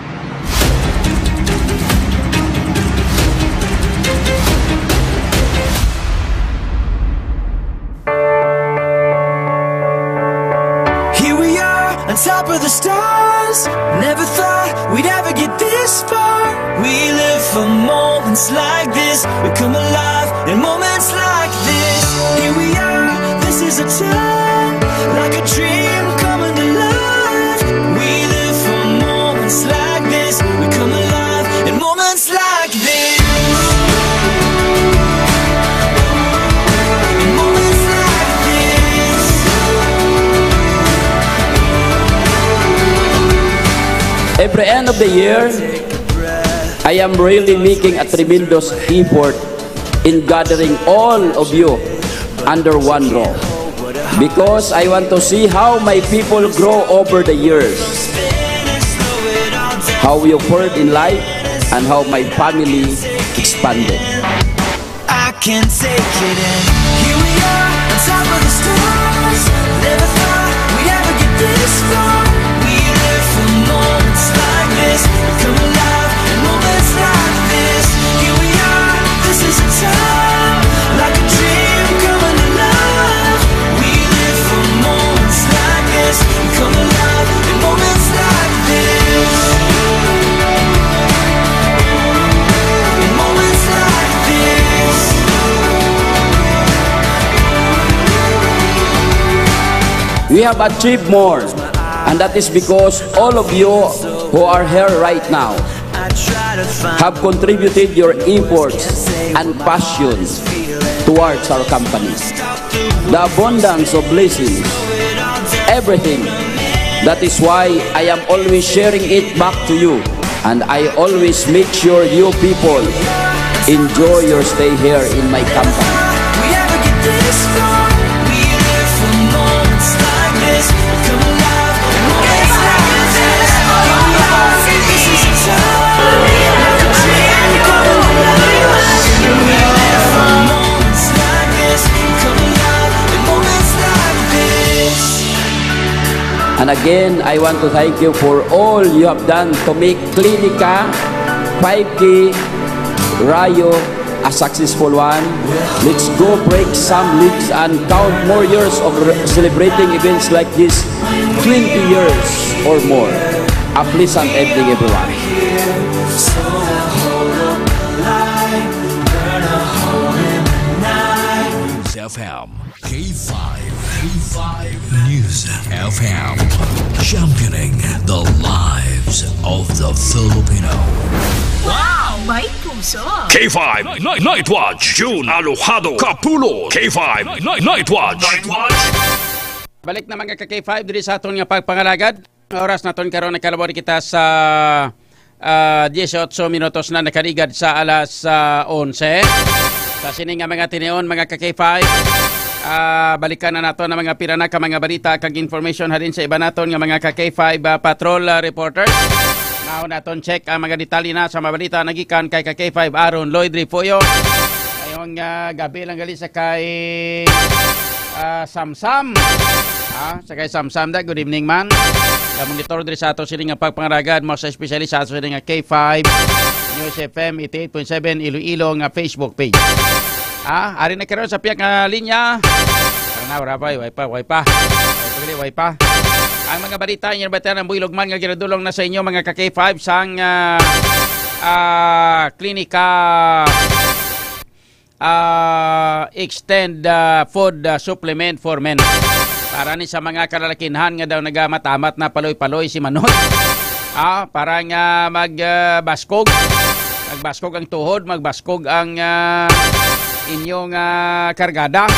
Here we are on top of the stars. Never thought we'd ever get this far. We live for moments like this. We come alive in moments like this. Here we are, this is a time, like a dream coming alive. We live for moments like this. We come alive in moments like this. Every end of the year, I am really making a tremendous effort in gathering all of you under one roof because I want to see how my people grow over the years, how we occurred in life, and how my family expanded. I can't take it in. Here we are, on top of the stars. Never thought we'd ever get this far. We live for moments like this. We come alive in moments like this. Here we are, this is a time, like a dream coming alive. We live for moments like this. We come alive in moments like this. In moments like this. We have achieved more, and that is because all of you who are here right now have contributed your efforts and passion towards our company. The abundance of blessings, everything. That is why I am always sharing it back to you. And I always make sure you people enjoy your stay here in my company. And again, I want to thank you for all you have done to make Clinica five K Rayo a successful one. Let's go break some legs and count more years of re- celebrating events like this, twenty years or more. A pleasant evening, everyone. News F M. K five, K five News F M, championing the lives of the Filipino. Wow! May puso! K five Night Watch, June Alojado Kapulol. K five Night Watch. Balik na, mga ka-K five, diri sa aton nga pagpangalagad. Oras naton karon, nakalabaw kita sa ah, dieciocho minutos na nakaligad sa alas ah, onse. Sa sini nga mga tinion, mga ka-K five, ah, balikan na nato ang mga pira na ka mga balita kag information halin sa iba naton nga mga ka-K five ah, patrol ah, reporters. Mao naton check ang mga detalye na sa mga balita nagikan kay ka-K five Aaron Lloyd Refuyo. Ngayong ah, gabi lang gali sa kay ah, Samsam. Ah, sa kay Samsam da, good evening, man. Nga monitor diri sa ato sini nga pagpangaragad, mo sa especially sa ato sini nga K five News F M eighty-eight point seven Iloilo nga Facebook page. Ah, ari na karon sa piyak nga linya. Tara na, wala pa, way pa, way pa. Way pa, way pa. Ang mga balita, inyo ba ang buylog man nga ginadulong na sa inyo, mga ka-K five, sang ah, ah, klinika ah, extend, ah, food, ah, supplement for men. Para ni sa mga kalalakinhan nga daw nagamatamat na paloy-paloy si Manod. Ah, para nga mag, ah, baskog. Magbaskog ang tuhod, magbaskog ang, ah, inyong, ah, kargada.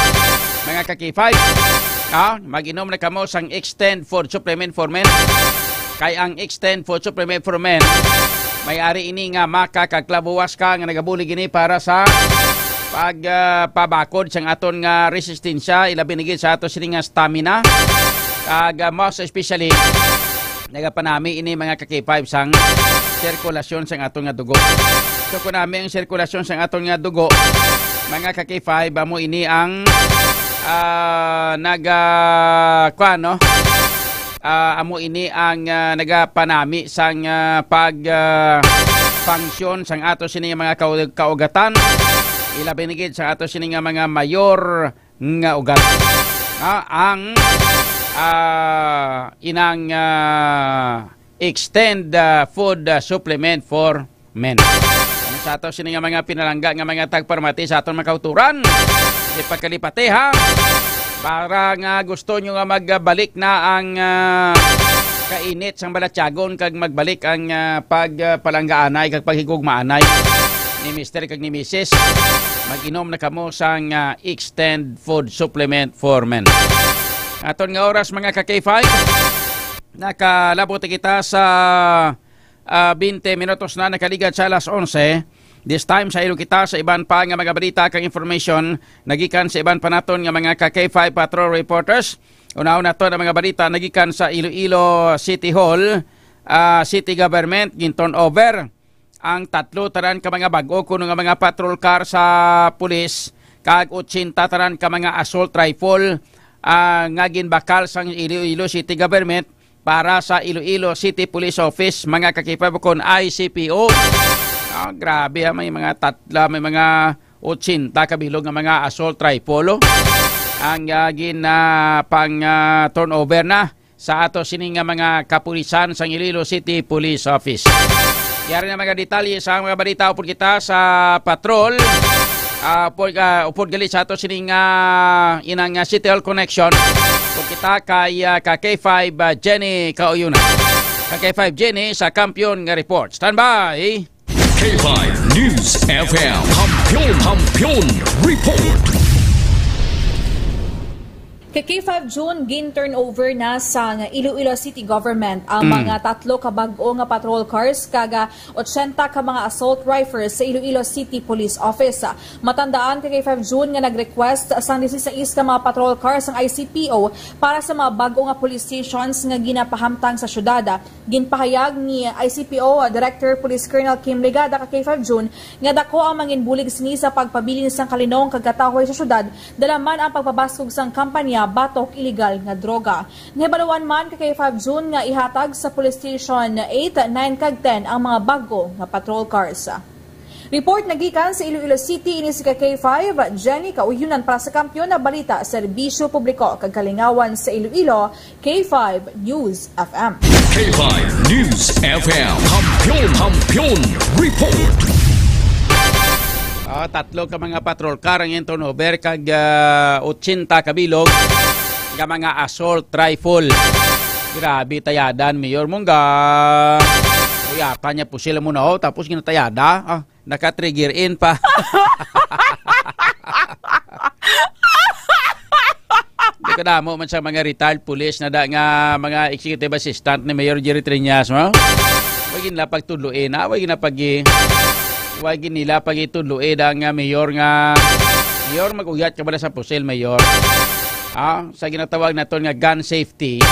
Mga ka-K five. Ah, mag-inom na kamo sang extend food supplement for men. Kay ang extend food supplement for men, may ari ini nga maka kag clavuas ka nga nagabulig ini para sa pag, ah, pabakod sang aton nga resistensya, ilabi na gid sa ato sini nga stamina. Kag, ah, most especially, nagapanami ini, mga ka-K five, sang sirkulasyon sang aton nga dugo. So, kung nami ang sirkulasyon sang aton nga dugo, mga ka-K five, amo ini ang, ah, naga, kuwan, no? Ah, amo ini ang, ah, nagapanami sang, ah, pag, ah, function sang ato sini nga mga kau-, kaugatan. Ilabi na gid sa ato sini nga mga mayor nga ugat. Ah, ang, ah, inang, ah, extend, ah, food, ah, supplement for men. Ano sa ato sini nga mga pinalangga nga mga tagparamati sa aton mga kauturan? Di pagkalipati, ha? Para nga gusto nyo nga magbalik na ang, ah, kainit sang balatyagon kag magbalik ang, ah, pag, ah, palanggaanay kag paghigugmaanay ni Mister kag ni Missus, mag-inom na kamo sang, ah, extend food supplement for men. Aton nga oras, mga ka-K five, nakalabot na kita sa, ah, twenty minutos na nakaligad sa alas onse. This time, sa ilo kita sa iban pa nga mga balita kag information nagikan sa iban pa naton nga mga ka-K five patrol reporters. Unahon naton ang mga balita nagikan sa Iloilo City Hall, ah, City Government, gin-turn over ang tatlo tanan ka mga bag-o kuno nga mga patrol car sa pulis kag ochenta tanan ka mga assault rifle, ah, nga ginbakal sang Iloilo City Government para sa Iloilo City Police Office, mga ka-K five, kon I C P O. Ah, grabe, ah, may mga tatla, may mga ochenta ka bilog nga mga assault rifle, oh, ang, ah, gin, ah, pang, ah, turnover na sa ato sini nga mga kapulisan sang Iloilo City Police Office. Yari na mga detalye sa mga balita upod kita sa patrol. Ah, upod, ah, upod gali sa ato sini nga inang, ah, City Hall Connection. Upod kita kay, ah, ka K five, ah, Jenny Kauyunan. Ka K five Jenny sa Kampiyon nga Report. Standby! K five News F M. Kampiyon, Kampiyon Report. Kay K five June, gin-turnover na sang Iloilo City Government ang Mm. mga tatlo ka bag-o nga patrol cars kag, ah, ochenta ka mga assault rifles sa Iloilo City Police Office. Matandaan kay K five June nga nag-request sang disisais ka mga patrol cars ang I C P O para sa mga bag-o nga police stations nga ginapahamtang sa syudad. Ginpahayag ni I C P O Director Police Colonel Kim Ligada ka K five June nga dako ang manginbulig sini sa pagpabilin sang kalinong kag katahoy sa syudad, dala man ang pagpabaskog sang kampanya batok iligal nga droga. Nahibaluan man ka K five June nga ihatag sa Police Station eight, nine, kag ten ang mga bag-o nga patrol cars. Report nagikan sa Iloilo City, ini si ka K five, Jenny Kauyunan para sa Kampiyon na Balita, Serbisyo Publiko kag Kalingawan sa Iloilo, K five News F M. K five News F M. Kampiyon, Kampiyon Report. Ah, tatlo ka mga patrol car ang iyang turnover kag, ah, ochenta ka bilog nga mga assault rifle. Grabe, tayadan, Mayor Mungga. Uyatan niya pusil mo na, oh, tapos ginatayada. Ah, naka-trigger in pa. Di ko damo man sa mga retired police na da nga mga executive assistant ni Mayor Jerry Triñas, no? Wa gid nila pagtudloin, ha? Wa gid na pag-, wa gid nila pagitudloin ang, ah, mayor nga, "Mayor, mag-uyat ka bala sa pusil, Mayor?" Ah, sa ginatawag naton nga gun safety.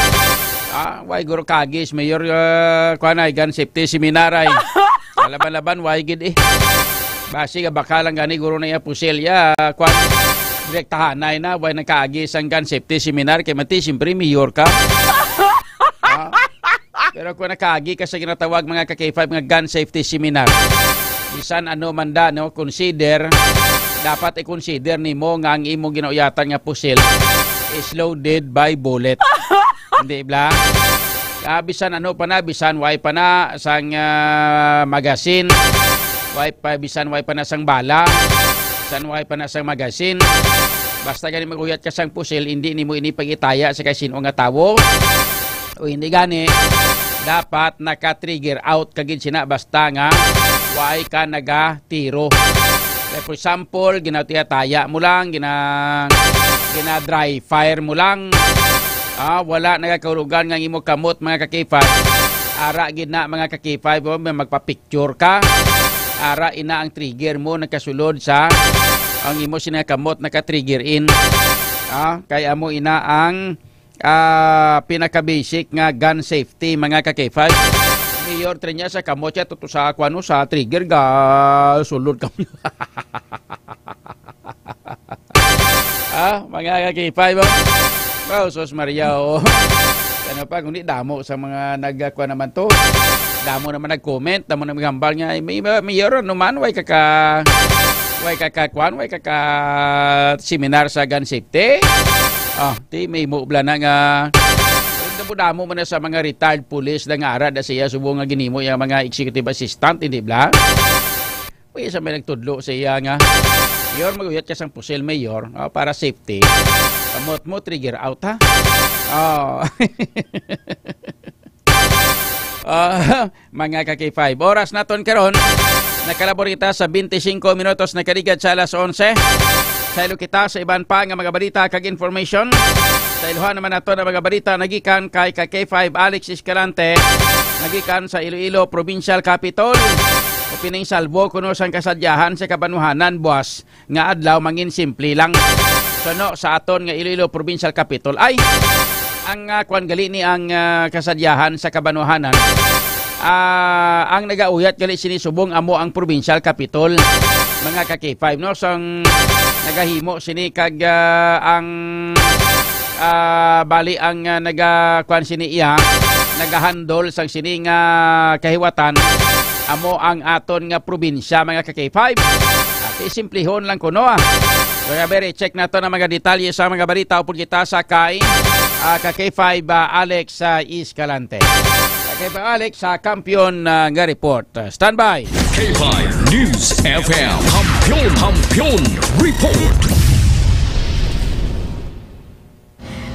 Ah, wa guro kagis, Mayor, ah, kuwan ay, gun safety seminar ay. Laban-laban, wa gid eh. Basi nga baka lang gani guro na iya pusil ya, kuwan. Direktahanay na, wa nakaagi sang gun safety seminar kay mati, siyempre, mayor ka. Ah, pero kung nakaagi ka sa ginatawag mga ka K five nga gun safety seminar, bisan ano man da, no, consider, dapat i-consider nimo nga ang imong ginauyatan nga pusil is loaded by bullet. Hindi bala? Ah, bisan ano pa na, bisan way pa na sang, ah, magasin, way pa, bisan way pa na sang bala. San way pa na sang magasin. Basta gani mag-uyat ka sang pusil, hindi nimo ini pag-itaya sa kay sino nga tawo. O hindi gani, dapat naka-trigger out ka gid sina basta nga way ka nagatiro. Like for example, ginatiyataya mo lang, gina, gina-dry fire mo lang. Ah, wala nagakahulogan nga ang imo kamot, mga ka-K five. Ara gid na, mga ka-K five, oh, may magpa-picture ka. Ara ina ang trigger mo nagkasulod sa ang imo sina kamot naka-trigger in. Ah, kay amo ina ang, ah, pinaka-basic nga gun safety, mga ka-K five. Mayor, tren niya sa kamot siya, tuto sa kwan, no, sa trigger, ga, sulod kami. Ah, mga ka-K five, oh. Oh, sus Maria, oh. Ano pa, kundi damo sa mga nagkuha naman to. Damo naman nag-comment, damo naman gambal nga, "Ay, may, may, mayor, ano man, way ka ka, way ka ka, kwan, way ka ka seminar sa gun safety." Ah, ti, may mo bla na nga, damo-damo man na sa mga retired police na nga ara da siya subong nga ginimo yung mga executive assistant, hindi bla? Uy, sa may nagtudlo sa iya nga, "Mayor, mag-uyat ka sang pusil, Mayor, ah, para safety." Kamot mo, trigger out, ha? Oh. Ah, mga ka-K five. Oras naton karon, nakalaborita sa twenty-five minutos na kaligad sa alas onse. Saylo kita sa iban pa nga mga balita kag information. Saylohan naman nato ang mga balita nagikan kay ka-K five Alex Escalante, nagikan sa Iloilo Provincial Capitol. Opening salvo kuno sang kasadyahan sa kabanwahanan buwas nga adlaw, mangin simple lang. So, no, sa aton nga Iloilo Provincial Capitol, ay, ang, ah, kwan gali ni ang, ah, kasadyahan sa kabanwahanan. Ah, ang nagauyat gali sini subong amo ang Provincial Capitol, mga ka-K five, no? Sang nagahimo sini kag, ah, ang, ah, bali ang, ah, naga-, kwan sini iya, nagahandol sang sini nga kahiwatan, amo ang aton nga probinsya, mga ka-K five. At isimplihon lang kuno, ah. Kaya very check nato ang mga detalye sa mga balita upod kita sa kay, ah, ka-K five, ah, Alex, ah, Escalante. Ka-K five Alex sa kampiyon, ah, nga report. Ah, standby. K five News F M. Kampiyon, kampiyon report.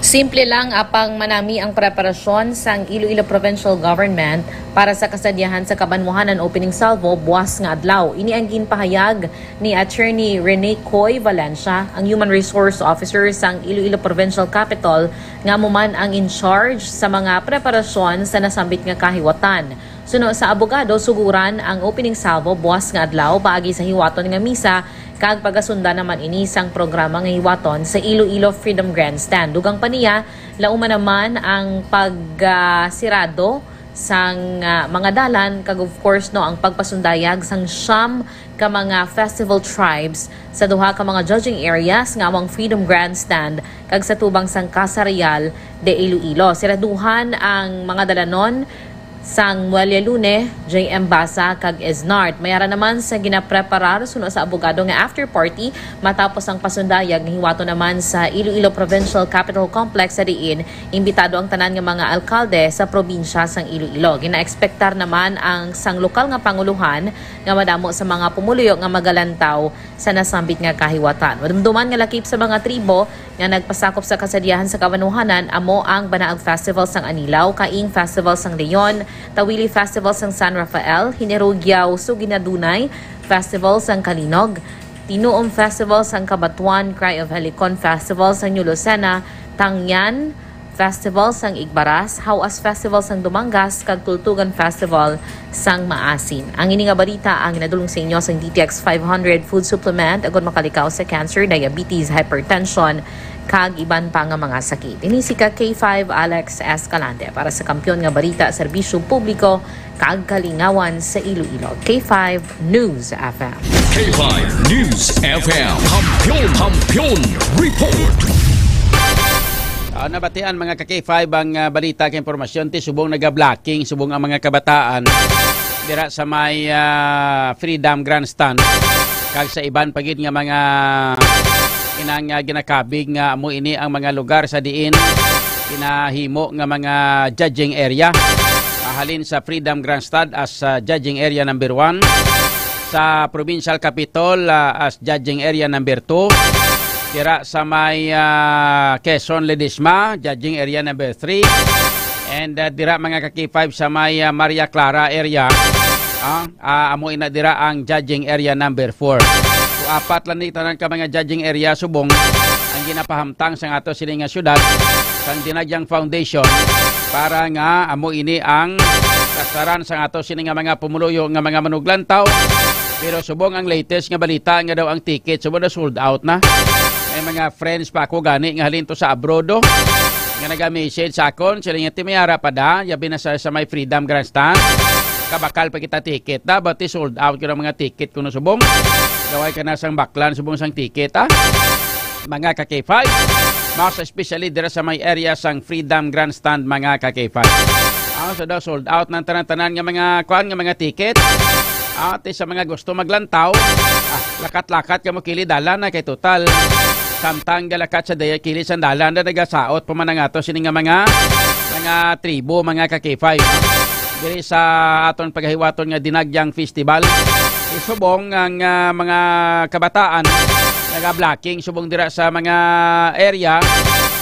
Simple lang apang manami ang preparasyon sang Iloilo Provincial Government para sa kasadyahan sa kabanwahanan opening salvo buwas nga adlaw. Ini ang ginpahayag ni Attorney Rene Coy Valencia, ang Human Resource Officer sang Iloilo Provincial Capitol, nga amo man ang in charge sa mga preparasyon sa nasambit nga kahiwatan. Suno sa abogado, suguran ang opening salvo buwas nga adlaw paagi sa hiwaton nga misa kag pagasundan naman ini sang programa nga hiwaton sa Iloilo Freedom Grandstand. Dugang pa niya, lauman naman ang pagsirado sang, ah, mga dalan kag, of course, no, ang pagpasundayag sang siyam ka mga festival tribes sa duha ka mga judging areas nga amo ang Freedom Grandstand kag sa tubang sang Casa Real de Iloilo. Siraduhan ang mga dalanon sang Muelle Lune, J M Basa, kag Esnart. May ara naman sa ginapreparar suno sa abogado nga after party matapos ang pasundayag nga hiwaton naman sa Iloilo Provincial Capitol Complex, sa diin imbitado ang tanan nga mga alkalde sa probinsya sang Iloilo. Ginaekspektar naman ang sang lokal nga panguluhan nga madamo sa mga pumuluyo nga magalantaw sa nasambit nga kahiwatan. Madumduman nga lakip sa mga tribo nga nagpasakop sa kasadyahan sa kabanwahanan amo ang Banaag Festival sang Anilaw, Kaing Festival sang Leon, Tawili Festival sang San Rafael, Hinerugyaw Suginadunay Festival sang Kalinog, Tinuom Festival sang Cabatuan, Cry of Helicon Festival sang New Lucena, Tangyan Festival sang Igbaras, Hawas Festival sang Dumangas, kag Tultugan Festival sang Maasin. Ang ini nga balita ang ginadulong sa inyo sang D T X five hundred Food Supplement, agud makalikaw sa cancer, diabetes, hypertension, kag iban pa nga mga sakit. Ini si ka K five Alex Escalante para sa Kampiyon nga Balita, Serbisyo Publiko, kag Kalingawan sa Iloilo. K five News F M. K five News F M. Kampiyon, Kampiyon Report. Ah, nabatian, mga ka-K five, ang, ah, balita kag impormasyon ti subong naga-blocking, subong ang mga kabataan dira sa may, ah, Freedom Grandstand kag sa iban pa gid nga mga inang, ah, ginakabig nga amo ini ang mga lugar sa diin ginahimo nga mga judging area. Ah, halin sa Freedom Grandstand as, ah, judging area number one, sa Provincial Capitol, ah, as judging area number two. Dira sa may, ah, Quezon, Ledesma, judging area number three. And, ah, dira, mga ka-K five, sa may, ah, Maria Clara area. Ah, ah, amo ina dira ang judging area number four. So, apat lang ni tanan ka mga judging area subong ang ginapahamtang sa ato sini nga syudad sang Dinagyang Foundation para nga amo ini ang kasaran sa ato sini nga mga pumuluyo nga mga manuglantaw. Pero subong ang latest nga balita nga daw ang ticket subong na sold out na. May mga friends pa ako gani nga halin to sa abroad, oh, nga naga-message sa akon, sila nga, "Ti, may ara pa da, yabi na sa, sa may Freedom Grandstand. Kabakal pa kita ticket da, but sold out yun ang mga ticket kuno subong. Gaway ka na sang baklan subong sang ticket, ah." Mga ka-K five, mas especially dira sa may area sang Freedom Grandstand, mga ka-K five. Ah, so daw sold out ng tanan-tanan nga mga kwan, nga mga ticket. Ah, ti sa mga gusto maglantaw, ah, lakat-lakat kamo kili dalan na kay total. Samtang galakat sa daya kili sang dalan na nagasaot pa man ang ato sini nga mga, mga tribo, mga ka-K five. Diri sa aton pagahiwaton nga Dinagyang Festival, isubong ang, ah, mga kabataan naga-blocking subong dira sa mga area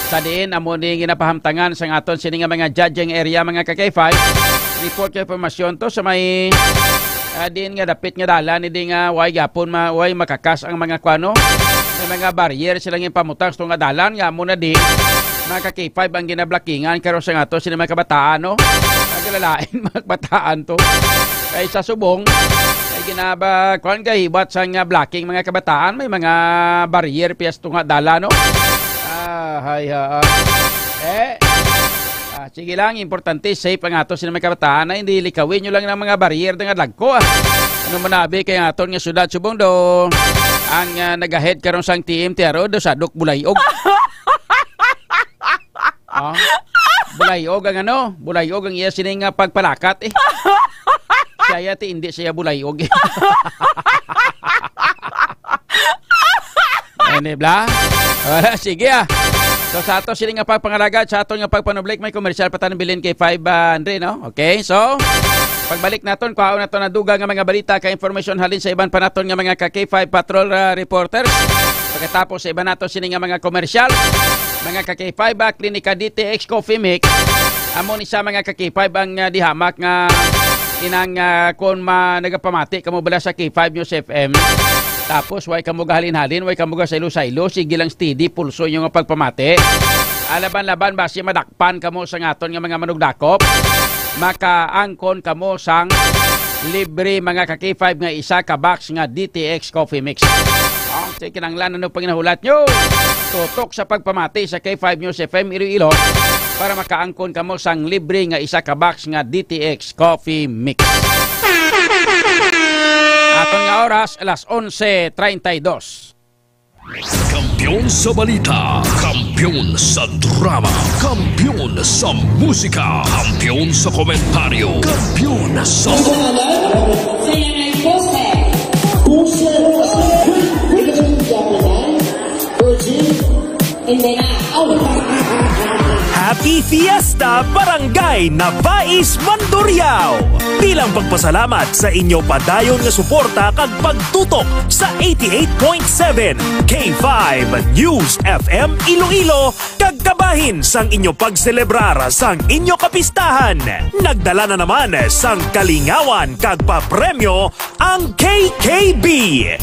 sa diin amo ni ginapahamtangan sang aton sini nga mga judging area, mga ka-K five. Report kay impormasyon to sa may, ah, diin nga dapit nga dalan, hindi nga way gapon ma-, way makakas ang mga kwano. May mga barrier sila nga pamutang sa nga dalan, nga amo na di mga ka-K five ang ginablockingan karon sa ato sini mga kabataan, no? Nagalalain mga kabataan to. Kay sa subong, ay ginaba-, kuwan, gahiwat sa nga blocking mga kabataan, may mga barrier piyas to nga dalan, no? Ah, hay, ha. Eh, ah, sige lang, importante, safe ang ato sila mga kabataan, ay hindi likawin nyo lang ng mga barrier nga dagko, ah. Ano manabi kay aton nga syudad subong do, ang, ah, nagahead karon sang T M T R O do sa Dok Bulayog. Ah, bulayog ang ano, bulayog ang iya sining nga pagpalakat, eh. Siya ti, hindi siya bulayog, eh. Ano, bla? Wala, sige, ah. So, sa ato sining nga pagpangalagad, sa ato nga pagpanublik, may commercial pa tayo bilin kay five, ah, Andre, no? Okay, so, pagbalik naton, kuhaon naton ang dugang nga mga balita kay informasyon halin sa iban pa naton nga mga ka-K five patrol, ah, reporters. Pagkatapos sa iban nato sini nga mga komersyal, mga ka-K five, ah, Klinika D T X Coffee Mix. Amo ni sa mga ka-K five ang, ah, dihamak nga inang, ah, kung ma-, nagapamati kamo bala sa K five News F M. Tapos, way kamo gahalin-halin, way kamo gasaylo-saylo, sige lang steady, pulso inyo nga pagpamati. Alaban-laban, basi madak- pan kamo sa aton nga mga manugdakop, makaangkon kamo sang libre, mga ka-K five, nga isa ka box nga D T X Coffee Mix. Ang kinahanglan, ano pang nahulat nyo? Tutok sa pagpamati sa K five News F M Iloilo para makaangkon kamo sang libre nga isa ka box nga D T X Coffee Mix. Aton nga oras, alas onse treinta y dos. Kampiyon sa balita, kampiyon sa drama, kampiyon sa musika, kampiyon sa komentaryo, kampiyon sa... Ang pangalan? Kaya nga ito, sir. Puso. Virgin. And then, ah, oh. Happy Fiesta, Barangay Nabais, Mandurriao! Bilang pagpasalamat sa inyo padayon nga suporta kag pagtutok sa eighty-eight point seven K five News F M Iloilo, kag kabahin sang inyo pagselebrar sang inyo kapistahan, nagdala na naman sang kalingawan kag papremyo ang K K B,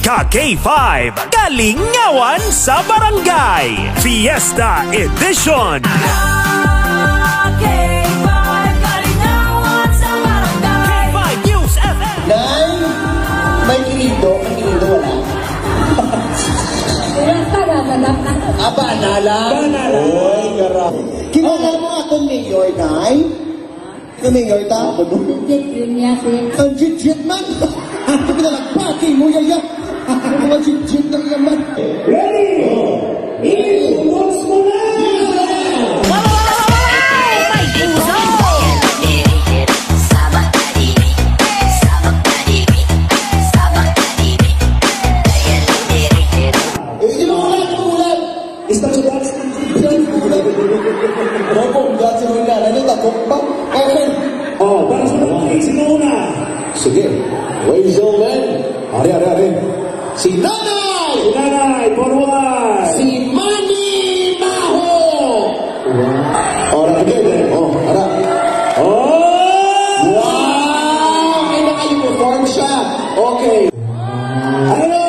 ka K five, Kalingawan sa Barangay, Fiesta Edition. K five, Kalingawan sa Barangay. K five News F M. Nay, may kinido, may kinido, wala. Wala pa, naganap na. Ah, banala. Banala. Oy, gara. Kilala mo akong mayor, Nay? Ano yung ta? Legit yun niya, sir. Ang legit man! Ang pinalagpaking mo, yaya! Ang mga legit na naman! Ready? Ibuhos mo na! Eh, di mo ulan, di mo ulan! Basta sa dance, dance mo na. Opo, dance mo na. Ano, takot pa? Okay. Oh, para sa mga kids, sino una? Sige. Ladies and gentlemen, Ari, ari, ari. Si Nanay! Si Nanay, forward! Si Mami Maho! Wow. Ora, again, eh. Oh, ara. Oh! Wow! May naka-uniform siya. Okay. Hello!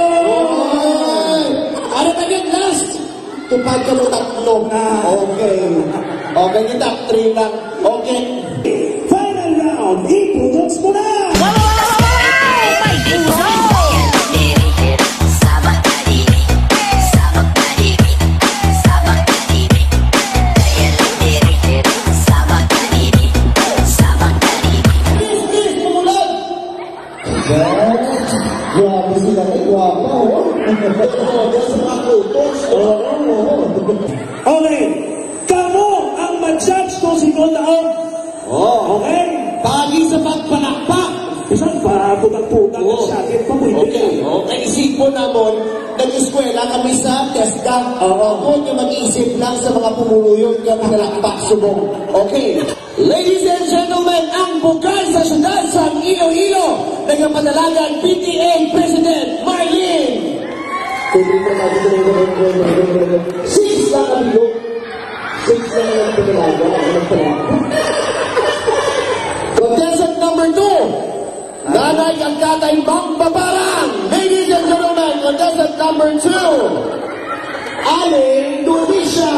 Oy! Ara, again, last! Tupad ka mo tatlo. Ah. Okay. Okay, yung top three lang. Okay. Final round, ipunos mo na! Grabe sila, ay, gwapa, oh. Sa mga kutos. Oo, oo. Okay. Kamo ang ma-judge kung sino ang taon. Oh. Okay? Pagi sa pagpalakpak. Bisan pa, putak-putak ang jacket pa, pwede. Okay. Okay. Isipon namon, nag-eskwela kami sa TESDA. Oo. Ako nga mag-isip lang sa mga pumuluyon nga pinalakpak subong. Okay. Ladies and gentlemen, ang bugay sa siyudad sang Iloilo, nagapadalagan P T A President Marlene. Six lang ang bilog. Six lang ang padalagan. Contestant number two. Nanay ang katay Mang Babarang. Ladies and gentlemen, contestant number two, Aling Nurisha.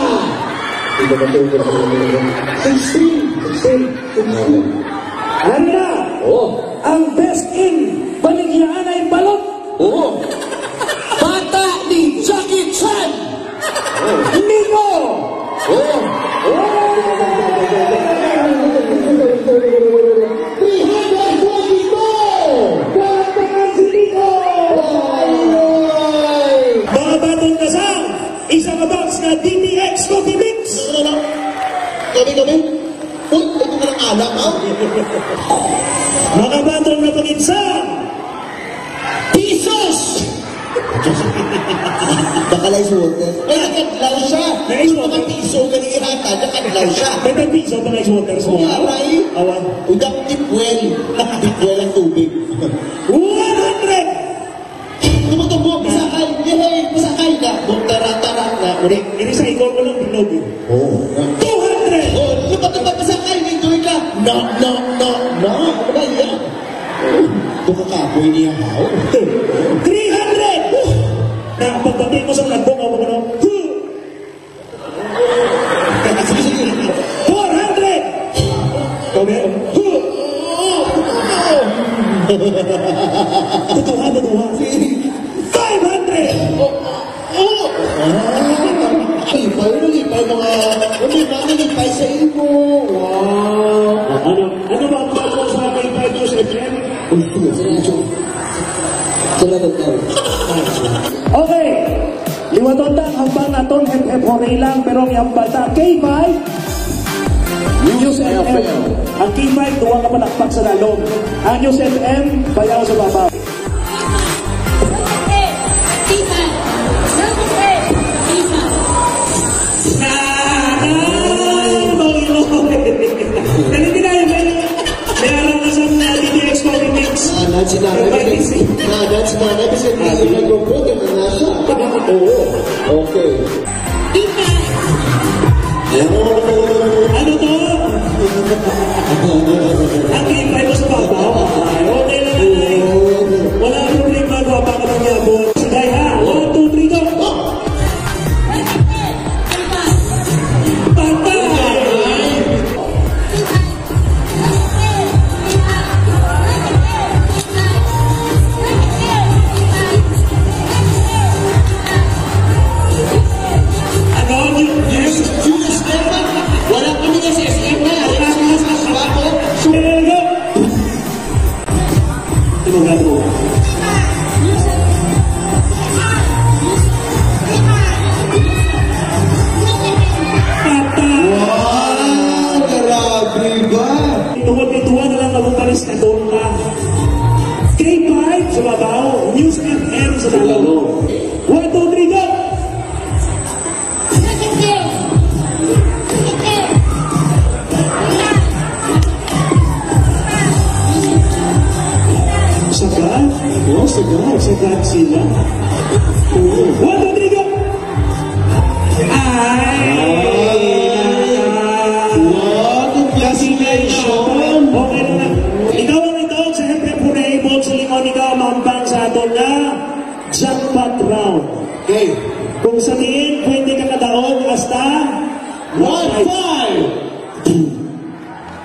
Sixteen, sixteen, sixteen. Ano na? Oh. Ang best in Baligyaanay Balot. Oh. Bata ni Jackie Chan. Nico! Oh! Oh! Three hundred twenty-two! Palakpakan si Nico! Ay! Mga batong kasang, isa ka box nga D P X Coffee Mix. Ano, ano? Kami, kami? Uy, ito ka ng alak, ha? Mga batong na pangitsa! Pisos! Baka lang suot, eh. Ay, nakadlaw siya. May suot. Mga piso, galing ihata, nakadlaw siya. May tag-piso pa nga suot, eh, suot. Wala, eh. Awan. Udang tipwel. Tipwel ang tubig. One hundred! Tumutubo, pasakay. Yehey, pasakay na. Tara, tara na. Uri. Ini sa ikon mo lang, bilog, eh. Oo. Two hundred! Oh, tumutubo, pasakay. Enjoy ka. Na, na, na, na. Ano ba yan? Ito ka kapoy niya, haw? Three hundred! Na, pagbati mo sa nagbo, ako mo, huh! Four hundred! Kami, huh! Tutuhan, tutuhan. Five hundred! Oh! Ah, lipay, lipay, mga, ano, mga lipay sa imo. Wow. Ano, ano ba ang bago sa K five News F M? Uy, tuwa, sa radyo. Sa radyo, tao. Okay. Liwaton ta ang hambal naton, hep, hep, hooray lang, pero ang hambal ta, K five News F M. Ang K five, duwa ka palakpak sa lalom. Ang News F M, bayaw sa babaw. May alam na sa mga D T X Coffee Mix. Ah, that's not everything. Ah, that's not everything. Ah, sige. Nag-report ka na siya. Oo. Okay. Ano to? Ang K five sa babaw. Ay, okay lang, ay. Wala problema, gwapa ka, magyabot. Sige, ha? One, two, three, go. Patay! Ano? Yes, yes, yes. Wala kami sa S M na. Wala kami sa S M na. Ito nga po. Wow, grabe ba? Tungod kay duwa na lang ako pares na tonta. K five sa babaw, News F M sa lalom. One, two, three, go! Sagad? Oh, sagad. Sagad sila. Oo. One, two, three, go! Ay! Wow, congratulations! Okay na na. Ikaw ang ito sa Hepre Pure Ibon sa Lingon. Ikaw ang maambang sa aton nga jackpot round. Okay. Kung sa diin, pwede ka kadaog hasta one five.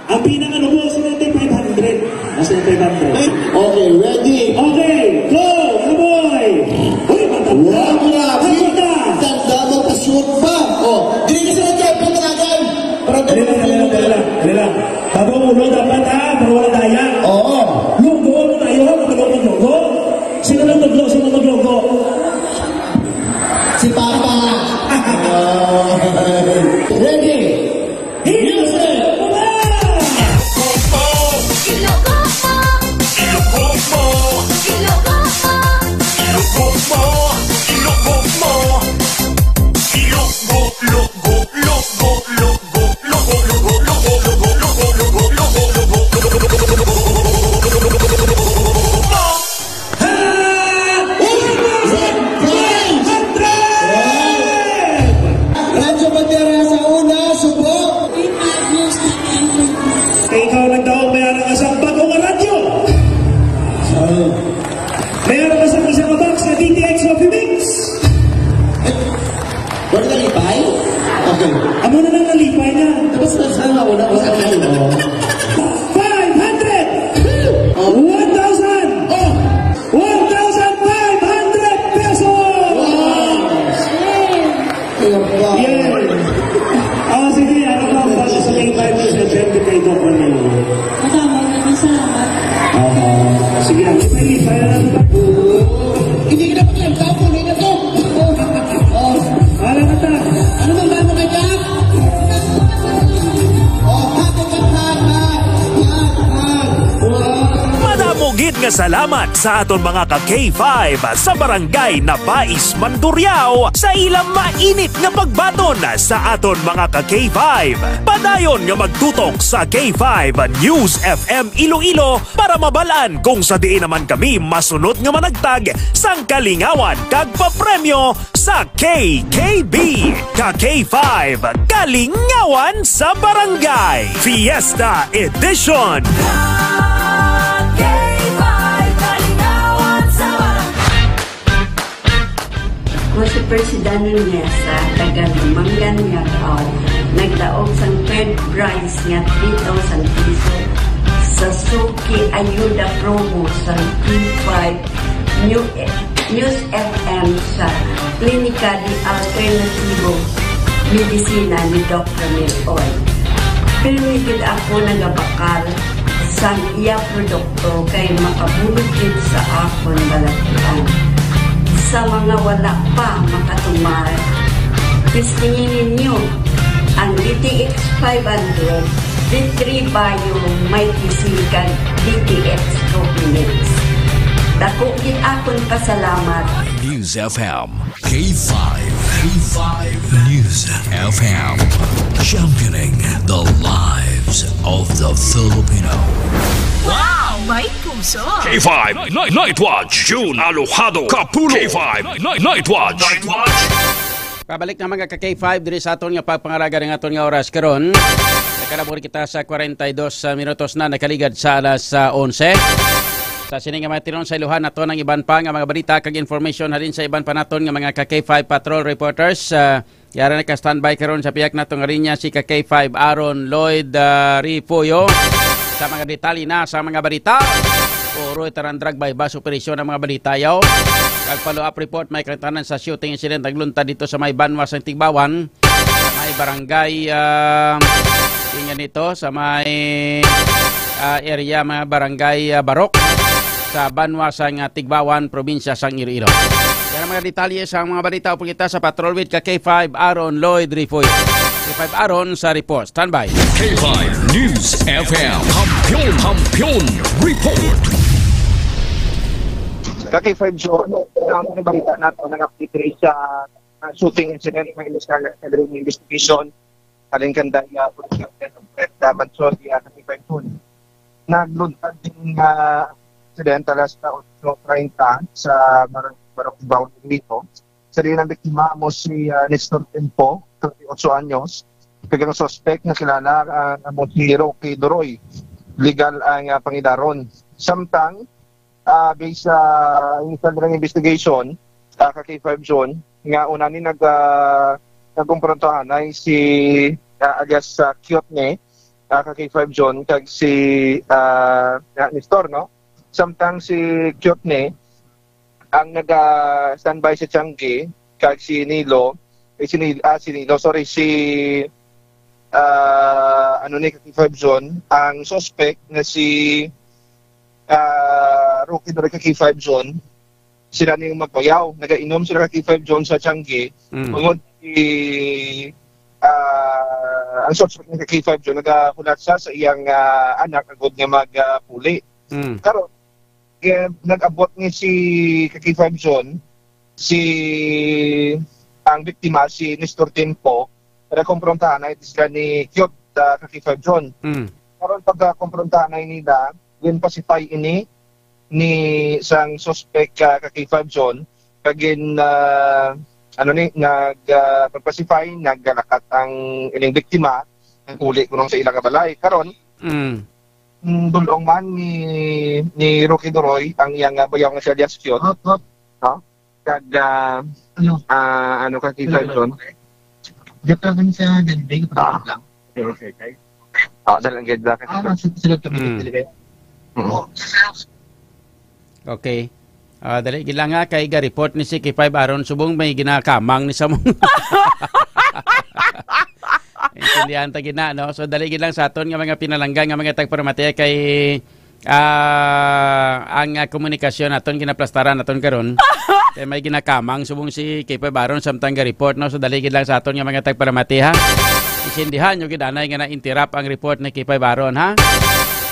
Ang pinakanubo, sino yung five hundred? Mas yung five hundred. Okay, ready? Okay, go! Kaboy! Uy, matanda! Wow, grabe! Matanda! Tanda mo, pa-shoot pa! Oh, dili ka sa nag-type ng tanagan! Para Dali lang, dali lang, dali lang, dali lang. Bago ang ulo, dapat, ah, para wala daya. Oo. Lugo, ano tayo? Kapag lugo, lugo. Sino nagtudlo? Sino maglugo? Si Papa. Ready? Music! Radyo Bandera sa una, subo. Kay ikaw nagdaog, may ara ka sa bagong radyo. May ara ka sa isa ka box sa D T X Coffee Mix. Wala nalipay? Okay. Amo na lang nalipay na. Tapos na sa una, mas ang ano. Five hundred! Oh. One thousand! Oh. One thousand five hundred pesos! Wow! Kaya ba? Yes. Ah, sige, ano pa ang bago sa K five News F M kay Doc Manilo? Madamo, maraming salamat. Aha. Sige, ang ipay-ipay na lang. Hindi ka na pakiramdam, puno na to. Oh. Wala na ta. Ano bang bago kay Jack? Oh, happy ka, Jack, Jack, Jack, Jack. Wow. Madamo gid nga salamat sa aton mga ka K five sa Barangay Nabais, Mandurriao sa ilang mainit nga pagbaton sa aton mga ka K five. Padayon nga magtutok sa K five News F M Iloilo para mabal-an kung sa diin naman kami masunod nga managtag sang kalingawan kag papremyo sa K K B, ka K five, Kalingawan sa Barangay, Fiesta Edition. Ka K five, Kalingawan sa Barangay. Ako si Persidano Niesa, taga Lumangan, Yagaw. Nagdaog sang third prize nga three thousand piso sa Suki Ayuda Promo sa K five New News F M sa Klinika de Alternatibo Medisina ni Doc Ramil Oy. Pirmi gid ako nagabakal sang iya produkto kay makabulig gid sa akon balatian. Sa mga wala pa makatumar, testingi ninyo ang D T X five hundred, D three Bio, Mighty C, kag D T X Coffee Mix. Dako gid akon pasalamat. News F M, K five, K five News F M, championing the lives of the Filipino. Wow! May puso! K five Night, Night Watch, June Alojado Kapulo. K five Night, Night Watch. Night Watch. Pabalik na, mga ka K five, diri sa aton nga pagpangalaga ning aton nga oras karon. Nakalabor kita sa kwarenta y dos minutos na nakaligad sa alas, ah, onse. Sa sini nga mga tinuon sa iluhan nato ang iban pa nga mga balita kag information halin sa iban pa naton nga mga ka K five patrol reporters. Ah, yara naka-standby karon sa pihak nato nga linya si ka K five Aaron Lloyd, ah, Ripuyo. Sa mga detalye na sa mga balita, puro tanan drug buy bust operation ang mga balita, yaw. Kag follow-up report, may katanan sa shooting incident nagluntad dito sa may Banwa sa Tigbawan, sa may barangay, ah, tingnan nito, sa may, ah, area, mga barangay, ah, Barok, sa Banwa sang, ah, Tigbawan, probinsya sang Iloilo. Yan ang mga detalye sa mga balita. Upod kita sa Patrol with ka K five Aaron Lloyd Rifoy. K five Aaron sa report. Standby. K five News F M. Kampiyon, Kampiyon Report. Ka K five Joe, ang balita nato, nag-update rin sa, ah, shooting incident nga ilis ka sa investigation. Halin kan daya, uh, Daman Sodi, uh, Ka K five News. Nagluntad din, ah, incident alas otso treinta sa Bar-, Barangay Bawal Iloilo. Sa diin ang biktima amo si, ah, Nestor Tempo, thirty-eight anyos, kag ang suspect nga kilala, ah, amo si Rocky Duroy. Legal ang, ah, pangidaron. Samtang, ah, based sa initial nga investigation, ah, ka K five Zone, nga una ni nag, ah, nagkumprontahanay si, ah, alias, ah, Cute ni, ah, ka K five Zone, kag si, ah, ah, Nestor, no? Samtang si Cute ni, ang naga-standby sa Changi, kag si Nilo, eh, si Nil-, ah, si Nilo, sorry, si, ah, ano ni, ka K five Zone, ang suspect na si, ah, Rocky Duroy ka K five Zone, sila ni magbayaw. Nagainom sila ka K five Zone sa Changi. Mm. Tungod si, ah, ang suspect ni ka K five Zone, nagahulat sa, sa iyang, ah, anak, agod nga mag, ah, puli. Mm. Karon, eh, nag-abot ni si ka K five Zone, si, ang biktima, si Nestor Tempo, nagkumprontahanay sila ni Cute, ah, ka K five Zone. Mm. Karon, pagkakumprontahanay nila, gin-pacify ini ni sang suspect, ah, ka K five Zone, kag gin, ah, ano ni, nag, ah, pag-pacify, naglakat ang ining biktima, ang uli kuno sa ila nga balay. Karon, Mm. mm, dul-ong man ni, ni Rocky Duroy ang iyang, ah, bayaw nga si alias Cute. Hop, hop. Ha? Kag, ah, Ano? ah, ano ka, K five Zone? Dito kami sa Denver, Ah. lang. Okay, okay. Ah, dahil ang ganda ka. Ah, mas sila kami Mm. talaga. Mm. Oo. Okay. Ah, dali gid lang nga kay ga-report ni si K five aron subong may ginakamang ni sa mong. Intindihan ta gid na, no? So, dali gid lang sa aton nga mga pinalangga nga mga tagparamati kay, ah, ang, ah, komunikasyon naton ginaplastaran naton karon. Kay may ginakamang subong si K five aron samtang ga-report, no? So, dali gid lang sa aton nga mga tagparamati, ha? Intindihan nyo gid anay nga na-interrupt ang report ni K five aron, ha?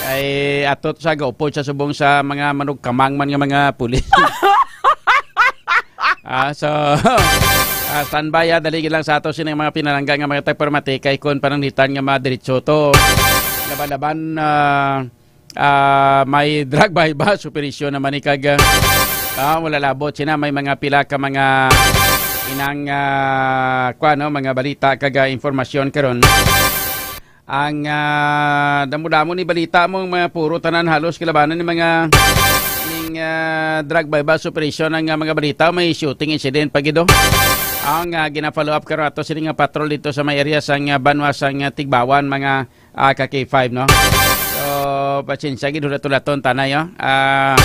Kay ato sa gaupod sa subong sa mga manugkamang man nga mga pulis. Ah, so, ah, standby, ah, dali lang sa ato sining mga pinalangga nga mga tagparamati kay kun pananglitan nga madiretso to. Laban-laban, ah, ah, may drug buy bust operation naman ni kag, ah, ah, wala labot sina may mga pila ka mga inang, ah, kwa, no, mga balita kag, ah, informasyon karon. Ang, ah, damo-damo ni balita mo, mga puro tanan halos kilabanan ni mga ning, ah, drug buy bust operation ang, ah, mga balita. May shooting incident pa gid, oh. Ang, ah, gina-follow up karon ato sini nga patrol dito sa may area sang, ah, banwa sang, ah, Tigbawan, mga, ah, ka K five, no? So, pasensya gid, hulat-hulaton tanay, oh. Ah,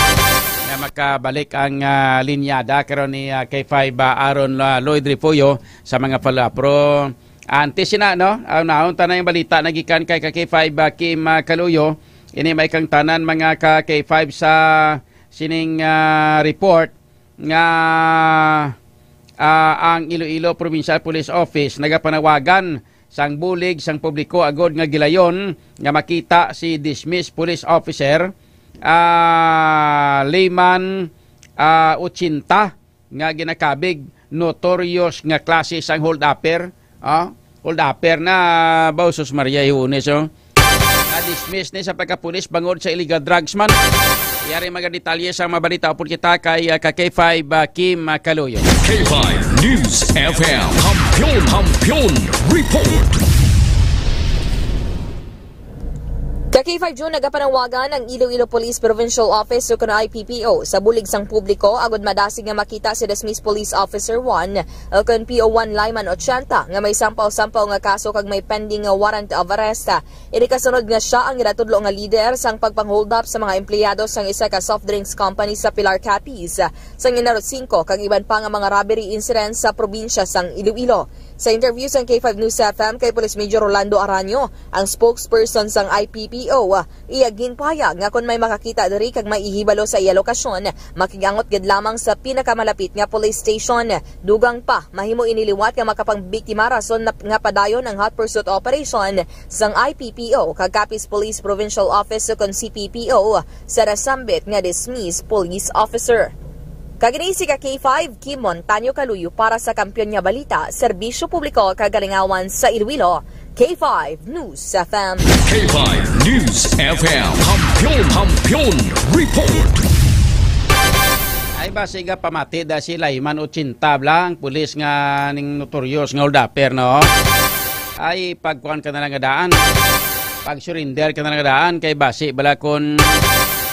nga makabalik ang, ah, linyada karon ni, ah, K five, ah, Aaron, ah, Lloyd Refugio sa mga follow up. Pero, Antes sina, no? Ang naon ta na yung balita nagikan kay ka K five, ah, Kim, ah, Kaluyo. Ini may kang tanan mga ka K five sa sining, ah, report nga, ah, ang Iloilo Provincial Police Office nagapanawagan sang bulig sang publiko agod nga gilayon nga makita si dismissed police officer, ah, Lehman, ah, Ochenta, nga ginakabig, notorious nga klase sang hold-upper. Ah, hold-upper na ba, sus Maria, Hiunes, oh. Na-dismiss ni sa pagkapulis bangod sa illegal drugs man. Yari mga detalye sa mga balita upod kita kay, ah, ka K five, ah, Kim, ah, Kaluyo. K five News F M. Kampiyon, Kampiyon Report. Ka K five June, nagapanawagan ang Iloilo Police Provincial Office ukon I P P O sa bulig sang publiko agud madasig nga makita si dismissed Police Officer one ukon P O one Lyman Ochenta nga may sampaw-sampaw nga kaso kag may pending nga warrant of arrest. Ini kasunod nga sia ang ginatudlo nga lider sang pagpang-hold up sa mga empleyado sang isa ka soft drinks company sa Pilar, Capiz, sang Enero singko kag iban pa nga mga robbery incidents sa probinsya sang Iloilo. Sa interview sang K five News F M kay Police Major Rolando Aranio, ang spokesperson sang I P P O, iya ginpahayag nga kon may makakita diri kag may ihibalo sa iya lokasyon, makigangot gid lamang sa pinakamalapit nga police station. Dugang pa, mahimo ini liwat nga makapangbiktima rason na, nga padayon ang hot pursuit operation sang I P P O kag Capiz Police Provincial Office ukon C P P O sa nasambit nga dismissed police officer. Kag ini si ka K five, Kim Montaño Kaluyo para sa Kampiyon nga Balita, Serbisyo Publiko kag Kalingawan sa Iloilo, K five News F M. K five News F M. Kampiyon, Kampiyon Report. Basi ga pamati da si Layman ochenta bala ang pulis nga ning notorious nga holdupper, no? Ay, pagkuan ka na lang nga daan. Pag-surrender ka na lang nga daan, kay basi bala kun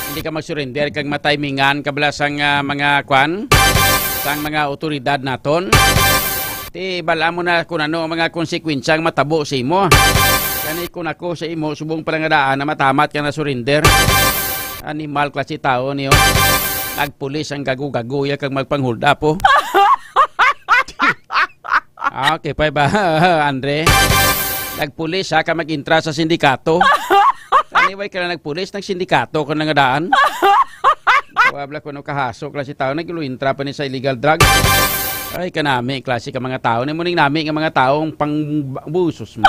hindi ka mag-surrender kag matimingan ka bala sang, ah, mga kuan, sang mga awtoridad naton. Ti, bala mo na kung ano ang mga konsekwensya ang matabo sa imo. Kani kung ako sa imo, subong pa lang nga daan na matamat ka na surrender. Animal klase tao niyo. Nagpulis ang gago-gago ya kag magpang-hold up, oh. Ah, okay pa ba, Andre? Nagpulis ha ka mag-intra sa sindikato. Anyway, ka na nagpulis, nagsindikato ko na nga daan. Wabla ko no kahaso klase tao, nag-intra pa ni sa illegal drug. Ay, kanami, klase ka mga tao. Ni mo ning nami nga mga taong pang busos mo.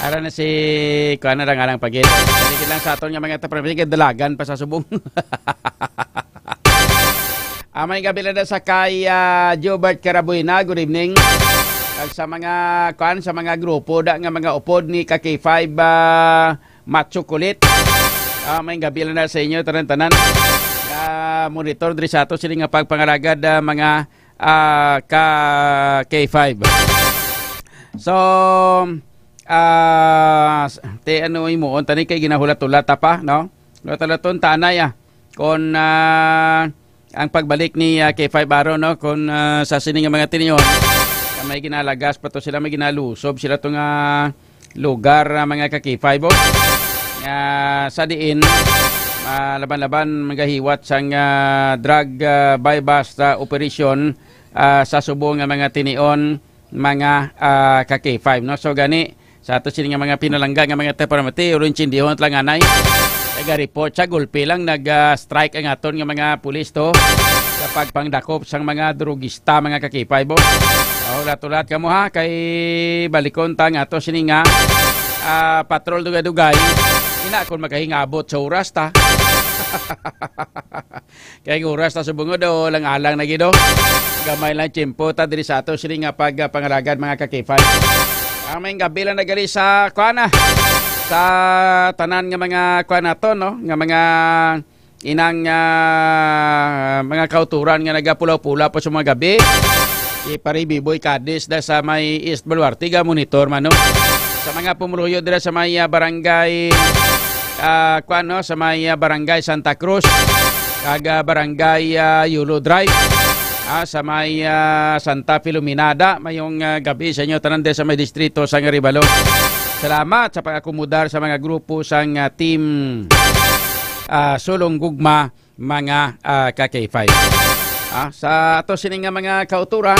Ara na si, kuan na lang, alang pagit. Sige lang sa aton nga mga tapramiga, dalagan pa sa subong. Amay gabi lang na sa kay, ah, Jobert Carabuena. Good evening. Kag sa mga, kuan, sa mga grupo da nga mga upod ni ka K five, ah, Macho Kulit. Amay gabi lang na sa inyo, tanan-tanan. Ah, monitor diri sa ato sila nga pagpangalagad, ah, mga, ah, ka K five. So, ah, s-, te, ano, imuon tani kay ginahulat-hulat ta pa, no? Hulat-hulaton tanay, ah. Kon, ah, ang pagbalik ni, ah, K five Aaron, no? Kon, ah, sa sini nga mga tinion, may ginalagas pa to sila, may ginalusob sila to nga lugar, ah, mga ka-K five, oh. Nga sa diin, ah, laban-laban magahiwat sang, ah, drug, ah, buy-bust, ah, operation, ah, sa subong nga mga tinion, mga, ah, ka-K five, no? So, gani, sa ato sini nga mga pinalangga nga mga taga-Paramati, ulo intindihon lang anay. Taga-report sa gulpi lang, nag, ah, strike ang aton nga mga pulis to sa pagpangdakop sang mga drugista, mga ka-K five, oh. Oh, lahat-lahat kamo ha, kay balikon ta nga ato sini nga, ah, patrol dugay-dugay. Ina, kung makahingabot sa oras ta. Kay ang oras na subong, do, lang alang na gid, oh. Gamay lang tiyempo ta diri sa ato sini nga pag, ah, pangalagad, mga ka-K five. Ang may gabi lang nagali sa, kuan na, sa tanan nga mga, kuan nato, no? Nga mga inang, ah, mga kauturan nga nagapulaw-pula po sa mga gabi. Si Pare Biboy Cadiz da sa may East Baluarte, ga monitor man, no? Sa mga pumuluyo dira sa may, ah, barangay, ah, kuan, no? Sa may, ah, barangay Santa Cruz, kag, ah, barangay, ah, Yulo Drive, ah, sa may, ah, Santa Filomena da. Mayong, ah, gabi sa inyo tanan dira sa may distrito sa Arevalo. Salamat sa pag-akomodar sa mga grupo sang, ah, team, ah, Sulong Gugma, mga, ah, ka-K five. Ah, sa ato sini nga mga kauturan,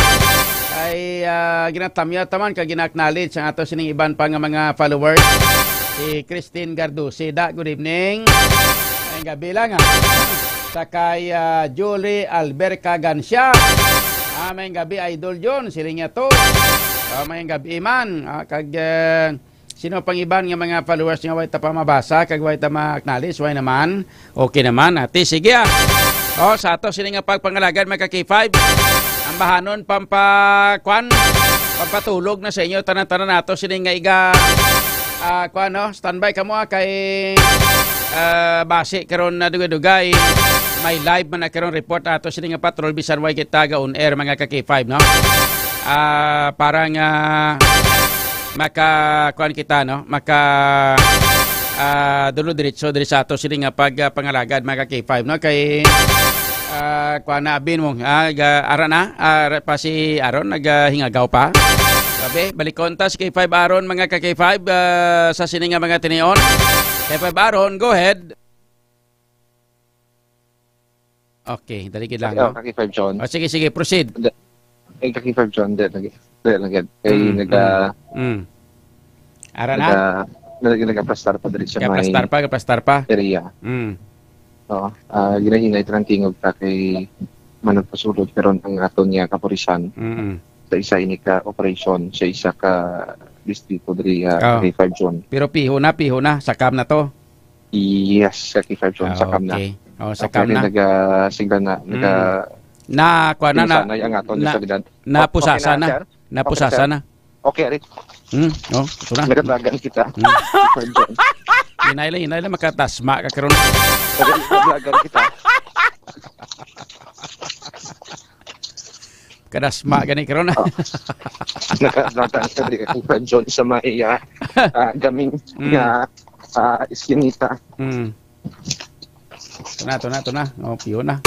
ay, ah, ginatamya taman kag gina-acknowledge ang ato sining iban pa nga mga followers. Si Christine Garducida, good evening. Ay, gabi lang, ah. Sa kay, ah, Julie Alberca Gancia. Ah, may gabi, Idol John, siling niya to. Ah, may gabi man. Ah, kag, ah, sino pang iban nga mga followers nga way ta pa mabasa, kag way ta ma-acknowledge, way naman. Okay naman, ate. Sige, ah. Oh, sa ato sini nga pagpangalagad, mga ka-K five. Ang bahanon, pampa-, kwan, pampatulog na sa inyo, tanan-tanan nato sini nga iga, ah, kwan, no? Standby kamo, ah, kay, ah, basi karon na dugay-dugay. May live man na karon report ato sini nga patrol, bisan way kita ga on air, mga ka-K five, no? Ah, para nga maka, kuan kita, no? Maka, ah, dulo diretso diri sa ato sini nga pag, ah, pangalagad, mga ka-K five, no? Kay, ah, kuan na, abin mo, ah, ga-, ara na, ara pa si Aaron, naghingagaw pa. Sabi, balikon ta si K five Aaron, mga ka-K five, ah, sa sini nga mga tinion. K five Aaron, go ahead. Okay, dali gid lang, Kaki-, no? Kaki five John. Oh, sige, sige, proceed. Hindi. Eh, Kaki five John, hindi, lagi. Hindi, lagi. Eh, Mm, naga-, mm, mm. Ara na? naga-, naga-, nagaplastar pa diri sa may Gaplastar pa, gaplastar pa. area. Mm. Oo. Ah, ginahinay ta ng tingog ta kay managpasulod karon ang aton nga kapulisan Mm. sa isa ini ka operasyon sa isa ka distrito diri, ah, Oh. Kaki five John. Pero piho na, piho na. Sakam na to. Yes, Kaki five John, Ah, sakam na. Okay. Oh, sakam Actually, na. naga-, sigla na, Mm. naga-, Na, kuha na, na, pinasanay ang aton na, sa edad. Napusasa Okay na, na. sir? Napusasa Okay, sir. na. Okay, Rick. Hmm, oh, ito na. Nagadagan kita. Hmm. Kaki five John. Hinay lang, hinay lang, makatasma ka karon. Nagdalagan kita. Kadasma gani karon. Oh. Nagdalagan kita diri, Kuya John, sa may, ah, ah, gaming Mm. nga, ah, iskinita. Mm. Ito na, ito na, ito na. Oh, piyo na.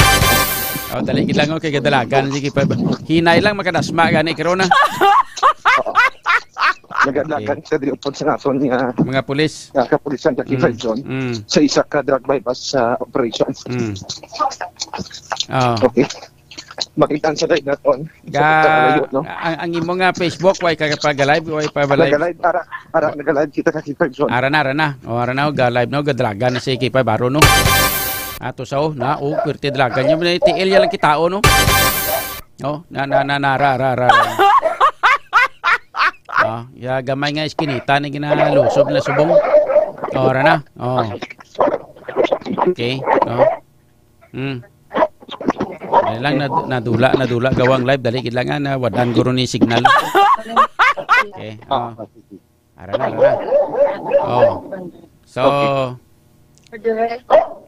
Oh, dali gid lang, okay, kadalagan. Sige pa. Hinay lang, makadasma gani karon na. Oo. Nagdalagan Okay. kita diri upod sa naton nga Mga pulis. ah, kapulisan, Kuya Mm, John, mm. sa isa ka drug buy-bust, ah, operation. Mm. Oh. Okay. Makita ang sa live naton. Sa Ga, pagkakalayo, no? ang, ang imo nga Facebook, way ka pa ga-live, way pa ba live? Naga-live, ara, ara, naga-live kita, Kuya John. Ara na, ara na. O, ara na, ga-live na, ga-dalagan na si K five Baron, no? Ato sa, oh, na, oh, pwerte dalagan niya. May T L yan lang kita, oh, no? Oh, na, na, na, na, ra, ra, ra, ra. Ah, ya, gamay nga iskinita na ginalusob na subong. Oh, ara na. Oh. Okay, oh. Hmm. Dali lang, nad-, nadula, nadula, gawang live. Dali, kailangan na wadan guro ni signal. Okay, oh. Ara na, ara na. Oh. So, Okay.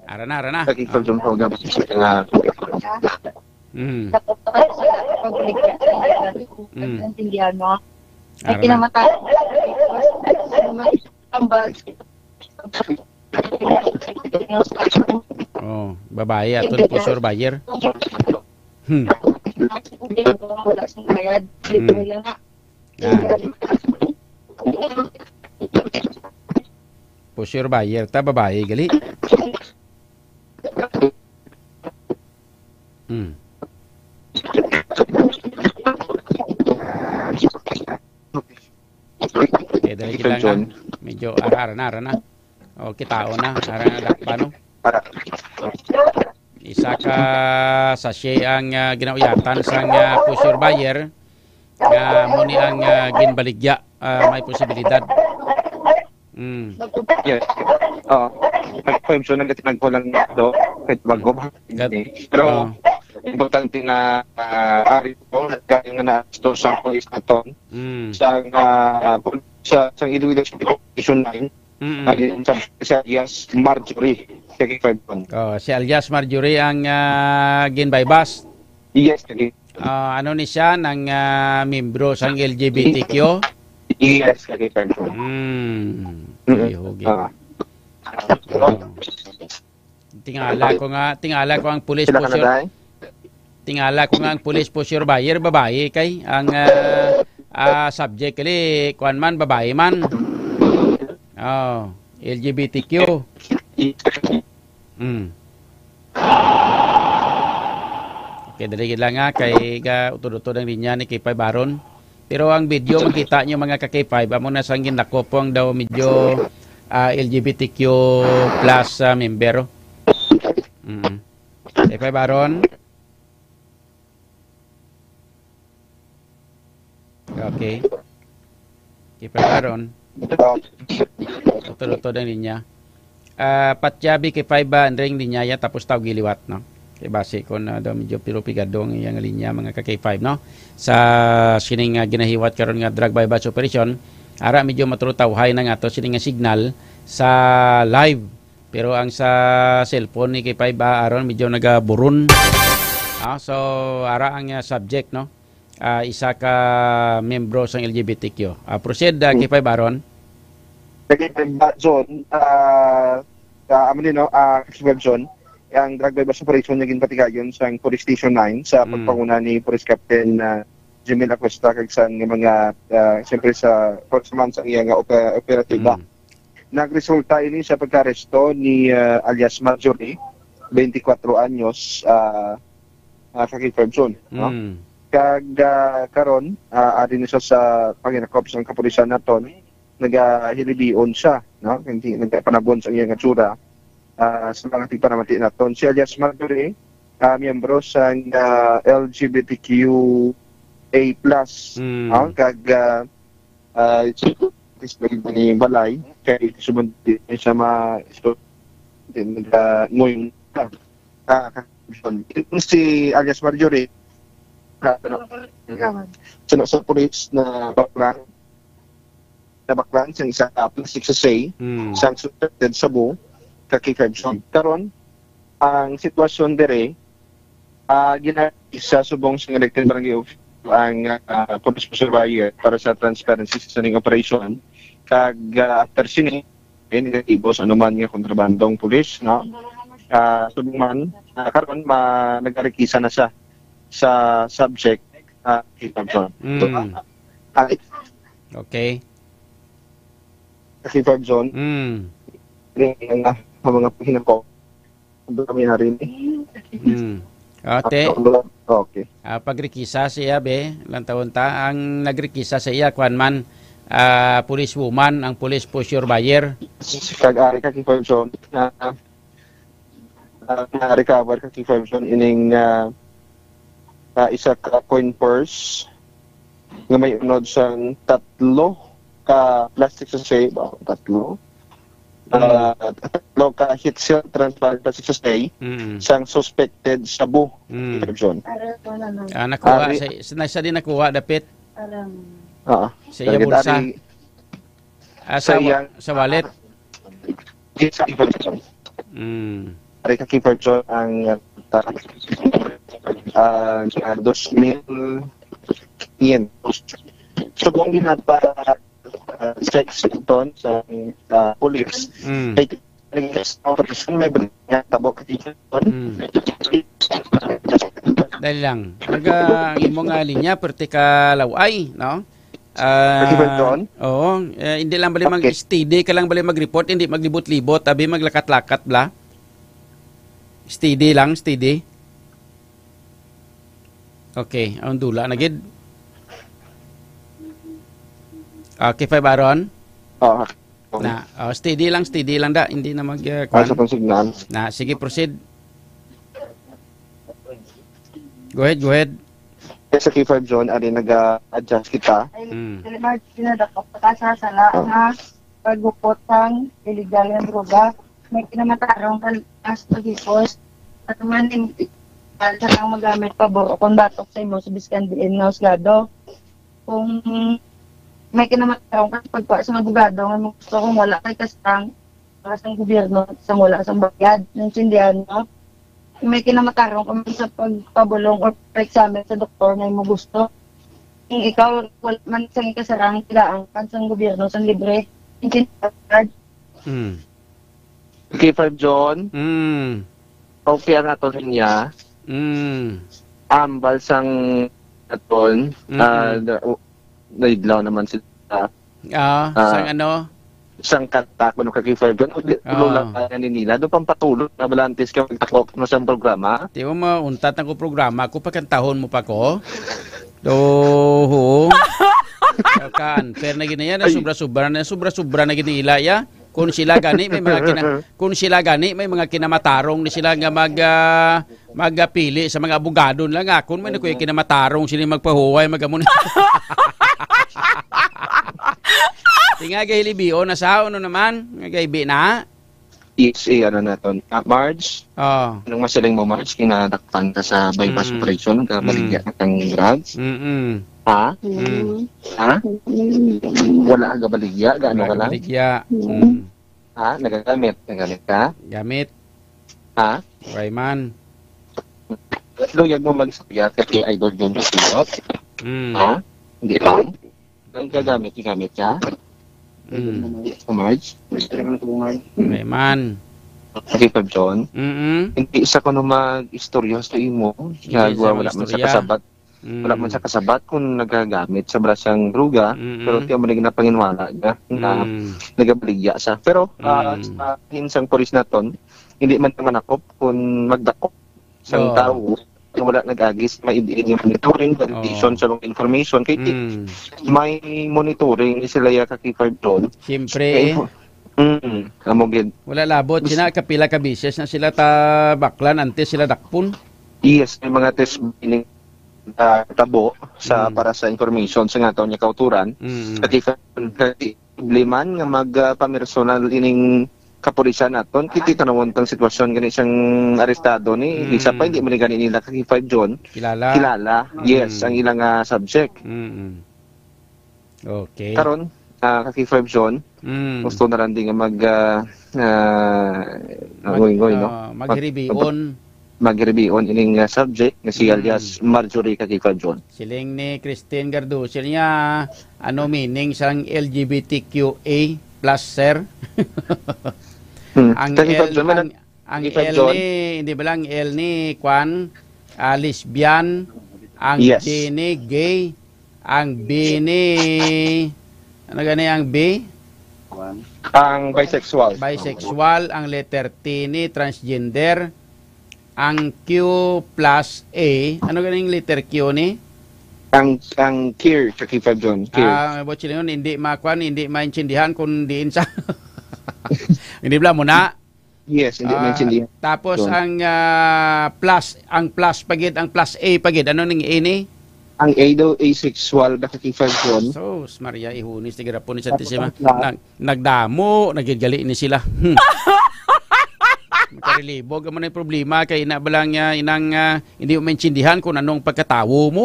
ara na, ara na. Lagi ko Oh. dun po, gab-, nga, Mm. Mm. Naintindihan mo? Ay, Ara na. kinamatay. Tambal. Oh, babae aton pusher buyer. Hmm. Wala siyang bayad. Hmm. Dito nila nga. Ah. Pusher buyer ta, babae gali. Hmm. Okay, dali Sige, kita nga. John. Medyo ara, ara na, ara na. O, kitaon na. Ara na, dakpa, no? Para. Isa ka sachet ang, ah, ginauyatan sang, ah, pusher buyer nga amo ni ang, ah, ginbaligya, ah, may posibilidad. Mm. Yes. Oo. Nag-, so, nagatinag ko lang do, kahit bago ba? Gat-, Pero oo. Importante na, ah, ari ko, nagkaroon nga na ito sa police aton, Mm. sa, ah, sa, sa Iloilo City Corporation nine, Mm. naging sa, sa alias Marjorie, Kuya Ferdon. Oh, si alias Marjorie ang, ah, gin-buy-bust. Yes, lagi. Ah, ano ni siya, nang, ah, membro sang L G B T Q? Yes, Kuya Ferdon. Hmm. Mm. Ay, hugi. Ah. Oh. Tingala ko nga, tingala ko ang pulis Sila ka na, pusher. Day? Tingala ko nga ang pulis pusher buyer, babae kay ang, ah, ah, subject kali, kuwan man, babae man. Oh, L G B T Q. Mm. Okay, dali gid lang, ha, kay ga utod-utod ang linya ni K five Baron. Pero ang video makita nyo, mga ka K five, amo na sang ginlakop ang daw medyo, ah, L G B T Q plus, ah, member, oh. Mm. K five Baron. Okay. K five Baron. Utod-utod ang linya. Ah, patyabi K five ba, ang ring linya ya, tapos tawgi liwat, no? Kay basi ko na daw medyo pero pigado ang iyang linya, mga ka K five, no? Sa sining, ah, ginahiwat karon nga drug buy-bust operation, ara medyo matulog tawhay na nga to sining nga signal sa live. Pero ang sa cellphone ni K five ba, aron medyo nagaburon. Ah, so, ara ang, ah, subject, no? Ah, isa ka membro sang L G B T Q. Ah, proceed, ah, K five Baron. Sige, John, ah, ah, amo ni, no, ah, K five John, ang drug buy-bust operation nga ginpatigayon sang Police Station nine sa Mm. pagpanguna ni Police Captain, ah, Jimmy Acosta kag sang mga, ah, siyempre sa, sa man sa iya nga ope-, operatiba. Mm. Nagresulta ini sa pagkaaresto ni, ah, alias Marjorie, twenty-four anyos, ah, ah, Ka K five John, no? Mm. Kag, ah, karon, ah, ari na siya sa panginakop sang kapulisan naton, nagahilibion siya, no? Hindi, nagapanabon sa iya nga tsura, ah, sa mga tigpanamati naton. Si alias Marjorie, ah, miyembro sang, ah, L G B T Q A plus, Mm. ah, kag, ah, ah, is ni balay, kay subon di siya ma-, so, di nag-, ah, ngoy-, ah, ah, si alias Marjorie, ah, ano, sa, sa pulis na background. nabaklan sang isa ka plastic sachet Mm. sang suspected shabu ka K five Zone. Karon, ang sitwasyon diri, ah, gina-, sa subong sang elected barangay official ang, ah, police surveyor para sa transparency sa sining operation. Kag, ah, after sini, eh, negatibo sa anuman nga kontrabandong pulis, no? Ah, subong man, ah, karon ma-, nagrekisa na siya sa subject, ah, K five Zone. Mm. Ah, Okay. K five Zone. Mm. Rin ang, ah, ang mga paghinako. Ang dami na rin, eh. Mm. Ate, Okay. ah, pagrekisa siya, be, lang taon ta, ang nagrekisa sa iya, kwan man, ah, police woman, ang police pusher buyer. Kag ari ka, K five Zone, na, ah, na-recover ka, K five Zone, ining, ah, ah, isa ka coin purse nga may unod sang tatlo ka plastic sachet, ba, tatlo? Ah, tatlo ka heat seal transparent plastic sachet Mm. sang suspected shabu, Mm. K five Zone. Ah, nakuha Ari- sa, sa, sa di nakuha dapit Ah. sa iya Target bulsa. ari Ah, sa sa wa-, iyang sa wallet. Yes, K five Zone. Mm. Ari ka, K five Zone, ang, ah, ah, ah, dos mil quinientos. So, kung ginapa, ah, sex ton sa, ah, police, Mm. kay ang operasyon may balik nga tabo ka, K five Zone. Mm. Dali lang. Naga, ang imo nga linya, perte ka laway, no? Ah, Pwede ba doon? Oo. Eh, hindi lang bali mag Okay. steady ka lang bali mag-report, hindi maglibot-libot, abi maglakat-lakat bla. Steady lang, steady. Okay, ang dula na gid. Okay, Five Aaron? Oo. Na, oh, steady lang, steady lang da, hindi na mag, uh, Ay, sa kwan. Pang signal. Na, sige, proceed. Go ahead, go ahead. Yes, sa K five Zone, ari nag-a-adjust kita. Ay, Mm. Telemar, pinadakop ka sa sala Ah. nga paggupot sang illegal nga droga. May kinamatarong ka as paghikos. At man, hindi ka lang magamit pabor o kung batok sa imo sa biskan diin nga husgado. Kung may kinamatarong ka pagkuha sa abogado nga mo gusto kung wala kay kasang para sa gobyerno, sa wala sa bayad, naintindihan mo? Kung may kinamatarong ka man sa pagpabulong o pa-examine sa doktor na imo gusto, kung ikaw wala man sa ikasarang, kailangan ka sa gobyerno sa libre, naintindihan mo? Mm. K five Zone. Mm. Okay ang aton linya. Mm. Ambal sang aton, Mm-mm. ah, na-, u-, naidlaw naman sila. Ah, Ah, sang ano? sang kanta ko nung ka K five Zone. Uli, Ah. ulo lang kaya ni nila. Doon pampatulog na balantis ka magtakok na siyang programa. Di mo mauntat ang ko programa ko, pakantahon mo pa ko? Doho. Ka-unfair na gini yan, Ay. sobra-sobra na, sobra-sobra na gini ila, ya. Kung sila gani, may mga kina-, kung sila gani, may mga kinamatarong ni sila nga mag, ah, magapili sa mga abogado nila nga. Kung may nakuya kinamatarong sila magpahuway, mag-amo na. Di nga gahilibion na sa, ano naman, nga gaibi na. Yes, eh, ano naton. Ah, Marge, Oh. anong masiling mo, Marge? Kinadakpan ka sa bypass Mm. operation, ka Mm. baligya ka ng drugs? Mm-mm. Ha? Mm. Ha? Mm. Wala ka gabaligya? Gaano Wala ka lang? gabaligya. Mm. Mm. Ha? Nagagamit? Nagagamit ka? Gamit. Ha? Why man? Luyag mo magsabya kay Idol Jun Castillo? Mm. Ha? Hindi lang? Ang gagamit, gagamit ka? Mm. Sa Marge? Why man? Okay, Pab John. Mm-mm. Hindi sa kuno mag-istorya sa imo. Hindi Kaya sa wala man sa mag-istorya. kasabat. Wala man Mm. sa kasabat kung nagagamit sa bala sang droga, Mm-mm. pero tiyan mo na ginapanginwala niya na Mm. nagabaligya siya. Pero, ah, Mm. sa hinsang pulis naton, hindi man naman ako kung magdakop sa Oo. tao kung wala nag-agi sa may monitoring, validation Oo. sa mga information. Kay ti-, Mm. may monitoring ni sila ya ka K five Zone. Siyempre. Kay info-, mm, amo gid. Wala labot. Mas Sina, kapila ka bisis na sila ta baklan antes sila dakpon? Yes, may mga test bining, ah, tabo sa, Mm. para sa information sa nga taon niya kauturan. Mm. Kati, kati, problema nga mag, ah, pamersonal ining kapulisan naton. Kiti tanawon tang sitwasyon gani siyang arestado ni, Mm. isa pa, hindi man gani nila ka K five Zone. Kilala. Kilala. Yes, Mm. ang ilang, ah, subject. Mm. Okay. Karon, ah, ka K five John, Mm. gusto na lang din nga mag, ah, ah, Mag-, ngoy-ngoy, no? ah, Mag-, maghiribion. mag-, maghiribion ining, ah, subject nga si Mm. alias Marjorie ka K five John. Siling ni Christine Gardusil niya, ano meaning sang L G B T Q A plus, sir? Hmm. Ang Ka K five L, John, may ang, nag-, ang K five L John? ni, hindi ba lang L ni, kwan, ah, lesbian, ang Yes. G ni gay, ang B ni, ano gani ang B? Ang bisexual. Bisexual, ang letter T ni transgender, ang Q plus A, ano gani ang letter Q ni? Ang, ang queer, sa K five John, queer. Ah, buot silingon, hindi makuan, hindi maintindihan kung diin sa, hindi bala mo na? Yes, hindi Ah, maintindihan. tapos Yun. ang, ah, plus, ang plus pa gid, ang plus A pa gid. Ano ning A ni? Ang A daw, asexual, baka K five John. Sus, Maria, ihunis, tigarapon ni Tapos Santisima. ang plus. Nag-, nagdamo, nagigali ni sila. Hmm. Makarilibog, amo na yung problema, kay ina ba lang niya, inang, ah, hindi mo maintindihan kung anong pagkatawo mo.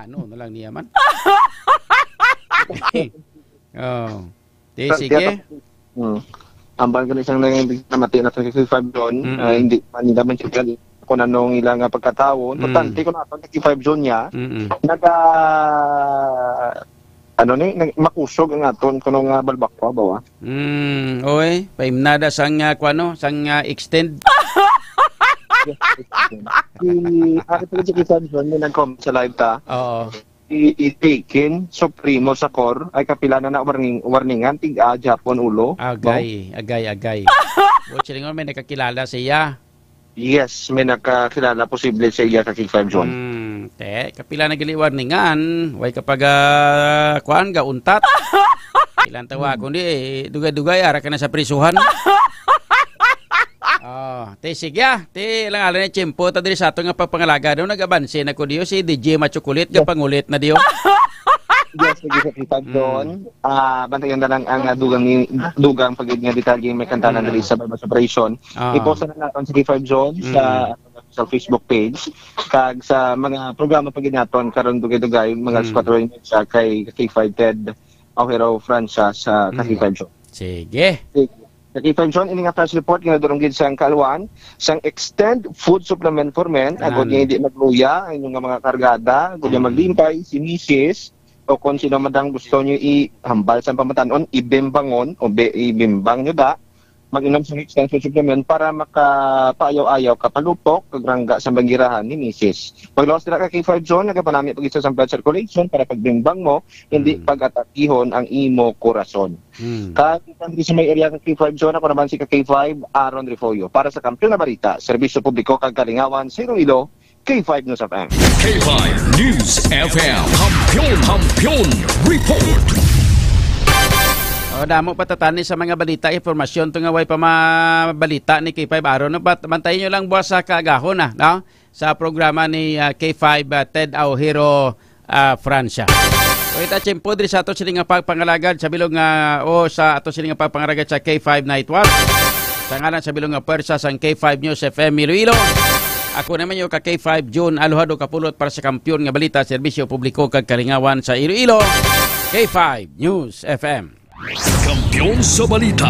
Ano na lang niya man. Oh. Di, Sa sige. tiyata-, hmm. Ambal ko na isang nang namati na sa K five John, Mm-mm. ah, hindi pa nila man siya kung anong ilang, ah, pagkatawo. Mm. Importante ko na sa K five John niya, Mm-mm. naga-, ano ni, nag-, makusog ang aton kuno nga balbakwa ba, wa? Mm, oy, paimnada sang, ah, kuwano, sang, ah, extend. Yes, yes, yes. Si, ako pala sa K five John, may nag-comment sa live ta. Oo. I-, i-taken, supremo sa core, ay kapila na na warning, warningan, tig-a, Japon, ulo. Agay, agay, agay. Buot silingon, may nakakilala siya. Yes, may nakakilala posible sa iya ka K five John. Hmm, te, kapila na gali warningan, way kapag, ah, kuan, gauntat. Ilang tawa, kundi, eh, dugay-dugay, ara ka na sa prisuhan. Oh, te, sige, ah. Te, lang ala na tiyempo, ta diri sa ato nga pagpangalaga, daw nag-abanse na ko diyo, si D J Machokulit, Yes. gapangulit na diyo. Yes, sige, sa K five Mm. John. Ah, bantayan na lang ang, ah, dugang ni, dugang pagid nga detalye may kantanan Mm. diri sa Barba's Operation. Ah. I-post na naton sa K five John sa, Mm. sa Facebook page. Kag sa mga programa pagid naton karon dugay-dugay, mga Mm. alas kwatro sa kay K five Ted Aujero Francia sa Mm. K five John. Sige. Sige. Sa K five John, ini nga flash report nga nadurong gid sang kaalwan sang Extend Food Supplement for Men. Agod Tanan. nga hindi magluya ang inyong mga kargada, agod nga Mm. maglimpay, si misis, o kung sino man ang gusto nyo ihambal sa pamatanon, ibimbangon, o be, ibimbang nyo da, mag-inom sa Extend Food Supplement para makapaayaw-ayaw, kapalupok, kagrangga sa bagirahan ni misis. Paglawas nila ka K five John, nagapanami pag isa sa blood circulation para pagbimbang mo, hindi Mm. pag-atakihon ang imo korason. Hmm. Kag kung sa may area ka K five John, ako naman si ka K five, Aaron Refugio. Para sa Kampiyon na Balita, Serbisyo Publiko kag Kalingawan sa Iloilo, K five News F M. K five News F M. Kampiyon, Kampiyon Report. O, damo pa ta tani sa mga balita, impormasyon to nga way pa mabalita ni K five Aaron. No? Bat-, bantayan nyo lang buwas sa kaagahon na, no? Sa programa ni, ah, K five, ah, Ted Aujero, ah, Francia. O, ita tiyempo diri sa ato sini nga pagpangalagad sa bilog nga, o sa ato sini nga pagpangalagad sa K five Night Watch. Sa ngalan sa bilog nga pwersa sang K five News F M Iloilo. Ako naman yung ka K five June Aluhado Kapulot para sa Kampiyon nga Balita, Serbisyo Publiko kag Kalingawan sa Iloilo. K five News F M. Kampiyon sa Balita,